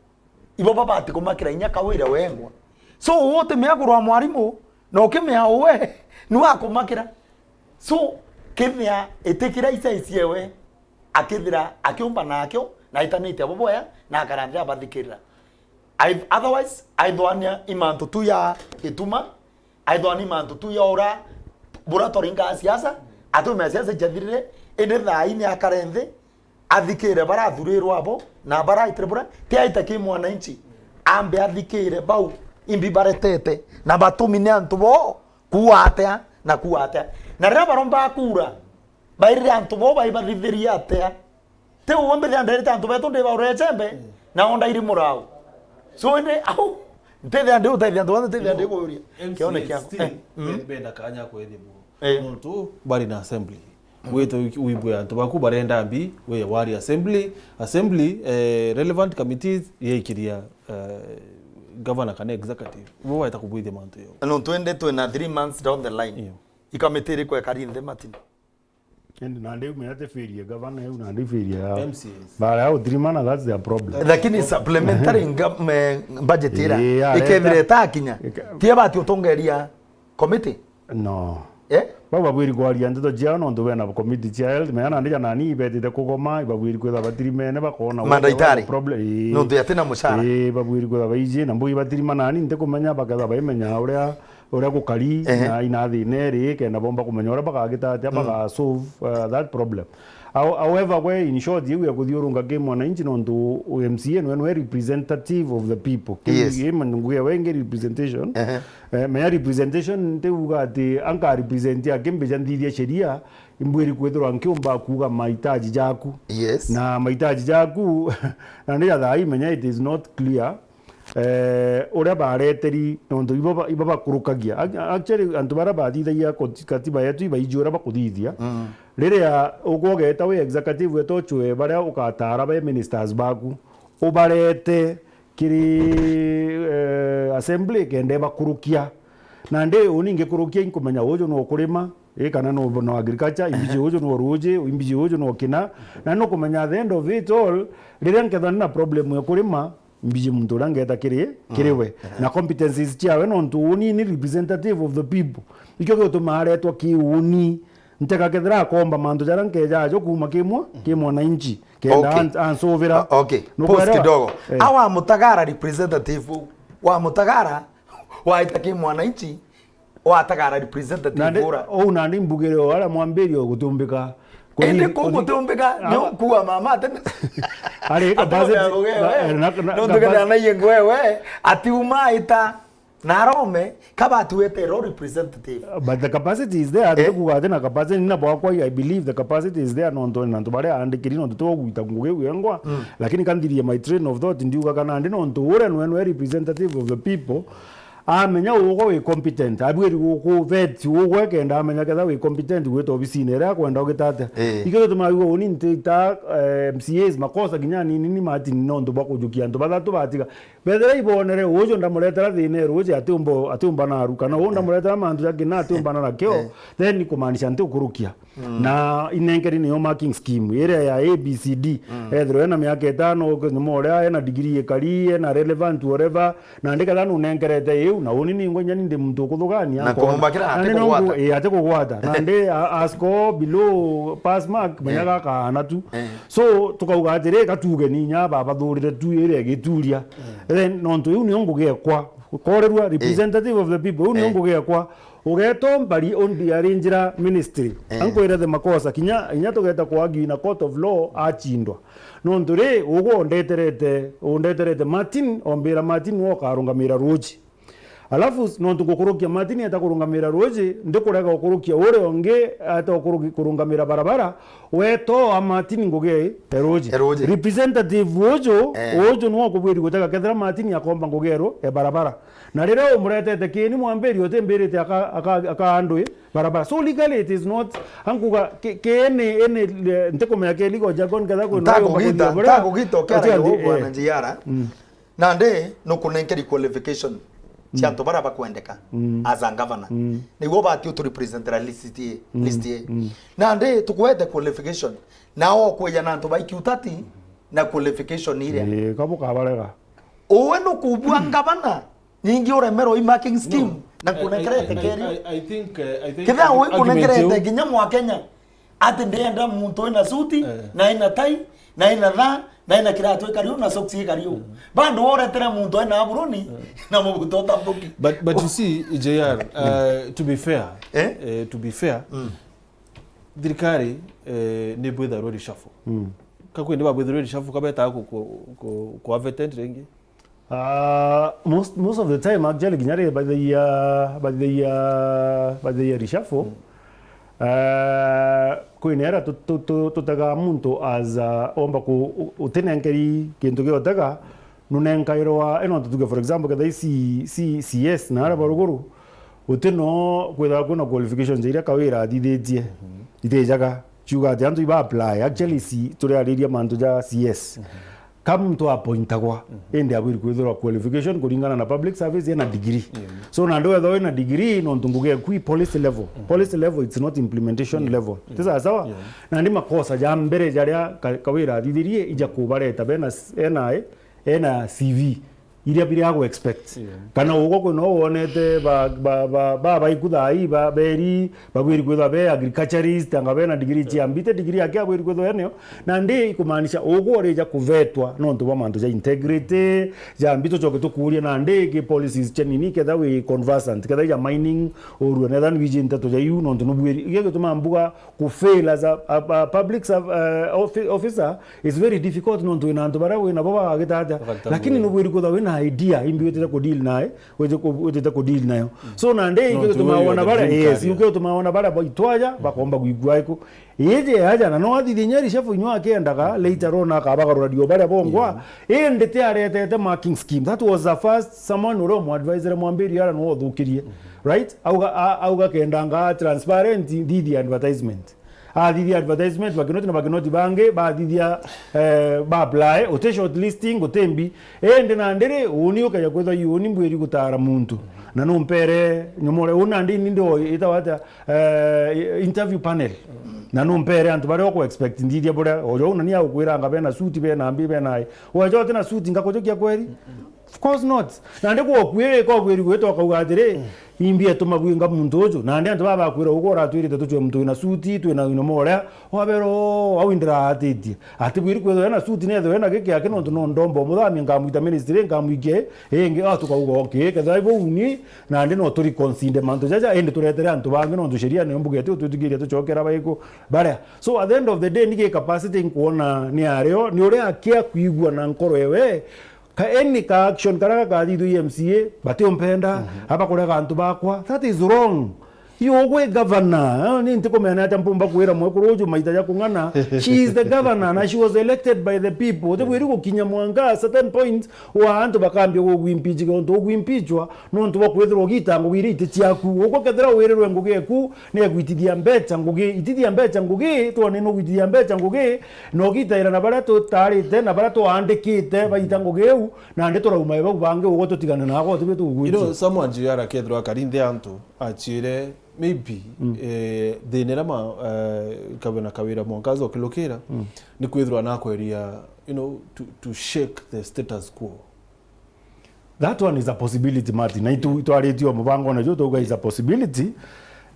Ibo babati kumakira inya kawira wengwa. So, utimea kurwa mwarimu, na ukimea uwe, ni wakumakira. So, kethia itikira isa isiewe, akithira akiumba nakio, na aitanite abo boya, na akaranthira abathikirira. Ai-, otherwise, aithwania imantu tu ya gituma, aithwa ni mantu tu ya ura, bura twaringaa siasa, atumia siasa ijathirire, indi thaa ii ni akare nthi, athikire bara athurirwe abo, na bara aitire bura, ti aita ki mwananchi, ambe athikire bau, imbi baretete, na batumi ni antu boo, kuua atia, na kuua atia. Na riria baromba kura, bairire antu boo baibathithirie atia? Ti uwe mbithia nderite antu betu ndibaurire chembe, mm, na onda iri murau. So, indi au, ntithia ndi utethia antu bonthe, ntithia ndi kuuria. M C A kione kiaku. Still, eh, mm, be-, benda kanya kwethia buo. Eh. Nontu bari na assembly. Mm. Wite wiki-, wibwe antu baku barenda mbi, we wari assembly, assembly, eh, relevant committees yaikiria, eh, governor kana executive. Bo baita kubwithia mantu yo. Nontu indi twina three months down the line. Iyo. Ikamiti iriku ekari nthi, Martin? Indi nandi umenya ti failure gavana iu, nandi failure ya M C As. Bara ya uthirimana, that's their problem. Lakini supplementary nga-, me-, budget ira, ii, areta, ikethira itakinya, ika- ti abati utongeria committee? No. Eh? Bau babwiri kwaria ndeto ciao nontu bena committee cia health, menya nandi ja nani ibetite kugoma, ibabwiri kwitha batirimene, bakona where the, where the problem, ii. Mandaitari. Nontu yatina mucara. Ii, babwiri kwitha baiji, na mbu ibatirima nani, ntikumenya, baketha baimenya uria uria gukari, ehe, na ina thina iri, kenda bomba kumenya uria bakagita atia, mm, baga solve, uh, that problem. How-, however, gwe, in short, iu ya kuthiurunga ki mwananchi, nontu M C A nwe, nwe representative of the people. Ki-, yes, ki manungu ya wengi representation. Ehe. Eh, menya representation ntiuga ati anka represent aki mbija nthithia sheria, imbwiri kwithirwa nkiumba kuuga mahitaji jaku. Yes. Na mahitaji jaku, na ni ja thaa ii menya it is not clear. Eh, uria bareteri, nontu ibo ba-, ibo bakurukagia. Ac-, actually, antu baria bathithagia koti-, katiba yetu ibaiji uria bakuthithia. Mm. Riria ugwogeta wi executive wetu uchwe baria ukatara be ministers baku, ubarete kiri, eh, assembly kenda ibakurukia. Nandi uni ngikurukia inkumenya uju no kurima, ii, kana no, no agriculture, imbiji uju no ruji, imbiji uju no kina. Na nukumenya at the end of it all, riria nkethwa ndina problem ya kurima, mbiji muntu uria ngeta kiri, kiri we. Mm. Na competencies ciawe, nontu uni ni representative of the people. Ikio gitumaa aretwa ki uni. Ntega kethira akomba mantu jaria nkeja ajo kuuma ki mwa-, ki mwananchi. Kenda, okay, ans-, ansuvira. Ah, okay. Pause kidogo. Eh. Awa mutagara representative, wa mutagara, waita ki mwananchi, watagara representative nandi, ura. Ou nandi mbugire o aria mwambirie o gutiumbika. Indi kuthi-, kuu kuthi-, gutiumbika, ah, ni ukua mama tene. Ari capacity, na, na, na, nontu capacity. Kethira naiye ngwewe, ati uma ita na arome, kabati weterwo representative. But the capacity is there, eh? Ati kuga ati na capacity, na bwakwa, I believe the capacity is there, nontu na antu baria andikiri, nontu tugwita ngugi wengwa. Mm. Lakini kanthirie my train of thought, ndiuga kana ndi nontu uria nwe, nwe representative of the people, amenya ugwe wi competent, abwiri guku vet ugwe kenda amenya ketha wi competent gwita obisine iria akwenda ugita atia. Eh. Ikio gitumaa ugwe uni nti ta, eh, M C As makosa kinya nini ni Martin nontu bwa kujukia antu bathatu batiga. Bethira ibonere uju ndamuretera thina iruji atiumba, atiumba naru, kana uu ndamuretera mantu ja kina atiumba na nakio, eh, then ni kumaanisha nti ukurukia. Mm. Na inenkeri niyo marking scheme iria ya A B C D. Mm. Ethirwa ena miaka itano, nyuma uria ena degree ikari, ena relevant whatever, na ndiketha nunenkerete iu, na uni ningwa inya ni ndi muntu ukuthugania, na nkona. Kumumakira na ati ndi nongu-, kugwata. Ii, ati kugwata. Na ndi a-, asko below pass mark, menya, eh, gakaana tu. Eh. So, tukauga atiri, gatuge ni inya babathurire tu iria igituria. Eh. Then, nontu iu niyo ngugi ekwa. Korerua, eh, representative of the people, iu niyo, eh, ngugi ekwa. Ugeto mbari undi ari njira ministry. Eh. Ankwire the makosa, kinya, inya tugeta kuagi na court of law achindwa. Nontu ri, ugwe undeterete, undeterete Martin, ombira Martin, we ukarungamira ruji. Alafu nontu ngukurukia Martin eta kurungamira ruuji, ndikurega gukurukia uria ungi eta gukuruki-, kurungamira barabara, wetoa Martin ngugi e ruuji. E ruuji. Representative uju, Eh. uju niwe ukubwiri gutega kethira Martin akomba ngugi e ru-, e barabara. Na riria umuretete kiini mwambiri utimbirite aka-, aka-, aka andui barabara. So legally it is not, ankuga ki-, kiini, ini, eh, ntikumenya ki legal jargon ketha kwina uyu Ntakugita, ubakuthia buria. ntakugita ukiaragia Uti andi, uguo, eh. Bwana Njiara. Mm. Nandi nukunenkeri qualification cia Mm. antu baria bakwendeka Mm. as a governor. Mm. Niguo ubati uturepresentera list ii, Mm. list ii. Mm. Nandi tukwete qualification, na okwija na antu ba IQ thirty na qualification iria. Ii, kabu kabarega. Uwe nukubua ngavana, ningi uremerwa i marking scheme, No. na I, I, kunenkerete I, keria. I, I think, uh, I think Kethira argu-, uwe argument kunenkerete iu nginya mwa Kenya, ati ndienda muntu ena suti, Eh. na ena tai, na ena thaa, na ena kiratu ikariu, na socks ikariu. Mm. Bado woretere muntu ena aburuni, Eh. na mubuto utambuki. But, but you see, J R, uh, to be fair, Eh? eh, to be fair, Mm. thirikari, eh, ni bwitharwe reshuffle. Mm. Kakwi ni babwitharwe reshuffle, kabeta ku, ku, ku, ku, vacant ringi? Ah, most, most of the time, actually, kinya ri bathithia, bathithia, bathithia reshuffle, Mm. eh, kwina era tu-, tu-, tu-, tutega muntu as a, omba ku-, u-, utinenkeri kintu gia utega, nunenkairwa, ino tutuge, for example, kethira i C-, C-, C S na aria ba ruguru, uti no kwithirwa kwina qualifications iria Kawira athithitie, Mhm. itijaga. Ciuga ati antu iba apply. Actually, si, turiariria mantu ja C S. Mhm. Ka muntu appointagwa, Mhm. indi abwiri kwithirwa qualification kuringana na public service ena degree. Yeah. So, nandi wethirwa wina degree, nontu ngugi eku i policy level. Mhm. Policy level, it's not implementation Yeah. level. Yeah. Ti sawa sawa? Yeah. Nandi makosa ja mbere jaria Ka-, Kawira athithirie, ija kubareta bena s-, ena, ena C V iria biri agu expect. Yeah. Kana ugwe kwina wonete ba, ba, ba, ba, baiku thaa ii, ba, beri, babwiri kwithwa be agriculturist, anga bena degree cia mbite, degree yake abwiri kwithwa eneo. Nandi ikumaanisha ugwe urija kuvetwa nontu bwa mantu ja integrity, ja mbi tucoke tukuuria nandi ki policies cia nini, ketha wi conversant, ketha ja mining, urue netha nwiji nteto ja iu, nontu nubwiri. Igio gituma mbuga ku fail as a, a, a public serv-, uh, offi-, officer is very difficult, nontu wina antu baria wina bo bagagita atia. Bagagita Lakini atia. Nubwiri kwithwa wina idea, imbi witite ku deal nae, witite ku, witite ku deal nayo. Mm. So, nandi No, ikio gituma ntu wona uyu baria, the yes, green card, ikio gituma wona baria baitwaja, bakomba gwikua iku. Iji aja, na no athithie nyeri shefu inywa akiendaga, later on akabagarura dio baria bongwa. Yeah. Indi ti aretete marking scheme. That was the first someone uria omuadvisere mwambiri ara no uthukirie. Mm. Right? Auga, a-, auga kendanga transparent, thithi advertisement. Athithia advertisement, bakinoti na bakinoti bangi, bathithia, eh, ba apply, uti shortlisting, uti mbi. Indi nandi ri, uni ukeja kwithwa yu, uni mbwiri gutara muntu. Na numpere, nyomore, uni nandi ni ndo itawa atia, eh, interview panel. Na numpere antu baria uku expect nthithia buria, ojo uni ni agukwiranga bena suit, bena mbi, bena ai. Weja uti na suit, ngakujukia kweri? Of course not. Nandi gwoku iri, kogwiri gwitwa ukauga atiri, Mm. imbi etuma gwinga muntu uju. Nandi antu baba bakwira ugwe uratwirite tucwe muntu wina suti, twina wina moria, wabera, "Oo, au indira atitie." Ati bwiri kwithwa ena suti, nethe ena giki aki nontu no ndomba umuthamia, nkamwita ministry, nkamwikia ingi, ah, tukauga, "Okay, kethira ibo uni, nandi no turi consider mantu jaja, indi turetere antu bangi nontu sheria niyo mbuga iti utwitikiria tucokera baiku baria." So at the end of the day, ni gi capacity nkuona ni ario, ni uria akia kwigua na nkoro ewe, Ka any ka action karia gakathithua i M C A, batiumpenda, Mhm. abakurega antu bakwa. That is wrong. Iyo ugwe governor, eh, ni ntikumenya ati mpumba kwira mwekuru uju maita ja kung'ana. She is the governor na she was elected by the people. Utibwiri gukinya mwanka a certain point wa antu bakambia gugwimpeach, gontu ugwimpeachwa, nontu bwa kwithirwa ugita ngugi iria iti ciaku. Ugwe kethira wirirwe ngugi eku, ni egwitithia mbeca ngugi, itithia mbeca ngugi, twone nugwitithia mbeca ngugi, na ugitaira na baria tutarite, na baria twaandikite baita ngugi iu, nandi turauma bau bangi, ugwe tutigane nagwe, utibio You know, tugugwitia. Someone J R akethirwa akari nthi antu, achire, maybe, Mm. eh, thina iria ma, eh, Kawira, Kawira Mwangaza ukilukira, Mm. ni kwithirwa nakweria, you know, to, to shake the status quo. That one is a possibility, Martin. Na itu, itwaritie o mubango na jo tuga is a possibility.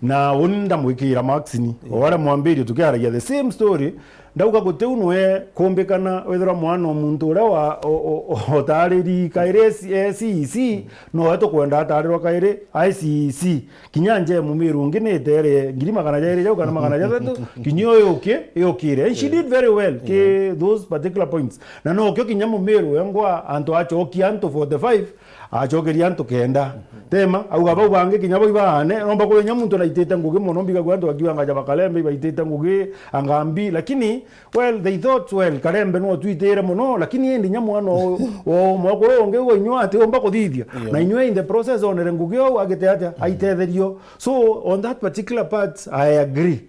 Na uni ndamwikira maxini. Yeah. O aria mwambirie tukiaragia the same story. Ndauga gutiu nwe kumbikana wethirwa mwana o muntu uria wa, o, o, o, otariri kairi C E C, no we tukwenda atarirwa kairi I C E C. Kinya nje Mumiru ungi ni itere ngiri magana jairi jau kana magana jathatu, kinya uyu uki, yukire. And she Yeah. did very well ki Yeah. those particular points. Na nokio kinya Mumiru wengwa antu acokia antu forty-five, Acokeria antu kenda. Tema, auga bau bangi kinya bau ibaane, nomba kwinya muntu naitite ngugi mono, mbigagua antu bakiuga anga ja ba Kalembe ibaitite ngugi, anga mbi, lakini, well, they thought, well, Kalembe no twitire mono, lakini indi nya mwana o, o mwakuru ungi ugo inyua ati umba kuthithia. Yeah. Na inyua in the process onere ngugi au agite atia, aitetherio. So, on that particular part, I agree.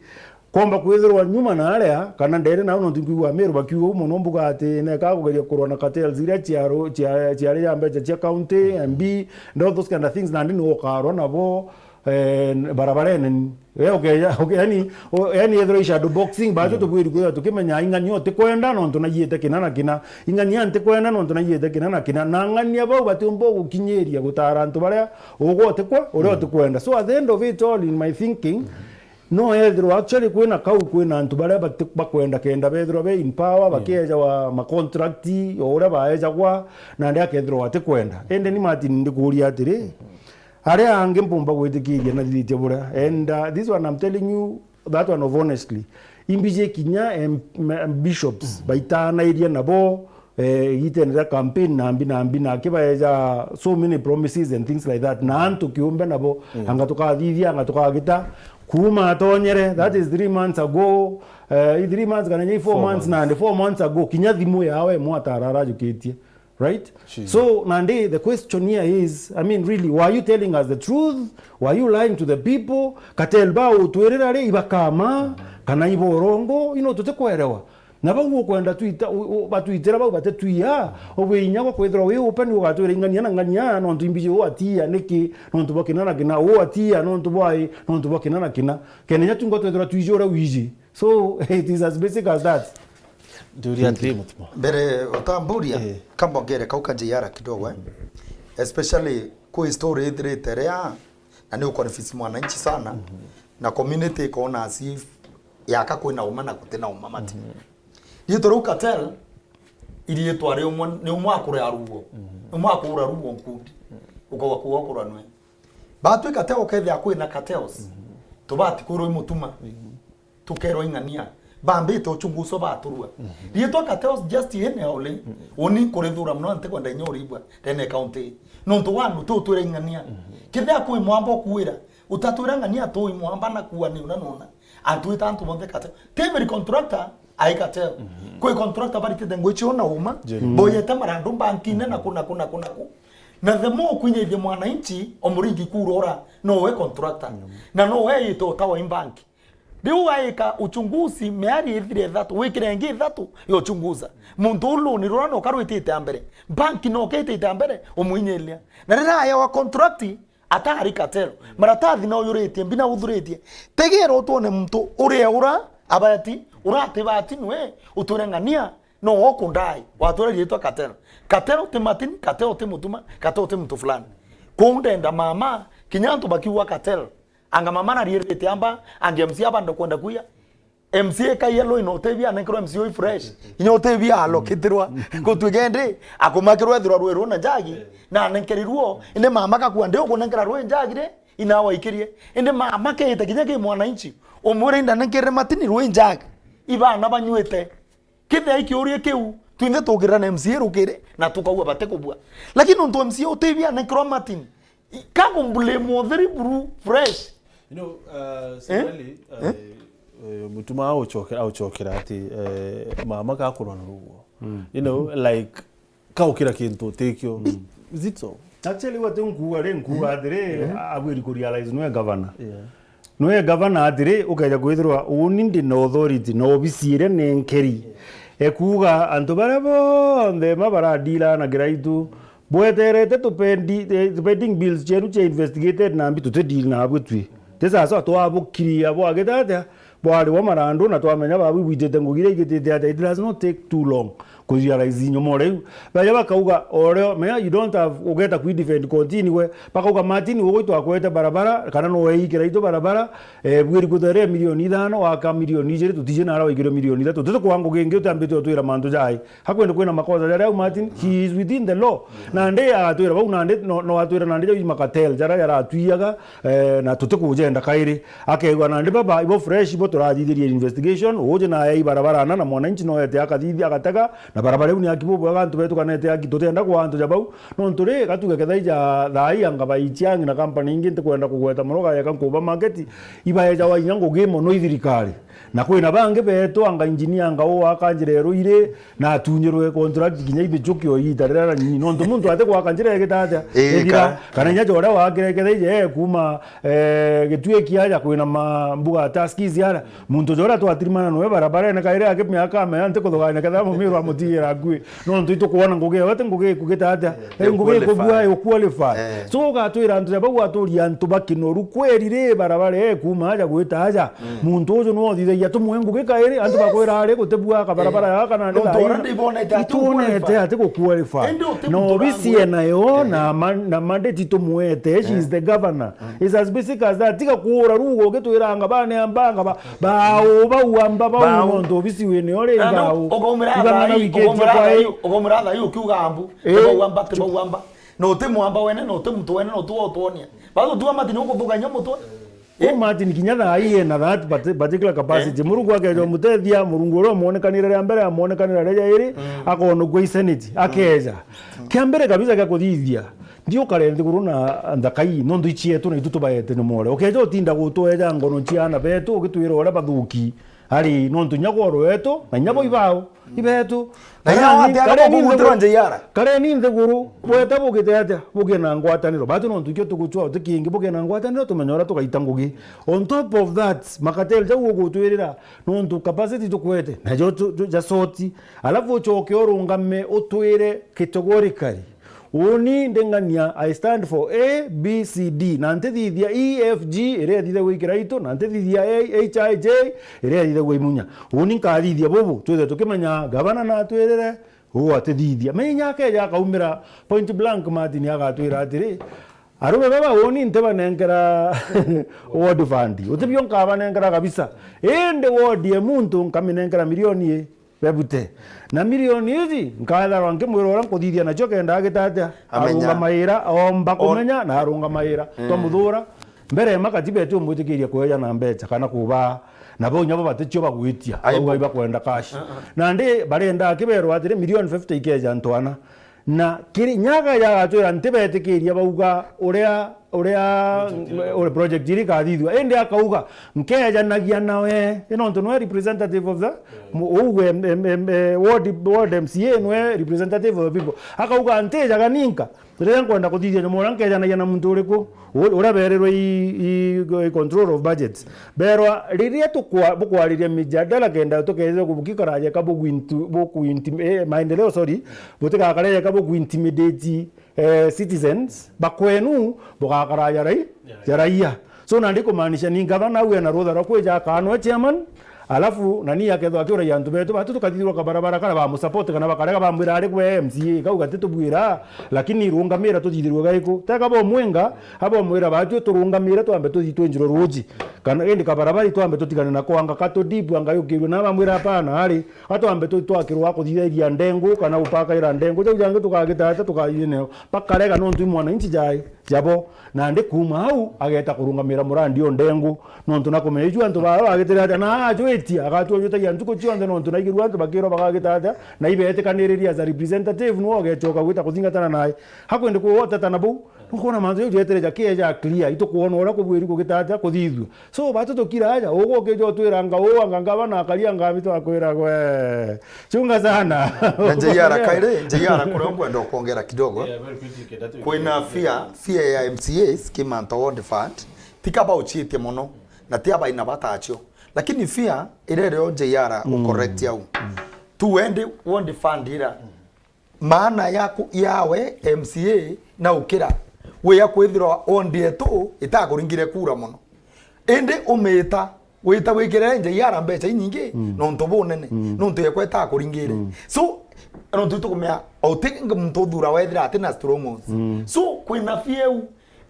Kwomba kwithirwa nyuma na aria, kana ndene nao, nontu nkwigua Meru bakiuga uu mono, mbuga ati neka kugeria kurwa na cartels iria ciaru-, cia-, ciari ya mbeca cia county, M B, and all those kind of things, nandi ni ukarwa nabo, eh, barabarene. We ukeja, uke-, yani, u-, yani ethirwa i shadow boxing, batu tubwiri kwithirwa tukimenya ing'ania utikwenda nontu naiyite kina na kina, ing'ania ntikwenda nontu naiyite kina na kina, na ang'ania bau batiumba gukinyiria gutara antu baria ugwa utikwa, uria utikwenda. So at the end of it all, in my thinking, no ethirwa actually kwina kau, kwina antu baria bati-, bakwenda kenda bethirwa be in power, bakiejawa ma contract o uria baejagwa, nandi akethirwa atikwenda. Indi ni Martin ndikuuria atiri, aria angi mpumba gwitikiria nathithitie buria? And, uh, this one I'm telling you, that one of honestly, imbiji kinya, em, em, bishops baitanairie nabo, eh, igitene ria campaign na mbi na mbi, na akibaeja so many promises and things like that, na antu kiumbe nabo, anga tukathithia, anga tukagita, kuuma atonyere, that is three months ago, eh, i three months kana inya i four months, nandi four months ago, kinya thimu yawe imwe atarara ajukitie, right? So, nandi the question here is, I mean, really, were you telling us the truth? Were you lying to the people? Cartel ba utwirira ri, ibakama, kana iborongo, you know, tutikwerewa. Na bau ukwenda twita, u-, u-, batwitira bau batetwia, ubwi inya gwa kwithirwa wi open ugatwira ing'ania na ng'ania, nontu imbiji uu atia niki, nontu bwa kina na kina, uu atia, nontu bwa i, nontu bwa kina na kina. Kenda inya tu ngo twithirwa twiji uria wiji. So, it is as basic as that. Nduria atiri, Mutuma. Mbere utamburia, eh, kambongere kau ka J R kidogo, eh. Especially kwi story ithirite ria, na ni uconfuse mwananchi sana, na community ikona as if yaka kwina uma na gutina uma mati. Riitwa riu cartel, iriitwa ri umwe, ni umwe akura ruo. Umwe akura ruo nkundi. Ukauga kuga ukura nwe. Batwika te ukethia kwina cartels. Tubati kwirwa i Mutuma. Tukerwa ing'ania. Bambite uchunguzi baturua. Riitwa cartels just in only. Uni nkurithura mono ntikwenda inya uribua ndene county. Nontu wa ndu tutwira ing'ania. Kethia kwi mwamba ukuira, utatwira ng'ania tu i mwamba na kuua ni una nona. Atwita antu bonthe cartel. Ti every contractor ai cartel. Kwi contractor baritite ngui cio na uma. Boyete marandu mbankine na ku, na ku, na ku, na ku. Na the more ukwinyithia mwananchi, o muringi kurora, no we contractor. Na no we yita utawa i bank. Riu waika uchunguzi miari ithire ithatu, wikire ingi ithatu ya uchunguza. Muntu uu loan rura no karwitite a mbere. Bank no ketite a mbere, umwinyiria. Na riria aewa contract, atari cartel. Maratathi no yuritie, mbi na uthuritie. Tegera utwone muntu uria ura abati, uratibati nwe, utwire ng'ania, no okundai, watwire riitwa cartel. Cartel ti Martin, cartel ti Mutuma, cartel ti muntu fulani. Kwou ndenda mama, kinya antu bakiuga cartel, anga mama nariirite amba, ange M C A aba ndokwenda kuya. M C A kaia loan utebia anenkerwa M C A oi fresh. Inya utebia alokitirwa. Gutwika indi, akumakirwa ethirwa rwi runa njagi, na anenkerirwo, indi mama gakua ndi ukunenkera rwi njagi ri, ina waikirie. Indi mama keite kinya ki mwananchi, umwire indanenkerire Martin rwi njagi. Ibana banywite. Kethia i kiuria kiu, twinthe tukirira na M C A rukiri, na tukaua batikubua. Lakini nontu M C A utibia anenkerwa Martin, kakumbulemu utheri buru fresh. You know, uh, Serikali, uh, uh, Mutuma auchokera, auchokera ati, uh, mama kakurwa na ruo. You know, like, kaukira kintu utikio. Is it so? Actually, what nkuuga ri, nkuuga atiri, abwiri ku realize nwe governor. Yeah. Nwe gavana atiri, ukeja kwithirwa uni ndi na authority na obisi iria nenkeri. Ekuuga antu baria bonthe ma baradila na Kiraitu, bweterete tupendi-, eh, pending bills cienu cia investigated na mbi tutidili nabwe twi. Ti sasa twabukiria bwagite atia, bwari bwa marandu na twamenya babu ibwitite ngugi iria igitite atia. It does not take too long. Kurealize nyuma o riu. Baja bakauga, o rio, mea, you don't have, ugeta kwi defend continue we. Bakauga, Martin, ugwitwa akwete barabara, kana no weikira itu barabara, eh, bwiri kutherea milioni ithano, waka milioni ijiri, tutije nara waikire milioni ithatu. Tuti kwa ngugi ingi utambite utwira mantu jai. Hakwende kwina makosa jaria au Martin, he is within the law. Nandi agatwira bau, nandi no, no atwira nandi jau i makatel, jaria jaratwiaga, eh, na tutikujenda kairi. Akeigua nandi baba, ibo fresh, ibo turathithirie investigation, uje na yai barabara ana, na mwananchi no ete akathithia, agatega, Na barabara iu ni aki bubwega, antu betu kanete aki, tutienda kwa antu ja bau. Nontu ri, gatuge kethaija thaa ii anga ba Ichiang'i na company ingi, ntikwenda kugweta mono, gayeka nkuba market, ibaejawa inya ngugi mono i thirikari. Na kwina bangi betu anga engineer anga uu aka njira iru iri, na atunyirwe contract kinya ibichuki o iita riria ranyinyi. Nontu muntu ati gwaka njira igita atia? Ii, ithira, ka- kana inya ja uria wakire kethaija ee kuuma, eh, Gitui kiaja kwina ma-, mbuga Tuskys aria. Muntu uria twatirimana noe barabarene kairi aki miaka amea nti kuthugania ketha mumiru amutigira akui. Nontu itukwona ngugi ewe ti ngugi ikugita atia? Eh, ngugi ikubua, iqualify. Eh. So ugatwira antu ja bau aturia antu ba Kinoru kweri ri barabara ee kuuma aja gwita aja. Mm. Muntu uju no uthithagia tumwe ngugi kairi antu bakwira ari gutibua kabarabara ya kana nontu already ibonete ati ituonete guqualify. Ati guqualify. Indi uti na muntu obisi urangwira. Enayo na ma-, na mandate tumwete, she is the governor. It's as basic as that. Tiga kuura rugo ugitwiranga bane ambanga ba, bau, bau amba bau. Bau. Nontu obisi wene ore bau. Ugaumira ibana na thaa ii, wiketie ugaumira kwa thaa ii, ugaumira thaa ii ukiuga ambu. Eh. Tibau amba, tibau amba. Na uti mwamba wene, na uti muntu wene, na uti wotwonia. Bado tu amati ni ukuthugania mutwe. Eh. Martin kinya thaa ii ena that parti-, particular capacity. Eh. Murungu akeja umutethia, Murungu uria umwonekanire ria mbere, amwonekanira ria jairi, akonokua i Senate, akeja. Kia mbere kabisa gia kuthithia, ndiukare nthiguru na nthaka ii, nontu icietu na itu tubaete ni more. Ukeja utinda gutweja ngono cia ana betu, ugitwira uria bathuki ari, nontu inya goro wetu, na inya bo ibao, ibetu. Na inya kareni, watia kareni kugutira nthiguru, J R? Kareni nthiguru, bweta bugite atia? Bugie na ngwataniro. Batu nontu ikio tugucwa uti kingi, bugie na ngwataniro, tumenye uria tugaita ngugi. On top of that, makatel jau ugutwirira, nontu capacity tukwete, najo tu-, tu-, ja soti. Alafu ucoke urungame, utwire categorically. Uni nding'ania, I stand for A, B, C, D. Na ntithithia E, F, G, iria ithithagua i Kiraitu, na ntithithia A, H, I, J, iria ithithagua i Munya. Uni nkathithia bubu, twithe tukimenya gavana natwirire, uu atithithia. Menya akeja akaumira point blank, Martin agatwira atiri, arume baba, uni ntibanenkera ward fund. Utibio nkabanenkera kabisa. Indi ward ya muntu nkaminenkera milioni i bebute. Na milioni iji, nkatharwa nkimwira uria nkuthithia nacio kenda agita atia? Amenya. Arungamaira, omba kumenya, na arungamaira. Mm. Twamuthura. Mbere ya makatiba eti umwitikiria kueja na mbeca kana kubaa. Na bau nyabo baticio bagwitia. Aibu. Bau ibakwenda cash. Uh-uh. Nandi barenda akiberwa atiri, milioni fifty ikeja ntwana. Na kiri nyaga yagatwira ntibetikiria bauga uria, uria, project iri ikathithua. Indi akauga, nkejanagia nawe. Ino ntu nwe representative of the, mu-, uu em-, em-, em-, eh, ward, ward M C A nwe representative of the people. Akauga, ntijaga ninka. Riria nkwenda kuthithia nyamu uria nkejanagia na muntu uriku? U-, uria berirwe i, i, i control of budgets. Berwa, riria tukwa-, bukwariria mijadala kenda tukethirwa ku-, bukikaraja ka bukwinti-, bukwinti-, eh, maendeleo, sorry, butigakare jeka bukuintimidate, eh, citizens, bakwenu bugakara ja rai-, ja raia. So, nandi kumaanisha ni ngavana au ena rutha rwa kwija akanwe chairman, alafu nani akethwa akiuragia antu betu, batu tukathithirwa kabarabara kara bamusupport kana bakarega bamwira ari gwe M C A, kau gatitubwira, lakini rungamira tuthithirwe gaiku. Teka bomwenga, abomwira batu turungamire twambe tuthi twinjirwe ruji. Kana indi kabarabara twambe tutigane na kwanga katu deep anga yukirwe na bamwira hapana, ari atwambe tu-, twakirwa kuthithiria ndengu kana gupakaira ndengu. Jau jangi tukagita ata tukayineo. Bakarega nontu i mwananchi jai, jabo. Nandi kuuma au, ageta kurungamira murandi o ndengu. Nontu na kumenya iju antu baa bagitire ata, na ajwitia, agatwojutagia ntuku cionthe nontu naigirwa antu bakirwa bagagita ata, na ibetikaniriria as a representative, nwe ugechoka gwita kuthingatana nae. Hakwende kuoteta na bau, nukwona mantu jau jetere ja clear, itukwona uria kubwiri kugita ata, kuthithua. So, batu tukira aja, ugu ukija utwiranga uu, anga ngavana akaria ngambi twakwira gwe. Chunga sana. Na J R Kaire, J R kuria nkwenda ukwongera kidogo. Yeah, very quickly, kenda tu- Kwina fear, fear ya M C As, kimanto ward fund, ti kaba uchitie mono, na ti abaina batacho. Lakini fear, iria irio J R u correct au. Tu wende ward fund ira. Maana yaku, yawe M C A na ukira wia kwithirwa ward yetu itakuringire kura mono. Indi umita, wita wikire J R mbeca inyingi, nontu bunene, nontu yekwa itakuringire. So, nontu itukumea, uti muntu uthura wethira ati na strongholds. So, kwina fiu,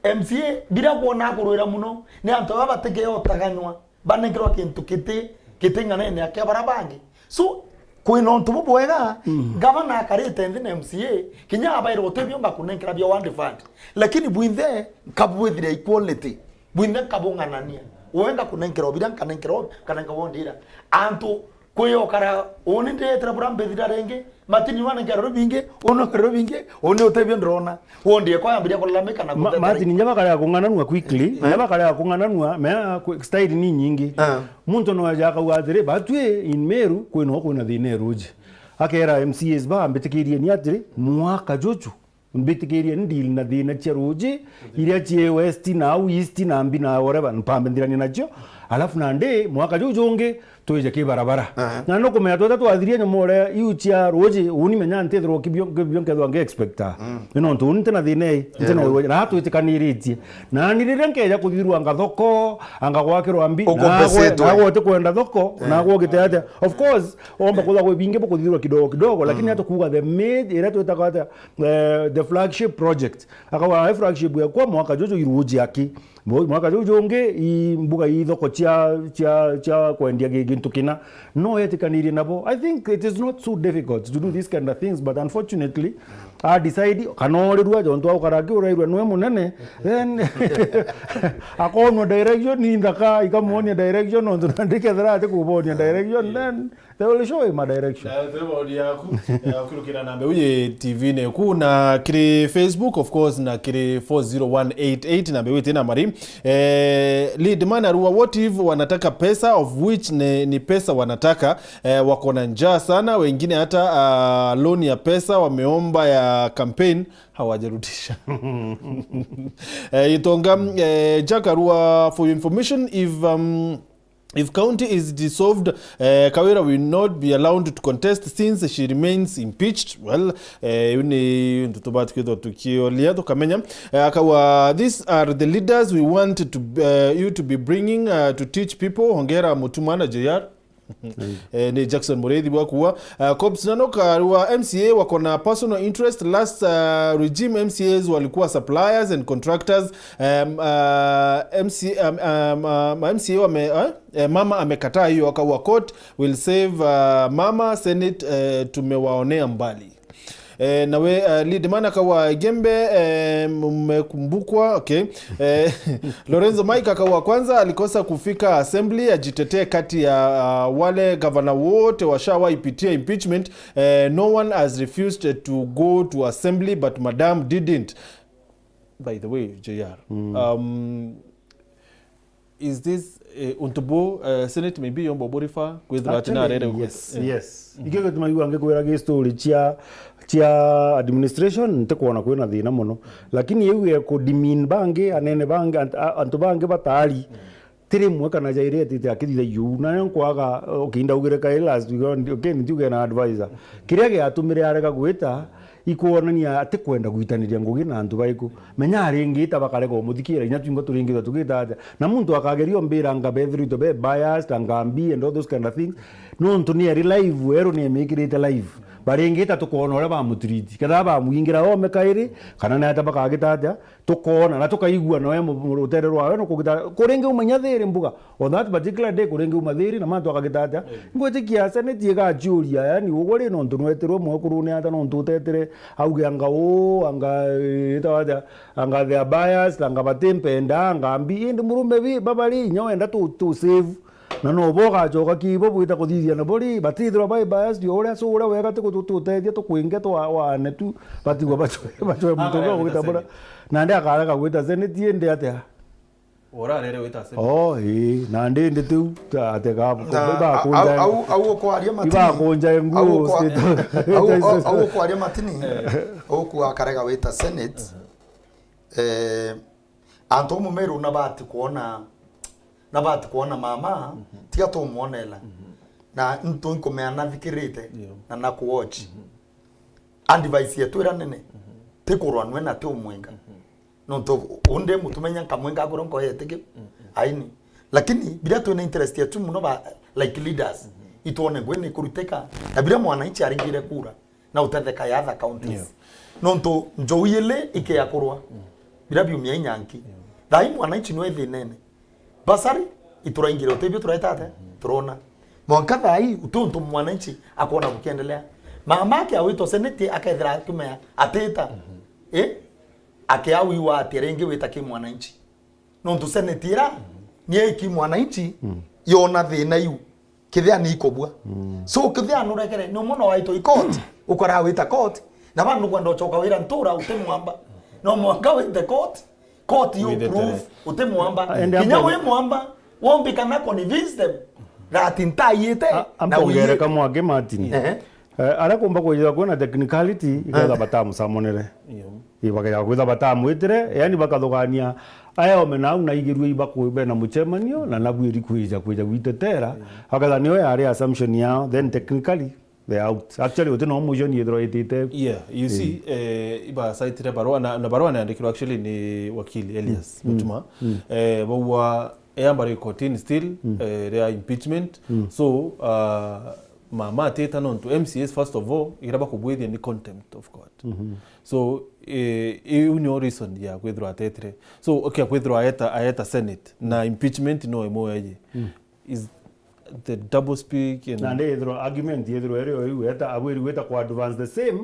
M C A, bila kwona akurwira muno, ni antu aba batikeyotaganywa. Banenkerwa kintu kiti, kiti ng'anene ya kia bara bangi. So, kwina untu bubwega, ngavana akarite nthi na M C A, kinya abairwa utibio ngakunenkera bia ward fund. Lakini bwinthe nkabwithira equality. Bwinthe nkabung'anania. Uwe ngakunenkera obira, nkanenkera obi, nkanenka ward ira. Antu Kwi okara, uni ndetera bura mbithira ringi, Martin wana ngero rubingi, uno rubingi, uni utebio ndrona. Wondi eko yambiria kulalamika na Ma-, kuteta Martin, ringi. Nya bakarega kung'ananua quickly, nya bakarega kung'ananua, mea kwi-, style ni nyingi. Ah. Muntu no aja akauga atiri, batwi in Meru, kwino kwina thina ya ruji. Akera M C As ba, mbitikirie ni atiri, mwaka juju, mbitikirie ndi na thina cia ruji, iria cie west na au east na mbi na whatever, mpambe nthirania nacio. Alafu nandi, mwaka juu jungi, twije ki barabara. Aha. Na nukumenya tweta twathirie nyomore iu cia ruji, uni menya ntithirwa kibio, kibio nkethwa nge expecta. Mm. Ni nontu uni ntina thina ii, ntina ruji, na twitikaniritie. Na ni riria nkeja kuthithirwa anga thoko, anga gwakirwa mbi, nagwe, nagwe utikwenda thoko, nagwe ugite atia. Of course, omba kwithirwa gwi bingi bukuthithirwa kidogo kidogo, lakini hata kuuga the main, iria twitaga atia, eh, the flagship project. Akauga, "Ai flagship yakwa mwaka juju iruji aki. Mbo-, mwaka juju jungi i mbuga i thoko cia, cia, cia kwendia gi-, gintu kina." No etikanirie nabo. I think it is not so difficult to do these kind of things, but unfortunately, a decide kana orirua jontu aukara akiurairua nwe munene, then akonwa direction ni nthaka, ikamuonia direction, nontu nandi kethira ati kubonia direction, then they will show him a direction. Na tuwe maoni yaku, eh, ukurukira na mbeu ye T V ne ku na kiri Facebook, of course, na kiri four zero one eight eight, na mbeu iti na mari. Eh, lead man arua, what if wanataka pesa, of which ni, ni pesa wanataka, eh, wako na njaa sana, wengine hata, ah, loan ya pesa wameomba ya campaign, hawajarudisha. Eh, Itonga, eh, Jack arua, for your information, if, um, if county is dissolved, eh, Kawira will not be allowed to contest since she remains impeached. Well, eh, iu ni untu tubati kwithwa tukiolia tukamenya. Eh, akauga, "These are the leaders we want to, eh, you to be bringing, eh, to teach people." Hongera Mutuma na J R. Eh, ni Jackson Muriithi bwa kuwa. Eh, Cobbs Nanoka arua, M C A wako na personal interest. Last, eh, regime M C As walikuwa suppliers and contractors. Em, ah, M C, em, em, ah, ma M C A wame-, eh? Eh, mama amekataa hiyo, akaua court will save, ah, mama, Senate, eh, tumewaonea mbali. Eh, nawe, eh, lead man akaua Gembe, eh, mmekumbukwa, okay. Eh, Lorenzo Mike akaua kwanza, alikosa kufika assembly ajitetee kati ya, ah, wale gavana wote washawaipitia impeachment. Eh, no one has refused to go to assembly, but madam didn't. By the way, J R, um, is this, eh, untu bu, eh, Senate maybe yomba burifa kwithira ati narere? Actually, yes, yes. Ikio gituma iu angikwira gi story cia, cia administration, ntikwona kwina thina muno. Lakini iu ya ku demean bangi, anene bangi, ant-, a-, antu bangi batari, ti rimwe kana jairi etite akithitha iu. Nayo nkwaga, okay, ndaugire kairi last week, okay, ntiuge na advisor. Kiria giatumire arega gwita, ikwonania atikwenda gwitaniria ngugi na antu baiku. Menya aringita bakarega umuthikira, inya twingwa turingitwa tugita atia. Na muntu akageria umbira anga bethirite be biased, anga mbi and all those kind of things. Nontu ni eri live, weru ni emikirite live. Baringita tukoona uria bamutreat. Ketha bamwingira ome kairi, kana ni ata bakagita atia, tukoona na tukaigua nawe mu-, rutere rwawe no kugita. Kuringi uma inya thiri mbuga. On that particular day, kuringi uma thiri na mantu akagita atia. Ngwitikia Senate igachiuria, yani, ugwe ri nontu nwetirwe mwekuru ni ata nontu utetire, auge anga uu, anga, eh, itawa atia, anga they are biased, anga batimpenda, anga mbi, indi murume bi, babari, inya wenda tu, tu save. Na no bo ugachoka kibo bwita kuthithia nabo ri, batithirwa bai biased, o uria so uria wega ti gutu-, tutethia tukwinge twa, wane tu, batigwa bachwe, bachwe muntu uga gwita bura. Nandi akarega gwita Senate, indi atia? Urarere wita Senate. Oh, ii, nandi ndi tiu, ta, ati ga, na, ba, au, au, au ukwaria Matini. Ibakunja nguo, au ukwa-, state. Au, au, au ukwaria Matini, eh, uku akarega wita Senate, eh, antu amwe meru nabati kwona, nabati kwona mama, tiga tumwonela. Na ntu nkumea nathikirite, na nakuwatch. Advice yetu ira nene, ti kurwa nwe na ti umwenga. Nontu undi mutumenya nkamwenga agura nkoyete kiu. Aini. Lakini biria twina interest yetu muno ba, like leaders, itwone ngui ni kuruteka. Na biria mwananchi aringire kura, na utetheka ya other counties. Nontu njou ili ikeakurwa. Biria biumia inyanki. Thai mwananchi nwe thinene. Basari, ituraingire utebio turaita ate? Turona. Mwanka thai, uti untu mwananchi akona gukiendelea. Mama ake awitwa Senate akethira akimea atita. Eh? Ake awiwa atia ringi wita ki mwananchi? Nontu Senate ira, ni ya ki mwananchi, yona thina iu. Kithia ni ikubua. So kithia nuregere ni umwe no waitwa i court, ukara wita court, na bandu kwenda ucoka wira ntura uti mwamba. No mwanka wite court, court you Withe prove tere. Uti mwamba. Ende Kinya ambo- wi mwamba, wombikana convince them that ntaiite A- na ampongereka wiyite. Mwake Martin. Ehe. Eh, aria kumba kwithirwa kwina technicality, iketha Eh. batamucamonere. Iyo. Ii, bakethira kwitha batamwitire, yani bakathugania, aeome nau na igirue ibaku-, bena mucemanio, na nabwiri kwija, kwija gwitetera, bakethira niyo yari assumption yao, then technically, they are out. Actually, uti no mucioni yithirwa itite. Yeah, you see, eh, ibasaitire barua, na, na barua nayandikirwe actually ni wakili Elias Mutuma. Eh, baugwa, eamba ri kotini still, eh, ria impeachment. So, uh, mama atita nontu M C As first of all, iria bakubwithia ni contempt of court. So, eh, iu nio reason ya kwithirwa atetire. So, okay, kwithirwa aeta, aeta Senate, na impeachment no imwe yeji. Is the double speak and Na ndi ithirwa argument yithirwa iri o iu, eta abwiri gwita ku advance the same,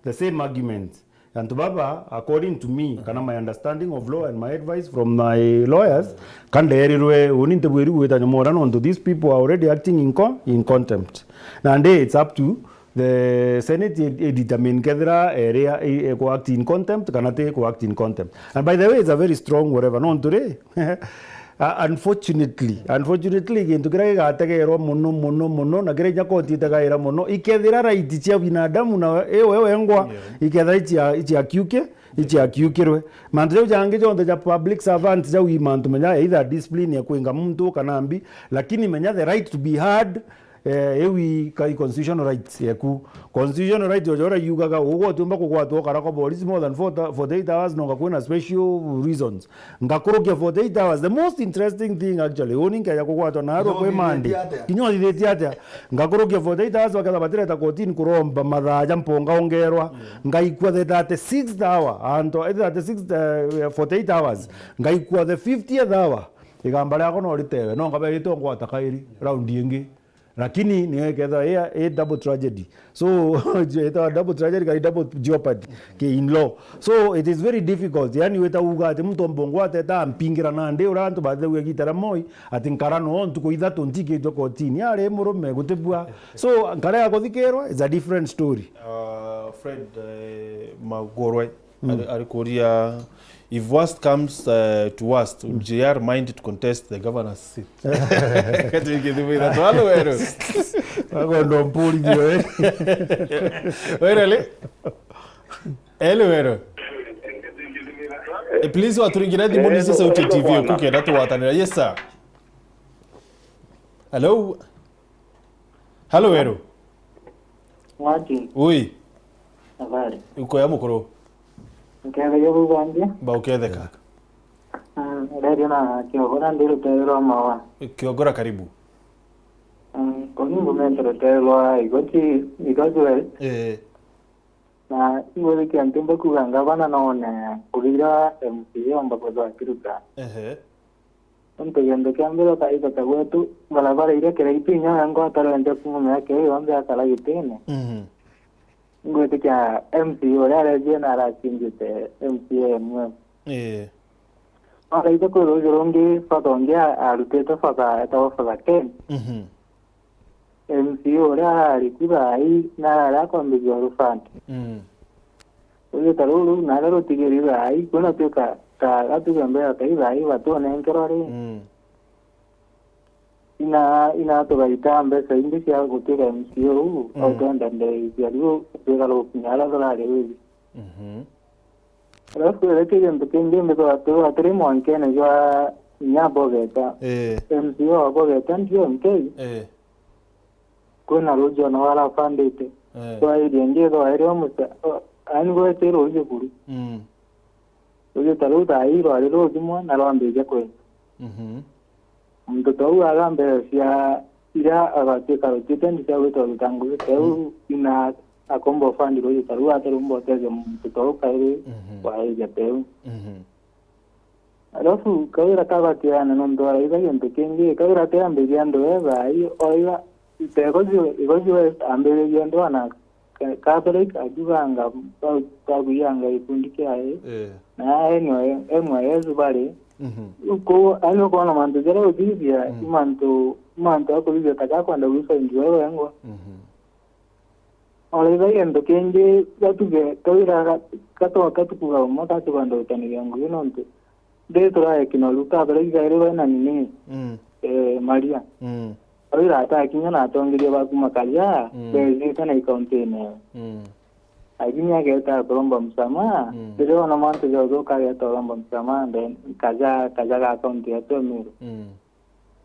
the same argument. Antu baba, according to me, kana my understanding of law and my advice from my lawyers, ka nderirwe, uni ntibwiri gwita nyomora nontu these people are already acting in con-, in contempt. Nandi it's up to the Senate i, i determine kethira area i, i ku act in contempt kana ti ku act in contempt. And by the way, it's a very strong whatever. Nontu ri, uh, unfortunately, unfortunately, gintu kiria gigategerwa muno, muno, muno, na kiria inya koti itegaira muno, ikethira right cia binadamu na i we wengwa, ikethira icia, icia kiuke, icia kiukirwe. Mantu jau jangi jonthe ja public servants jau i mantu menya either discipline ya kwinga muntu kana mbi, lakini menya the right to be heard, eh, iu i ka-, i constitutional rights yeku. Constitutional right ojo ura yugaga ugwe utiumba kugwatwa ukara kwa polisi more than four, forty-eight hours, nonga kwina special reasons. Ngakurukia forty-eight hours. The most interesting thing actually, uni nkeja kugwatwa narua kwi Monday. Kinya uthithitie atia? Ngakurukia forty-eight hours, baketha batireta kotini kuromba mathaa ja mponga ongerwa. Ngaikua the thirty-sixth hour, anto, eh, thirty-six, eh, forty-eight hours. Ngaikua the fiftieth hour. Igamba riakwa no ritewe, no ngabe ritwe ngwata kairi, round ingi. Lakini niyo ikethirwa i, i double tragedy. So, itawa double tragedy, kana double jeopardy ki in law. So, it is very difficult. Yani, wita uga ati muntu omba ungwata eta ampingira nandi, uria antu bathithagua igita ria Moi, ati nkara no ntuku ithatu ntikitwe kotini. Ari murume, gutibua. So, nkara ya kuthikirwa is a different story. Uh, Fred, eh, Magorwe, ari, ari kuria, if worst comes, uh, to worst, would J R mind to contest the governor's seat? Kati ngithimwira twalo wero. Agondo mpurithio, eh. Wero le? Ele wero. Eh, please, waturingira thimu ni Sauti T V, kukenda tugwatanira. Yes, sir. Hello? Hello, wero. Martin. Ui. Habari. Uko ya mukuru? Nkega yo bubange. Ba uketheka. Mm, radio na Kiogora ndi rutere rwa Mawa. Kiogora, karibu. Mm, kuni ngumete rutere rwa Igochi, Igochi West. Eh. Na ingwithikia ntimba kuuga ngavana none kugira M C A omba kwithwa akiruta. Ehe. Nontu gintu kia mbere ukaigota gwetu, barabara iria Kiraitu inya wengwa atarenja kuuma miaka iyo yonthe akara gitine. Mhm. Ngwitikia M C A uria areejire na aracindite M C A M M. Ii. Araite kwi ruuji rungi, father ungi a-, arutite father, etagwa Father Ken. Mhm. M C A uria arari ku thaai, na arari akwambiriria refund. Mm. Ruuji ta ruu, ruu naria rutigiri thaai, kwina tuika ta gatuge mbere tai thaai batunenkerwa ri. Mm. Ina, ina tugaita mbeca ingi cia gutuga M C A uu, mm, au twenda ndei cia riu, twigara gukinya aria turari wiji. Mhm. Alafu reke gintu kingi, mbithagwa twithagwa turi mwankene jwa inya Bogeta. Ii. M C A wa Bogeta ndio M K. Ii. Kwina ruuji ona warabandite. Ii. Kwa area ingi ithagwa iri o muca-, o, yaani gweti ruuji buru. Mm. Ruuji ta ruu thaai rwari ruthimwa na rwambiria kwenda. Mhm. Muntu ta uu aga mbeca cia iria agatuika arutite ni cia gwita guruta ngugi ta iu, mm, ina akomba ufandi ruuji ta ruu atirumba utethia muntu ta uu kairi, mhm, wa area ta iu. Mhm. Alafu kawira kabatiana nontu araitha gintu kingi, kawira atiambiria andu e thaai, oiga, ta Igoji, Igoji West ambiririe ndwana Ka-, Catholic ajuganga, ba-, baguyanga gikundi kiae. Eh. Na aa M Y S bari, Mhm. Riu kou, yani, ukoona mantu jaria uthithia, Mm. i mantu, i mantu akuthithia ta gakwenda gwica njuga wengwa. Mhm. Ona ithai gento kingi, gatuge, kawira ga-, gato-, gatukuga umwe gatukwenda utaniria ngugi nontu ndi turae kinoru, kabere ithairi baina nini, Mm. eh, Maria. Mm. Kawira atakinya na atongeria ba kuma Karia, Mm. bethite na ikaunti ine. Mm. Lakini ageta kuromba msamaha, Mm. riria ona mantu jothe ukageta uromba msamaha, then kaja, kaja ga kaunti yetu ya Meru. Mm.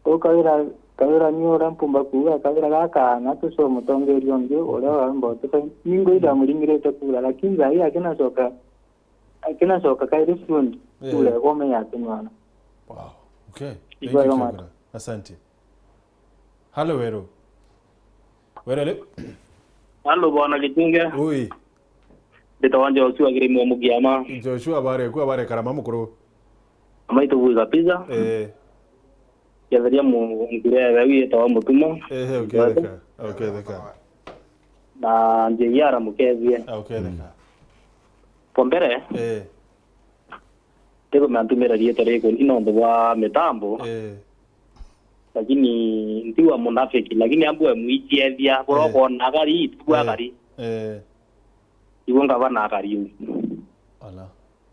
Kou Kawira, Kawira ni uria mpumba kuuga, Kawira gaka na tucio mutongeria ungi uria uromba utukai. Ningo idamuringirite kura, lakini thaii akinacoka, akinacoka kairi fundi, Eh. kura igome yakinywana. Wow. Okay. Thank Igwe you, igoma. Kawira. Asante. Halo, Weru. Weru, hello. Halo, bwana Gitunge. Ui. Nditawa Joshua Girimu Mugiama. Joshua, abare ku, abare Karama mukuru. Amaitu bui kabisa. Eh. Ketheria mu-, nkure ya witawa Mutuma. Eh, eh, uketheka. Uketheka. Na J R mukethie. Ah, uketheka. Kwa mbere, Eh. Tikumenya ntumire riitwa riku ni nontu bwa mitambo, Eh. lakini ntiwa munafiki, lakini ambue mwichiethia, bura Eh. ukona akari, tibua Eh. akari. Eh. Tibua ngavana akari u. Ala.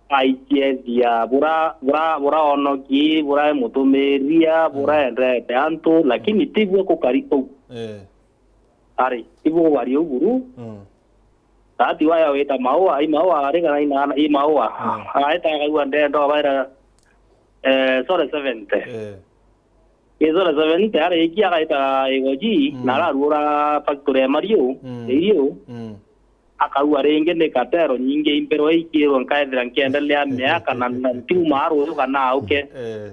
Aichiethia, bura, bura, bura onoki, bura emutumiria, bura Mm. endete antu, lakini tibua kukari kou. Eh. Ari, tibua kukari uu buru. Mm. Tati waya wita Maua, i Maua ari kana ina, i Maua. Mm. Araita akaigua ndenda obaira, eh, sorry, seventy. Eh. I sorry, seventy, arikia agaita igoji, Mm. na ararua factory ya Mario, Mm. Mario. Mm. Akaua ringi ni katero nyingi imbirwe ikirwe nkaethira nkiendelea miaka na, na ntiuma aruyu kana auke. Eh.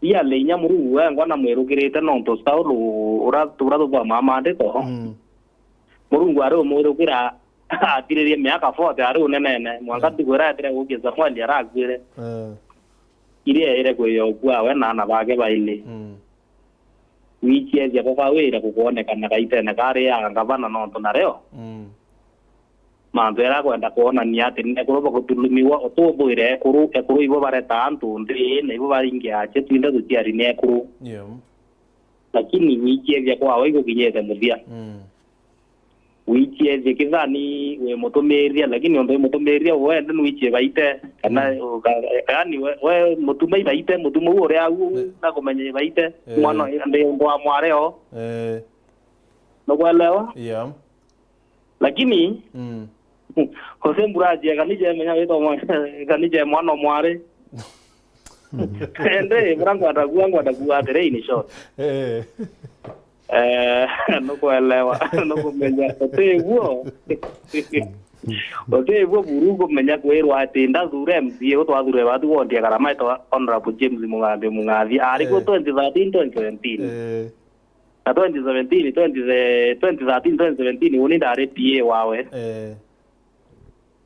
Ia le inya Murungu wengwa na mwirukirite nontu Saulu ura, ura tuthoma maandiko. Mm. Murungu ari umwirukira athiririe miaka forty ari unenene, mwanka Mm. ntuku iria etire gukia Samueli arakuire. Eh. Iria eire kwiyokua we na ana bake baili. Mm. Wichiethia kukawira kukwonekana gaitene kari ya ngavana nontu nario. Mm. Mantu jaria akwenda kwonania ati ni ekuru bagutulumiwa, ututhwire ekuru, ekuru ibo bareta antu nthi, na ibo baringia ache twinthe tuciari ni ekuru. Yeah. Lakini wichiethia kwawe igukinyite muthia. Mm. Wichiethia kithani wi mutumiria, lakini untu wi mutumiria wende nwichie baite, kana Mm. uka-, yani we, we mutuma ibaite, mutuma u uria au Ne- na kumenya ibaite, Eh. mwana ndi untu wa mware o. Eh. Nukwelewa? Yeah. Lakini, Mm. use mburaji, kanije menya witwa mwa-, kanije mwana o mwari. Ende, bura ngwenda kuuga, ngwenda kuuga atiri, in short. Eh. Eh, nukwelewa, nukumenya, utiguo. Utiguo buru kumenya kwirwa ati ndathure M C A, utwathure batu wondia karama etwa Honorable James Mugambi Mung'athi. Ari kuo Eh. twenty thirteen, twenty seventeen. Eh. Na twenty seventeen, twenty, twenty thirteen, twenty seventeen, uni ndari P A wawe. Eh.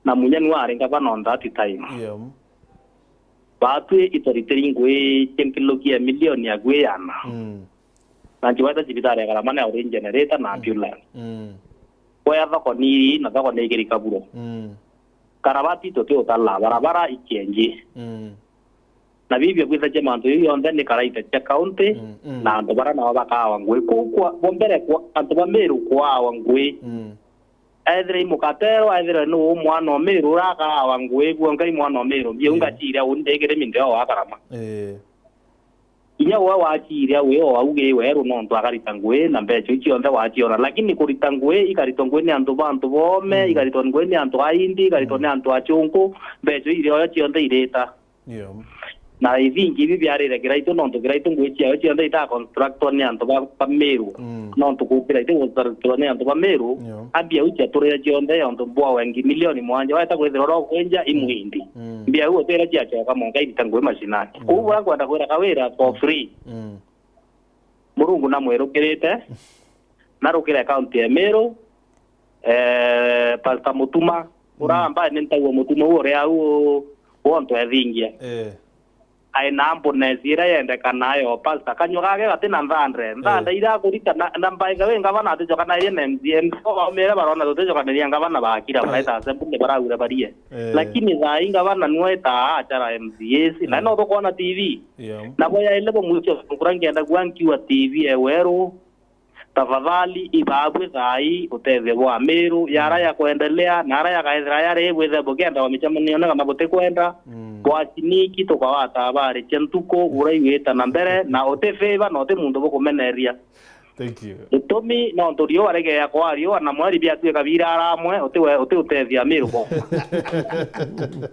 Na munya niwe ari ngavana on that time. Yeah. Batwi itwaritiri ngui cia nkiluki ya milioni ya gwi yana. Mm. Na nchiweta cibitari ya Karama ni auri generator na Mm. ambulance. Mm. Kwea thoko ni, na thoko ni ikiri kaburo. Mm. Karabati tuti utala, barabara ikienji. Mm. Na bibi akwithagia mantu jau yonthe ni karaita cia county, Mm, mm. na antu bara nao bakaawa ngui. Kuu kwa, bo mbere kwa, antu ba Meru kwaawa ngui. Mm. Ethire i mukatero, ethire ni uu mwana o Meru uria akaawa ngui, guo ngai mwana o Meru. Mbiu Yeah. ngachiria uni ndikiri mindeo wa Karama. Eh. Kinya uwe wachiria wi o au gi weru nontu akarita ngui na mbecha iu cionthe waciona. Lakini kurita ngui, ikaritwa ngui ni antu ba antu boome, Mm. ikaritwa ngui ni antu a Indi, ikaritwa Mm. ni antu a Chunku, mbecha iria oyo cionthe irita. Yeah. Na ithingi ibi biarire Kiraitu, nontu Kiraitu ngui ciayo cionthe ita constructwa ni antu ba, ba Meru. Mm. Nontu ku Kiraitu constructwa ni antu ba Meru, Yeah. a mbia iu ciaturire cionthe, ontu bwa wengi milioni mwanja, waeta kwithirwa ro kwenja i Mm. Muhindi. Mm. Mbia iu utire ciacoka mwanka irita ngui mashinani. Mm. Kuu bura nkwenda kwira Kawira for free. Mm. Murungu namwirukirite, narukire county ya Meru, eh, Pastor Mutuma, ura Mm. ambaye ni ntauo Mutuma u uria au wontu ethingia. Eh. Ai na humbleness iria yendekana yo, pastor. Kanyua gake gati na nthandre. Nthandre iria akurita na, na by the way, ngavana aticokanairie na M C A. M C A baumire barona tuticokaniria ngavana bakira, bareta assembly baraura barie. Eh. Lakini thaa ii ngavana nwe ta achara M C As. Na no tukwona T V. Yeah. Na bo yaile bo mwicho kura ngienda gwa nkiwa T V e weru. Tafadhali, ibabwe thaa ii utethio bwa Amiru, yara ya kuendelea, na ara yakaethira yari bwithe bukienda wa micemanio na kana butikwenda, mm, bwa ciniki tukawata habari cia ntuku, ura igwita na mbere, na uti favor, na uti muntu bukumeneria. Thank you. Gitumi, nontu riua rigeya kwa riua, na mweri biatuika bira aramwe, uti we, uti utethia Amiru bo.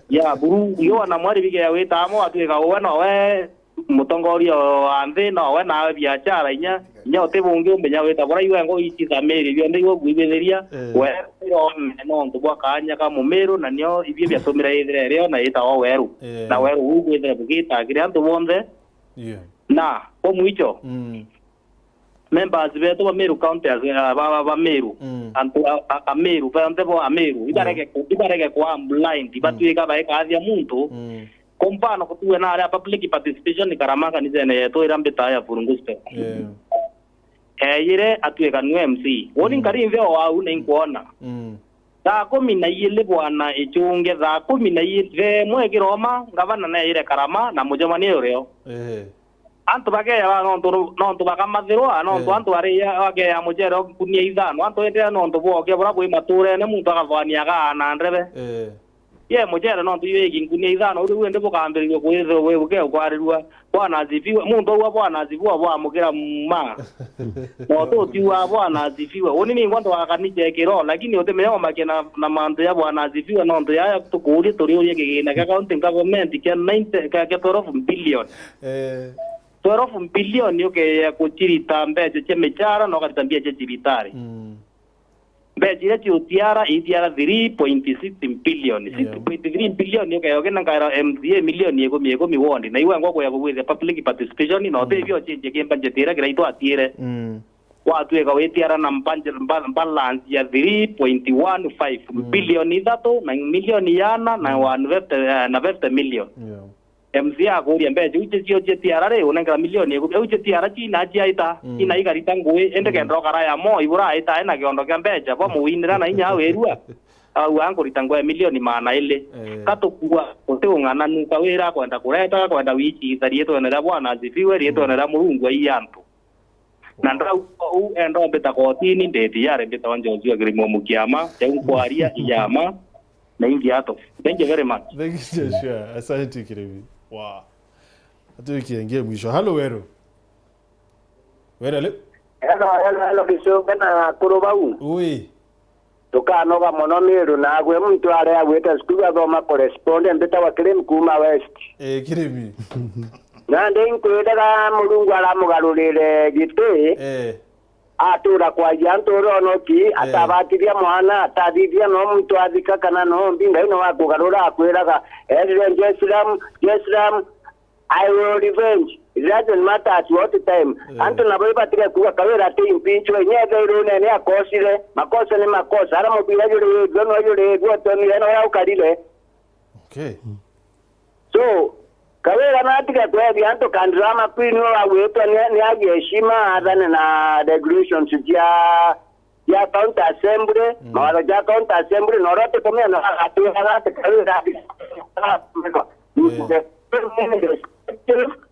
Ya, buru, riua na mweri bigeya gwita amwe, atuika uwe nowe mutongoria wa nthi, nowe nawe biachara, inya, inya uti bungi umenya wita bura iwe ngo ici thamiri, bionthe iwe bwibithiria, eh, weru irome nontu bwa kanya ka Mumiru, na nio ibio biatumire ithire rio na itawa weru. Eh. Na weru uu bwithire bugita kiri antu bonthe. Yeah. Na, bo mwicho, mm, members betu ba Meru County, as, uh, ba, ba, ba Meru, mm, antu a, a, a Meru, bonthe bo a Meru, ibarege ku-, ibarege kwa blind, mm, ibatuika baikathia muntu, mm. Kwa mfano, kutuwe na aria public participation ni Karama kanisene yetu ira mbita ya Full Gospel. Yeah. Eyire atuika niwe M C. Woni, mm, nkari nthi o wau na inkwona. Mm. Thaa kumi na iili bwana ichunge, thaa kumi na iili, thaa imwe kiroma, ngavana neyire Karama na mucemanio urio. Ehe. Antu bakeya nontu, nontu bakamathirwa, nontu, eh, antu bari bakeya mucere o nkunia ithano, antu indi nontu bwokia bura bwi maturene, muntu agathwania agaana ndebe. Eh. Ye mucere nontu iwe iki nkunia ithano, riu indi bukambiriria kwithirwa bwi buke ukwarirua, "Bwana asifiwe." Muntu auga, "Bwana asifiwe," bwamukira ma. No tutiuga, "Bwana asifiwe." Uni ningwa ntwakaniche kiro, lakini utimenya umakia na, na mantu ya "Bwana asifiwe," nontu yaya tukuuria turiuria kigina kia county government kia ninety, kia, kia twelve billion. Eh. Twelve billion ukeya kuchirita mbeca cia michara na ukarita mbia cia cibitari. Mm. Mbeca iria ciutiara, itiara three point six billion. Yeah. Six point three billion ukeya ukina nkaira M C A milioni ikumi, ikumi ward. Na iwe ngwa kuya kugwithia public participation, na, mm, utibio chinje ki budget iria kiraitwa atiire. Mm. Watuika witiara na mbanj-, mba-, balance ya three point one five, mm, billion ithatu na milioni yana na, mm, one fifty, eh, na fifty million. Yeah. M C A akuria mbeca iu cio cio tiara ri, unengera milioni ikumi, iu cio tiara cina ciaita, mm, cina ikarita ngui, indi, mm, kenda ukara ya mo, ibura aita ena kiondo kia mbeca, bo muwinira na inya awerua. Au ankurita ngwe milioni maana ili. Eh. Katukua, uti ung'ananu, kawira akwenda kureta, akwenda wichi, rietwene ria Bwana asifiwe, rietwene, mm, ria Murungu ai antu. Na ndau uu enda mbita kotini, ndeti yare mbita wa Joshua Kirimo Mukiama, jau nkwaria iyama, na ingi ato. Thank you very much. Thank you, Joshua. Asante, Kirimi. Wow. Atuikie ngie mwisho. Hello, Weru. Weru, ale? Hello, hello, hello, Kisuke na akuru bau. Ui. Tukanoga mono Miru, nagwe muntu aria agwite cukuru athoma correspondent, mbitagwa Kirimi kuuma West. Eh, Kirimi. Nandi inkwiraga Murungu aramugarurire giti, eh, atura kwaria antu uria onoki, eh, atabatithia mwana, atathithia no muntu athika kana no mbi, Ngai no akugarura akwiraga, erire Jeslam, Jeslam, I will revenge. It doesn't matter at what time. Eh. Antu nabo ibatige kuuga Kawira ati impeachwe, inya ethairwo nene akosire, makosa ni makosa. Ara mubira juri withua no juri withua, utonire no uria ukarire. Okay. So, Kawira natige kwethia antu kandira makwini uria agwitwa ni, ni agie heshima, athane na regulations cia ya county assembly, mm, mawatho ja county assembly, na uria tukumenya na gatwira gati Kawira ati.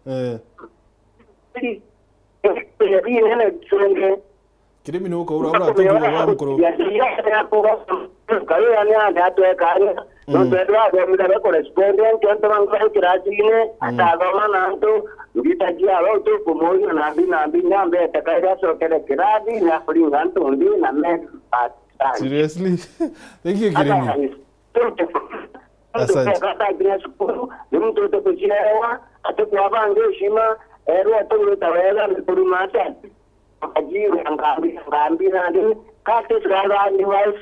Eh. Eh. Kirimi ni ukaura ura ati kuuga wa mukuru. Kawira ni ande atweka. Mm. Nontu ethirwa athomire be correspondent, antu bangwa kirasine, mm, atathoma na antu, ngita ciaro, tukumuria na mbi na mbi, nyambe eteka iria acokere kirasi, ni akuringa antu ndi na me. Seriously? Thank you, Kirimi. Asante. Asante. Ata nginya cukuru, ni muntu utikuciarewa, atikwabanga heshima, erwa atigwita wega, ni kuruma ati. Ajira ngambi, ngambi nandi, kati siranga ni wife.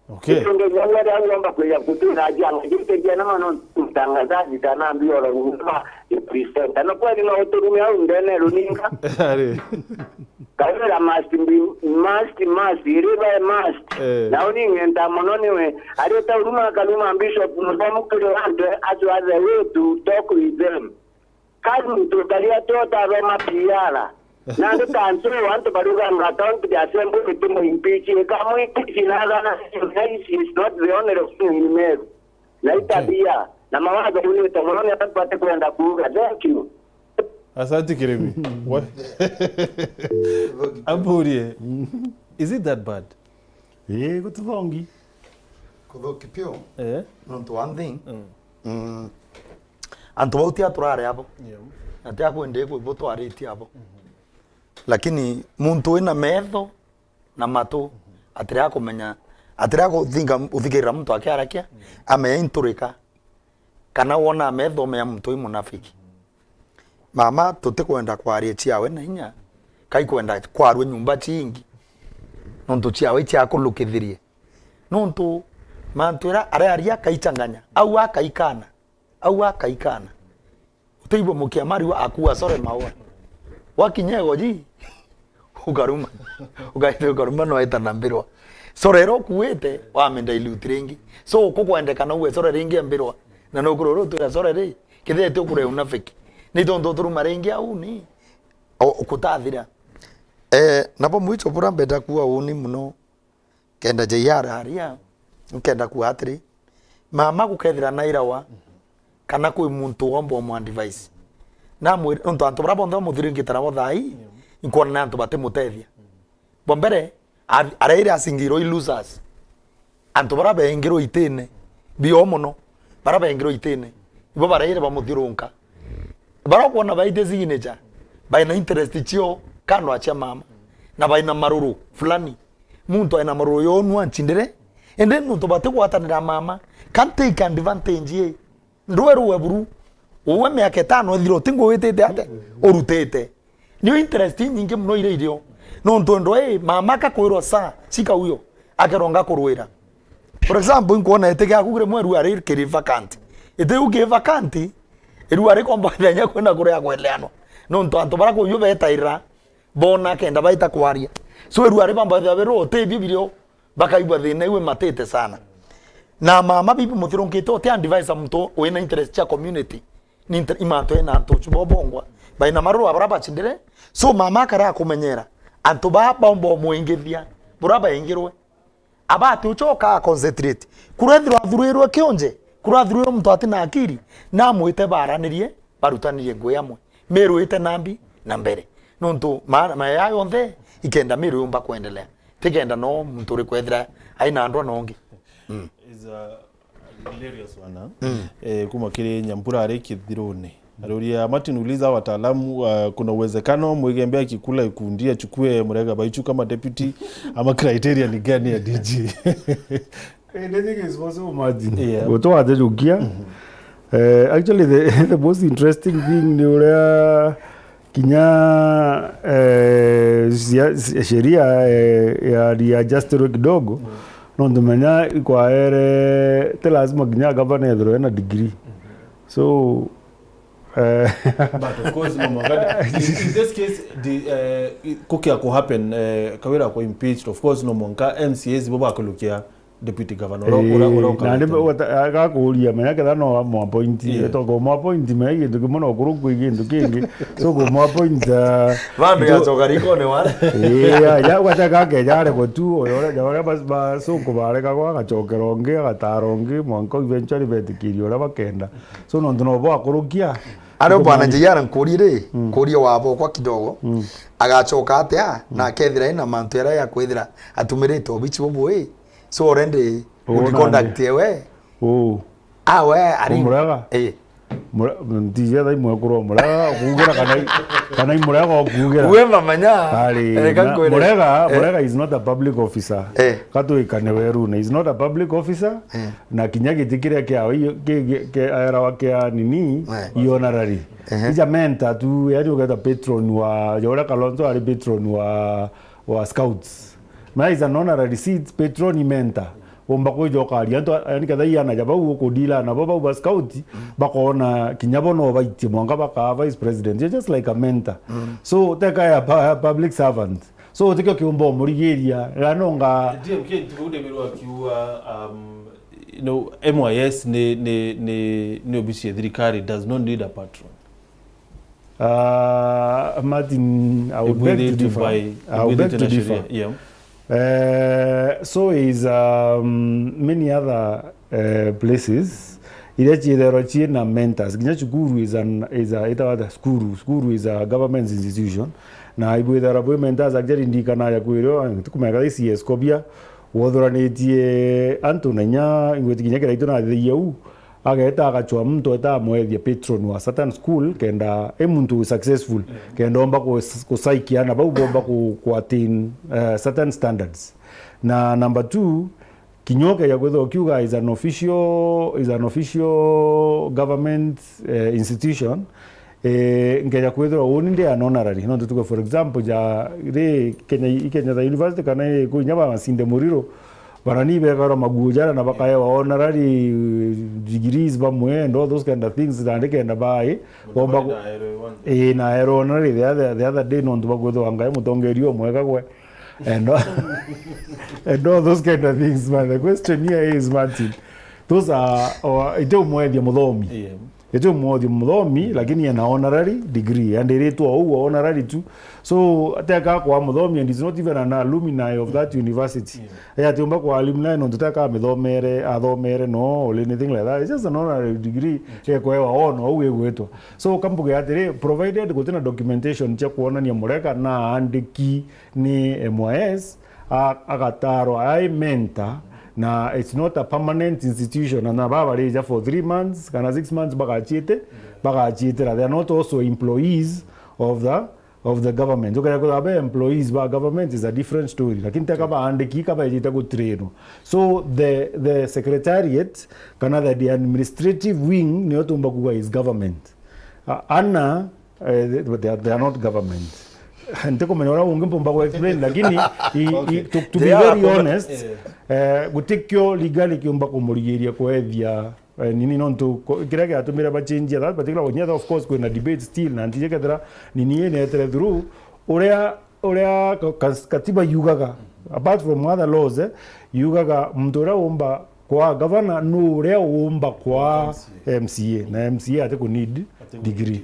Okay. Itunge nyanya ria ngomba kuya kutura ajanga, jitegia na mano mtangazaji kana mbi ora ngoma ni presenter. Na kweli no uturume au ndene runinga. Ari. Kawira must be, must, must, iri by must. Eh. Na uni ng'enta mono niwe. Arita uruma akaruma Bishop Muthemu kiri antu, as was the way to talk with them. Kari muntu utaria tu utaroma P R. Nandi kantu antu baruganga account ya assembly itimu impeach, ikamu impeach na gana is not the only thing in Meru. Na itabia, na mawatho unite mono ni antu batikwenda kuuga. Thank you. Asante Kirimi. Wa- Amburie. Is it that bad? Ii, gutithongi. Kuthuki piu. Eh? Nontu one thing, Mm. mm, antu bau ti aturare abo. Yeah. Na ti akwende kwibutwaritie abo. Lakini muntu wina metho na matu, atira kumenya, atira kuthinga, uthikirira muntu akiarakia, amenya inturika. Kana wona metho, umenya muntu ui munafiki. Mama, tutikwenda kwaria ciawe na inya, kai kwenda kwarua nyumba ciingi, nontu ciawe iciakulukithirie. Nontu mantu ira arearia akaichanganya, au akaikana, au akaikana. Utiigua mukia mariwa akua sore maua. Wakinya igoji, ukaruma. Ukaita ukaruma, no aita na mbirwa. Sore ira ukuite, wamenda iluti ringi. So, kukwendekana uwe sore ringi ya mbirwa. Na nukurora utwira sore ri, kethira ti ukure unafiki. Ni tontu uturuma ringi au ni, o, ukutathira. Eh, nabo mwicho bura mbenda kuwa uni muno. Kenda J R aria, nkenda kuuga atiri, mama gukethira nairawa, kana kwi muntu womba umu advise, namwire, nontu antu baria bonthe bamuthiringite nabo thaa ii, nkwona ni antu batimutethia. Bwa mbere, a-, araire asingirwe i losers. Antu baria bengirwe itine, bio mono, baria bengirwe itine, ibo baraire bamuthiurunka. Baria ukwona baite signature, baina interest cio kando acia mama, na baina maruru fulani. Muntu aina maruru yonu anchindire, indi nuntu batigwatanira mama, can take advantage i. Ndwe ruwe buru, uwe miaka itano ithira uti nguwitite ate, urutite. Nio interest inyingi muno iria irio. Nuntu ndwe, mama akakwirwa saa, shika huyo, akeronga kurwira. For example, inkwona iti giaku kiri mweru ari kiri vacant. Iti u ki vacant, irua rikomba kwithenya kwina kuria kweleanwa. Nontu antu baria kuyu betaira, bona kenda baita kwaria. So irua ribamba kwithirwa biri utithio birio, bakaigua thina iu imatite sana. Na mama bibi muthirunkite uti advise muntu wina interest cia community. Ni inter-, imantu ena antu ucu bobongwa. Baina maruru abara bachindire. So mama akara kumenyera. Antu baa baumba umwingithia. Bura baingirwe. Abati ucoka a concentrate. Kurethirwa athurirwe kionje, kurathurire muntu ati na akiri, namwite baranirie, barutanirie ngui amwe. Mirwite nambi na mbere. Nontu ma-, maya yonthe, ikenda miru yumba kwendelea. Tikenda no muntu uri kwethira aina ndwa nongi. Mm. Is a hilarious one, huh? Mm. Eh, kuma kiri Nyambura ari kithiruni. Aroria Martin, uliza wataalamu, uh, kuna uwezekano Mwigembe akikula ikundi achukue Murega Baichu kama deputy, ama criteria ni gani ya D G? Anything is possible, Martin. Yeah. Gutwatejukia. Eh, actually, the, the most interesting thing ni uria kinya, eh, cia-, cia-, sheria, eh, ya readjustirwe kidogo. Nontu menya ikwaere, ti lazima kinya gavana ethirwe ena degree. So, Eh. But of course, no mwanka, in, in this case, the, eh, kukia ku happen, eh, Kawira ku impeached, of course, no mwanka M C As bo bakulukia deputy governor, ura, ura, ura, eh, na ndi ukareta. Wata-, agakuria, menya ketha no amu appoint, yeah, to kumu appoint, menya gintu kimwe no kuru kwi gintu kingi. So kumu appoint, ah, bandu ndo- yacoka rikone wale. Eh, ya, ya, gwata gake jare go tu, oyo ore, ja ore bas, ba, so kubareka gwa agacokera ungi, agatara ungi, mwanka eventually betikiria ore bakenda. So, nontu no bwakurukia, ario bwana nkumanyi- J R nkurie ri, mm, nkurie wabokwa kidogo, mm, agacoka atia, mm, na akethira ena mantu jaria ya kwithira atumirite obichi bubui? So, already uu good conduct nandi. Ewe. Uu. Ah, we, ari- Umurega? Eh. Mure-, ntiji etha imwekuru umurega, kuugira kana i-, kana imurega ukuugira. We mamenya. Ari, reka na nkwire. Murega, eh, Murega is not a public officer. Eh. Katwikane werune, is not a public officer. Eh. Na kinya giti kiria kiawe, ki-, ki-, ki-, aerawa kia nini, eh, i honorary. Ehe. Ija mentor tu, yani ugeta patron wa, ja uria Kalonzo ari patron wa, wa scouts. Na is an honorary seat, patron i mentor. Umba kwija ukaria antu, yani, ketha iana ja bau ukudila nabo, bau ba scout, bakona kinya bo no baitie mwanka bakaa vice president. You're just like a mentor. So, teka ya pu-, public servant. So, tikio kiumba umurigiria, na nonga D M K ntuku ndemirwa akiuga, um, you know, M Y S ni, ni, ni, ni obisi ya thirikari, does not need a patron. Uh, Martin, I would beg to differ. I would beg to differ. Yeah. Uh, so is, um, many other, uh, places iria ciithairwa ciina mentors. Kinya cukuru is an, is a, itawa ata? Cukuru. Cukuru is a government institution. Na ibwithairwa bwi mentors, actually, ndikanaja kwirwa, tikumenya kathii C S Kobia, wothuranitie antu na inya, ingwiti kinya kiraitu na thii au, ageta agacwa muntu eta amwethia patron wa certain school, kenda e muntu successful, kenda omba ku-, kusaikia na bau bomba ku, ku attain, eh, certain standards. Na number two, kinya ukeja kwithirwa ukiuga is an official, is an official government, eh, institution, eh, nkeja kwithirwa uni ndi an honorary. Nontu tuge, for example, ja ri Kenya, i Kenya the University kana i ku inya ba Masinde Muriro, bana ni bekarwa maguo jara na bakaewa honorary degrees bamwe and all those kind of things, nandi kenda bai bomba ku-, ii, naerwa honorary the other, the other day, nontu bakwithirwa Ngai mutongeria umwega gwe. And all, and all those kind of things, man. The question here is, Martin, those are, or, ite umwethia muthomi. Yeah. Ite umwethia muthomi, lakini ena honorary degree. And iritwa ou honorary tu. So, teka kwa muthomi and is not even an alumni of that university. Yeah. Eh, atiumba kwa alumni, nontu teka amithomere, athomere, no, or anything like that. It's just an honorary degree. Yeah. Ekwewa ono, ou igwitwa. So, kambuge atiri, provided gutina documentation cia kuonania mureka na andiki ni M Y S, a-, agatarwa ai mentor, na it's not a permanent institution, na baba barija for three months kana six months bagachiite, bagachiitira. They are not also employees of the, of the government. Ukaya kwithirwa be employees ba government is a different story, lakini teka baandiki ka bejite gutrainwa. So the, the secretariat kana the, the administrative wing niyo tumba kuga is government. A-, ana Eh, they, but they are, they are not government. Ntikumenya uria ungi mpumba ku explain, lakini i, i, to, to be very honest, eh, gutikio legally kiumba kumurigiria kwethia, eh, nini, nontu ko-, kiria giatumire bachenjia that particular one, of course, kwina debate still, na ntije kethira nini inetere through, uria, uria ka-, kas-, katiba yugaga, apart from other laws, eh, yugaga muntu uria umba kwa gavana nu uria uumba kwa M C A, na M C A ati ku need degree.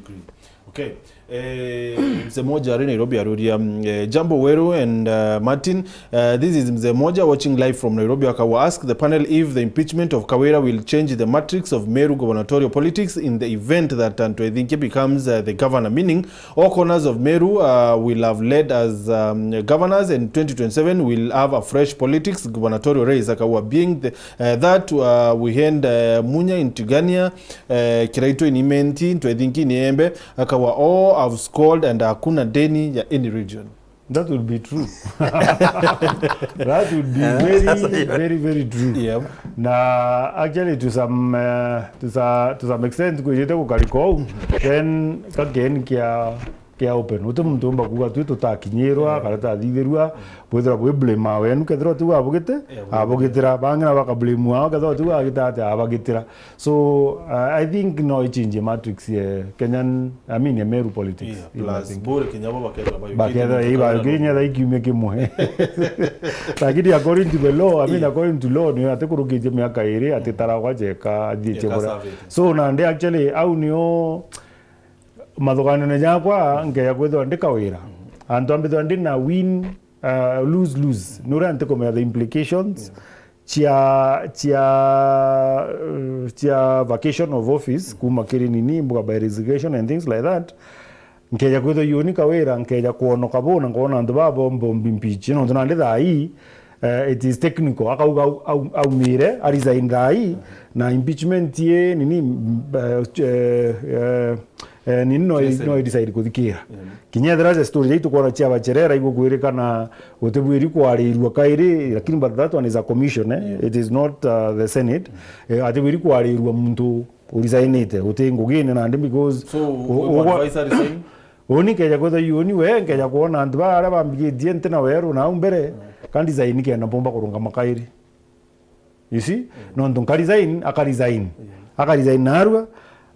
Okay. Eh, mzee moja ari Nairobi aruria, mm, eh, Jambo Weru and, uh, Martin. Uh, this is mzee moja watching live from Nairobi. Akawa ask the panel if the impeachment of Kawira will change the matrix of Meru gubernatorial politics in the event that Antu Ethinkia becomes, uh, the governor, meaning all corners of Meru, uh, will have led as, um, governors, and twenty twenty-seven will have a fresh politics gubernatorial race. Akawa being the, uh, that, uh, we hand, uh, Munya in Tigania, uh, Kiraitu in Imenti, Antu Ethinkia in Iembe, akawa all have scored and hakuna deni ya any region. That would be true. That would be very, very, very true. Yeah. Na actually to some, uh, to sa-, to some extent kwijite gukarika ou, then kakeni kia kia open. Uti muntu umba kuuga twi tutakinyirwa, kana tutathithirua, bwithirwa bwi blame wenu, kethirwa tiu abugite, abugitira. Bangi na baka blame wao, kethirwa tiu agita ati abagitira. So, uh, I think no ichinjie matrix ye Kenyan, I mean, ye Meru politics. Yeah, plus bure kinya bo bakethirwa bayukite. Bakethirwa muntu iba kawira kinya tha ikiumia kimwe. Lakini according to the law, I mean, according to law, ni ati kurukitie miaka iri, ati taragwa jeka, athie chebora. So, nandi actually, au nio mathuganio-ini jakwa, nkeja kwithirwa ndi Kawira. Antu ambithirwa ndi na win, uh, lose, lose. Ni uria ntikumenya the implications cia, cia, uh, cia vacation of office, kuma kiri nini, mbuga by resignation and things like that. Nkeja kwithirwa yuni Kawira, nkeja kwonoka bu, na nkona antu baba bomba umbi mbichi. Nontu nandi thaa ii, eh, it is technical. Akauga au-, au-, aumire, a resign thaa ii, na impeachment ye, nini, m-, eh, eh, eh, eh, nini no i-, no i decide kuthikira. Kinya ethira ze story iria itukwona cia bacherera, igukwirikana utibwiri kwarirua kairi, lakini but that one is a commission, eh? It is not, uh, the Senate. Eh, atibwiri kwarirua muntu uresignite, uti ngugine nandi because so, u-, u-, ugwa-, advise a resign? Uni nkeja kwithirwa uni we, nkeja kwona antu baa aria bambigitie nti na weru na au mbere, ka ndesign kenda mpumba kurungama kairi. You see? Nontu nka resign, aka resign. Aka resign narua,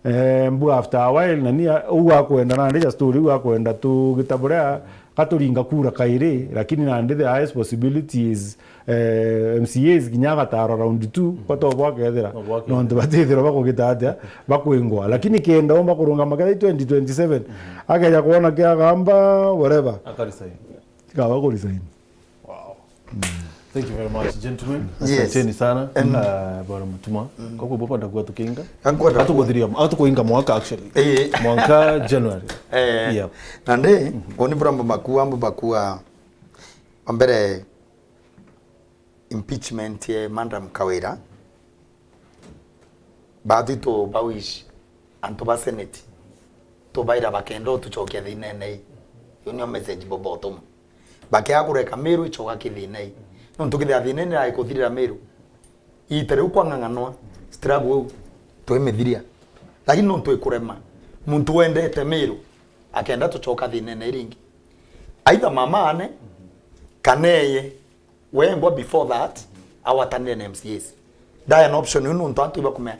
eh, mbu after a while, nani, a-, uu akwenda, nandi ja story, uu akwenda tugita buria, katuringa kura kairi, lakini nandi the highest possibility is, eh, M C As kinya agataro round two, kwa tobo akethira. Tobo akethira. Nontu batithirwa bakugita atia, bakwingwa. Lakini kenda omba kurungama kethira twenty twenty-seven, akeja kwona kia gamba, whatever. Aka resign. Tikaba ku resign. Wow. Thank you very much, gentlemen. Yes. Asanteni sana. Em. Ah, Bwana Mutuma. Kwa hivyo, kwenda kuwa tukinga. Nkwenda ku- Atukuinga mwaka, actually. Eh. Mwaka January. Eh. Yeah. Nandi, ngoni bura mbu bakua, mbu bakua. Wa mbere, impeachment ya Madam Kawira. Bathi tu ba wish, antu ba Senate, tubaira bakenda utucokia thinene ii. Iu nio message bobo utuma. Bakea kureka Meru icoka kithina ii. Nontu kithia thina ii niraikuthirira Meru. Iita riu kwa ng'ang'anwa, struggle iu, twimithiria. Lakini nontu ikurema, muntu wendete Meru, akenda tucoka thinene ii ringi. Either mama ane, kana eye, wengwa before that, awatanire na M C As. Ndaya na option iu nontu antu ibakumea.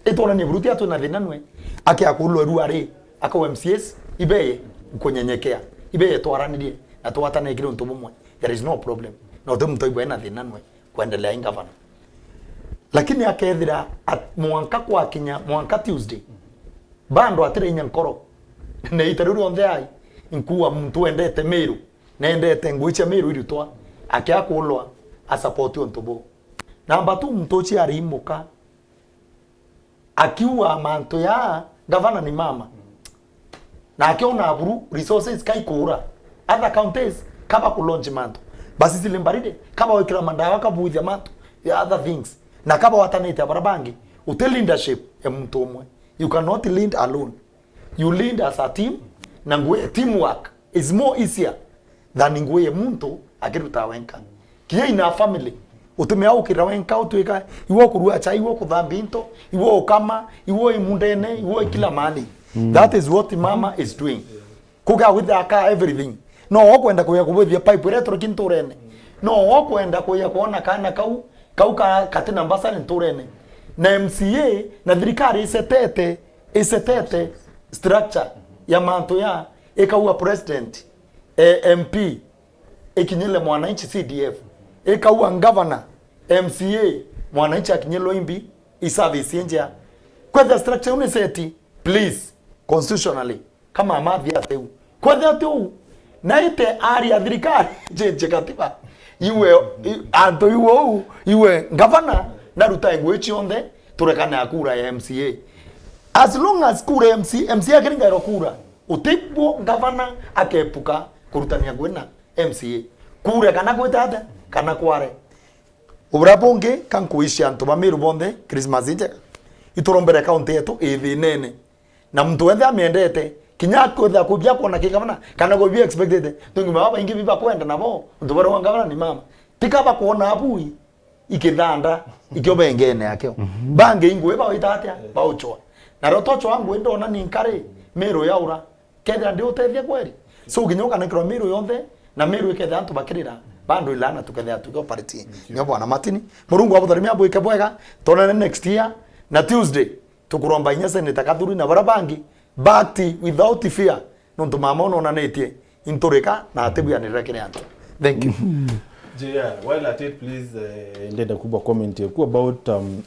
Itwonanie buru ti atwi na thina nwe. Akia kulwa ru ari, akau M C As, ibeye, nkunyenyekea. Ibeye twaranirie, na twatanire kiri untu bumwe. There is no problem. Na uti muntu aigua ena thina nwe, kwendelea i ngavana. Lakini akethira at-, mwanka kwakinya, mwanka Tuesday, bando atire inya nkoro. Na iita riu rionthe ai, nkuwa muntu wendete Meru. Nendete ngui cia Meru irutwa, akia kulwa, a support untu buu. Namba two, muntu ucio ariimuka, akiuga mantu ya gavana ni mama. Na akiona buru resources kaikuura. Other counties, kaba ku launch mantu. Basi zile mbaride, kaba wikira mandawa, kabuithia mantu, ya other things. Na kaba watanite abara bangi, uti leadership ya muntu umwe. You cannot lead alone. You lead as a team, na ngwe teamwork is more easier than ngwe ye muntu akiruta wenka. Kinya in a family, utumea ukira wenka, utwika iwe ukurua chai, iwe ukuthambia into, iwe ukama, iwe imundene, iwe kila mahali. That is what mama is doing. Kuga with aka everything. No okwenda kuya kubwithia pipe iria turuki nturene. No okwenda kuya kuona kana kau, kau ka, katina mbasari nturene. Na M C A, na thirikari isetete, isetete structure ya mantu ya, ikaua president, eh, M P, ikinyile mwananchi C D F, ikaua governor, M C A, mwananchi akinyilwe imbi, i service injea. Kwethia structure iu ni seti, please, constitutionally, kama amathi ateu. Kwethia ati uu, naite ari a thirikari, chenje katiba. Iwe, i-, antu iwe uu, iwe ngavana, naruta ngui cionthe, turekane a kura ya M C A. As long as kura ya M C A, M C A akiringairwa kura, utibwo ngavana akepuka kurutania ngui na M C A. Kure kana gwita atia, kana kware. Ubura bungi, ka nkuicia antu ba Meru bonthe, Christmas injega. Iturombere kaunti yetu i thinene. Na muntu wenthe amiendete, kinya akwithira kwibia kwona ki gavana, kana kwibia expected. Tungi mama baingi biba kwenda nabo, untu barauga gavana ni mama. Tika bakwona abui, ikithanda, ikio bengene akio. Bangi ingui bawita atia, bauchwa. Na ro tochwa ngui ndona ni nkari, Meru yaura. Kethira ndi utethia kweri. So, kinya ukanenkerwa Meru yonthe, na Meru ikethira antu bakirira, bando ilana tukethira tuki operate. Nio bwana Martin. Murungu abutharimia abwike bwega, tonane next year, na Tuesday, tukuromba inya Senator Kathuri na bara bangi, but without fear, nontu mama unonanitie, inturika na atibwianirira kiri antu. Thank you. J R, while at it, please, eh, ndenda kuba comment yaku about, um,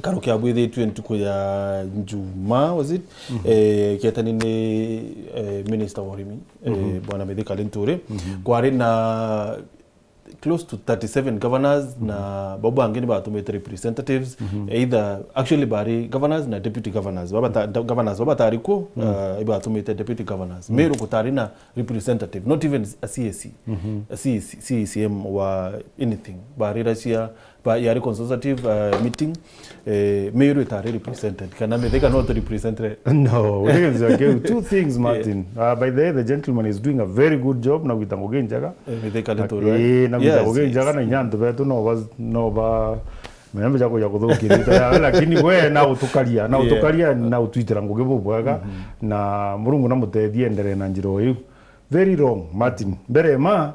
Karo kia bwithitwe ntuku ya Njuma, was it? Eh, kietani ni, eh, Minister wa Urimi, eh, Bwana Mithika Linturi. Kwari na close to thirty-seven governors na bau bangi ni batumite representatives, either, actually, bari governors na deputy governors. Baba ta-, da-, governors baba tari ku, eh, ibatumite deputy governors. Meru kutari na representative, not even a C A C, a C A C, C A C M wa anything. Bari racia, ba, yari consultative, uh, meeting, eh, Meru itari represented. Kana Mithika no to represented. No, we can say, okay, two things, Martin. Uh, by the way, the gentleman is doing a very good job na gwita ngugi njega. Eh, Mithika ni turu, eh, na gwita ngugi njega na inya antu betu no ba, no ba, menya mbeja kuja kuthukiria, lakini we na utukaria, na utukaria, na utwitira ngugi bubwega, na Murungu na mutethie endere na njira o iu. Very wrong, Martin. Mbere ma,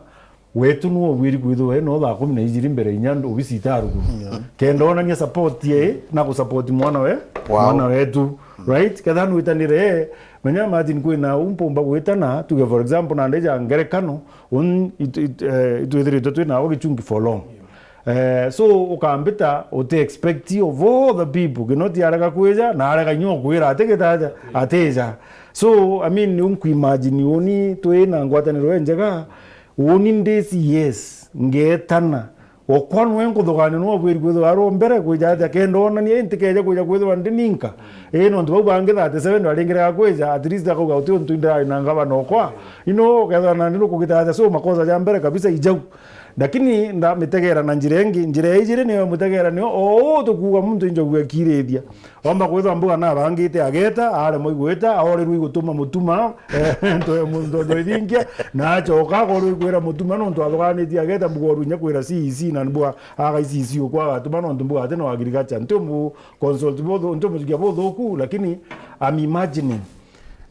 wetu nwe ubwiri kwithirwa ino thaa kumi na ijiri mbere inya obisi itaruguru. Yeah. Kenda onania support ye na ku support mwana we, Wow. mwana wetu, right? Ketha nwitanire, menya imagine kwina u mpumba gwitana, tuge for example, nandi ja ngerekano, un-, it-, it-, eh, itwithiritwe twina abo gichungi for long. Eh, so ukambita, uti expect of all the people, Kinoti arega kwija, na arega inya ukwira ati gitaja, atija. So, I mean, ni unkuimagine uni twina ngwataniro injega, uni ndisi, yes, ngetana, okwa nwe nkuthugania nwe ubwiri kwithirwa ari o mbere kwija atia, kenda onania, ii ntikeja kwija kwithirwa ndi ninka. Ii, nontu bau bangi thirty-seven baringirega kwija, at least akauga, uti untu indari na ngavana okwa. Ino ukethirwa nandi nukugita atia, so makosa ja mbere kabisa ijau. Lakini ndamitegera na njira ingi, njira ya ijiri niyo mutegera niyo, o uu tukuuga muntu injogu ekirithia. Omba kwithirwa mbuga nabangite ageta, aremwa igwita, aorirwe igutuma mutuma, eh, nto-, mu-, ntonjo ithingia, na acoka akorwo ikwira mutuma nontu athuganitie ageta, mbuga oru inya kwira C E C na mbuga aga C E C ukwa agatuma nontu mbuga ati no agriculture. Nti umu consult buthu-, nti umujukia buthuku, lakini I'm imagining,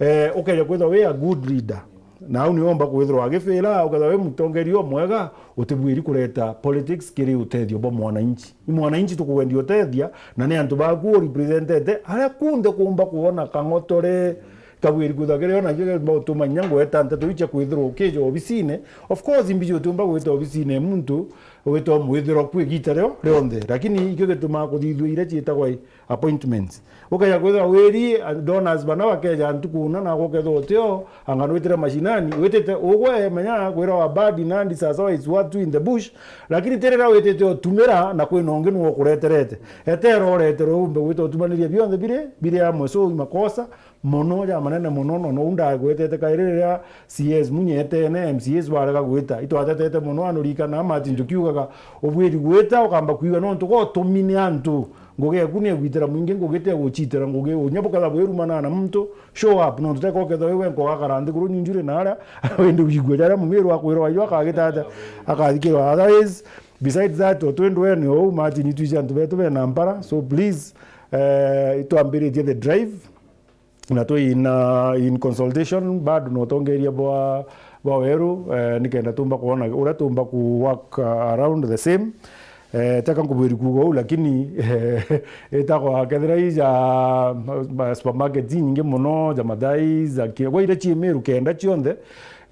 eh, ukeja kwithirwa wi a good leader. Na au niwe omba kwithirwa agifira, ukethirwa wi mutongeria umwega, utibwiri kureta politics kiri utethio bwa mwananchi. Ni mwananchi tukugwendia utethia, na ni antu baku urepresentete, aria kunthe kuumba kwona kang'otore, kabwiri kwithirwa kiri o nakio giumba gutuma inya ngweta nteto iu cia kwithirwa ukija obisine. Of course, imbiji utiumba gwita obisine ya muntu, wita umwithirwa ku igita rio rionthe. Lakini ikio gitumaa kuthithua iria ciitagwa appointments. Ukeja kwithirwa wiri, uh, donors bana bakeja ntuku una, na gukethirwa utio, anga nwitire mashinani, witite ugwe, menya kwira wa bad nandi sawasawa is what in the bush, lakini ti riria witite utumira na kwina ungi nwe ukureterete. Etera ureterwe umbe gwita utumaniria bionthe biri, biri amwe, so i makosa mono ja manene mono, no, no undagwetete kairi riria C S Munyi etene, M C As barega gwita. Itwatetete mono, anurikana Martin tukiugaga ubwiri gwita, ukamba kwiga nontu gotumine antu. Ngugi eku ni egwitira mwingi, ngugi ti eguchitira ngugi. Unya bukethirwa bwirumana na muntu, show up. Nontu teka ukethirwa wi wenka ugakara nthiguru nyunjuri na aria, windi wigua jaria mumiru akwirwa ayo akagita atia, akathikirwa. Otherwise, besides that, o twindwe ni ou, Martin, itwiji antu betu bena mpara. So please, eh, itwambiritie the drive. Na twi in, uh, in consultation bado na utongeria bwa, bwa weru, eh, nikenda tumba kwona uria tumba ku work, uh, around the same. Eh, teka nkubwiri kuuga uu, lakini, eh, itagwa kethira i ja, ma, supermarket inyingi mono, ja Madhai, ja ki-, gwa iria cii Meru kenda cionthe,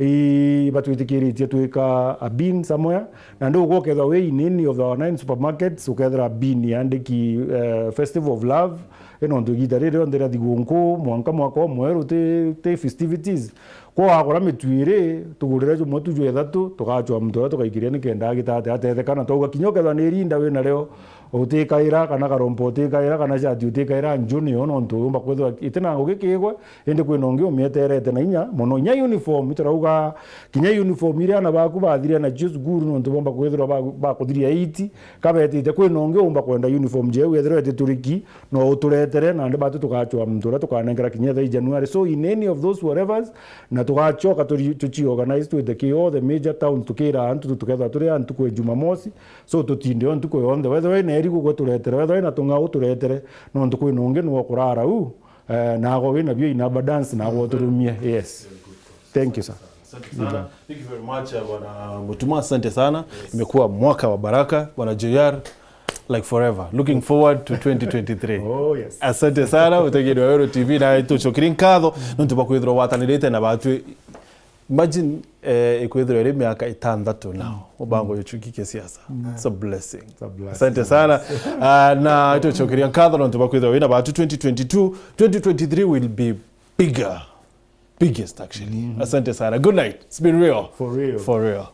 i, batwitikiritie twika a bin somewhere. Na ndi ugwo ukethirwa wi in any of our nine supermarkets, ukethira bin yandiki, eh, Festival of Love, Ino ntu igita riri rionthe ria thiguu nkuu, mwanka mwaka umweru ti, ti festivities. Kwa wagura mitu iri, tugurire jumwe tu jwa ithatu, tugachwa muntu uria tukaikiria nikenda agita atia atetheka. Na twauga kinya ukethirwa ni irinda wina rio, utikaira, kana karompo utikaira, kana shati utikaira, nju niyo nontu yumba kwithirwa iti na ngugi kigwe, indi kwina ungi umieterete na inya mono. Inya uniform, iturauga kinya uniform iria ana baku bathiria nacio cukuru nontu bomba kwithirwa ba-, bakuthiria eight, kabetite kwina ungi umba kwenda uniform jeu, ethirwa itituriki, no uturetere, nandi batu tugachwa muntu uria tukanenkera kinya thaa i January. So in any of those whatevers, na tugachoka turi-, tuchi organize twite ki all the major towns, tukira antu tu-, tukethirwa turi a ntuku ya Jumamosi. So tutinde o ntuku yonthe. Wethirwa wina eri gugwe turetere, wethirwa wina tung'au turetere, nontu kwina ungi niwe ukurara u, eh, nago wina bio in abundance, nago uturumie. Yes. Thank you, sir. Asante sana. Thank you very much, uh, Bwana Mutuma. Asante sana. Yes. Imekuwa mwaka wa baraka, Bwana J R, like forever. Looking forward to twenty twenty-three. Oh, yes. Asante sana, utegeri wa Weru T V, na tucokerie nkatho nontu bwa kwithirwa watanirite na batwi. Imagine, eh, ikwithirwa iri miaka itantatu now, ubango yo chuki kia siasa. It's a blessing. It's a blessing. Asante sana. Ah, na tucokerie nkatho nontu bwa kwithirwa wina batwi twenty twenty-two, twenty twenty-three will be bigger. Biggest, actually. Asante sana. Good night. It's been real. For real. For real.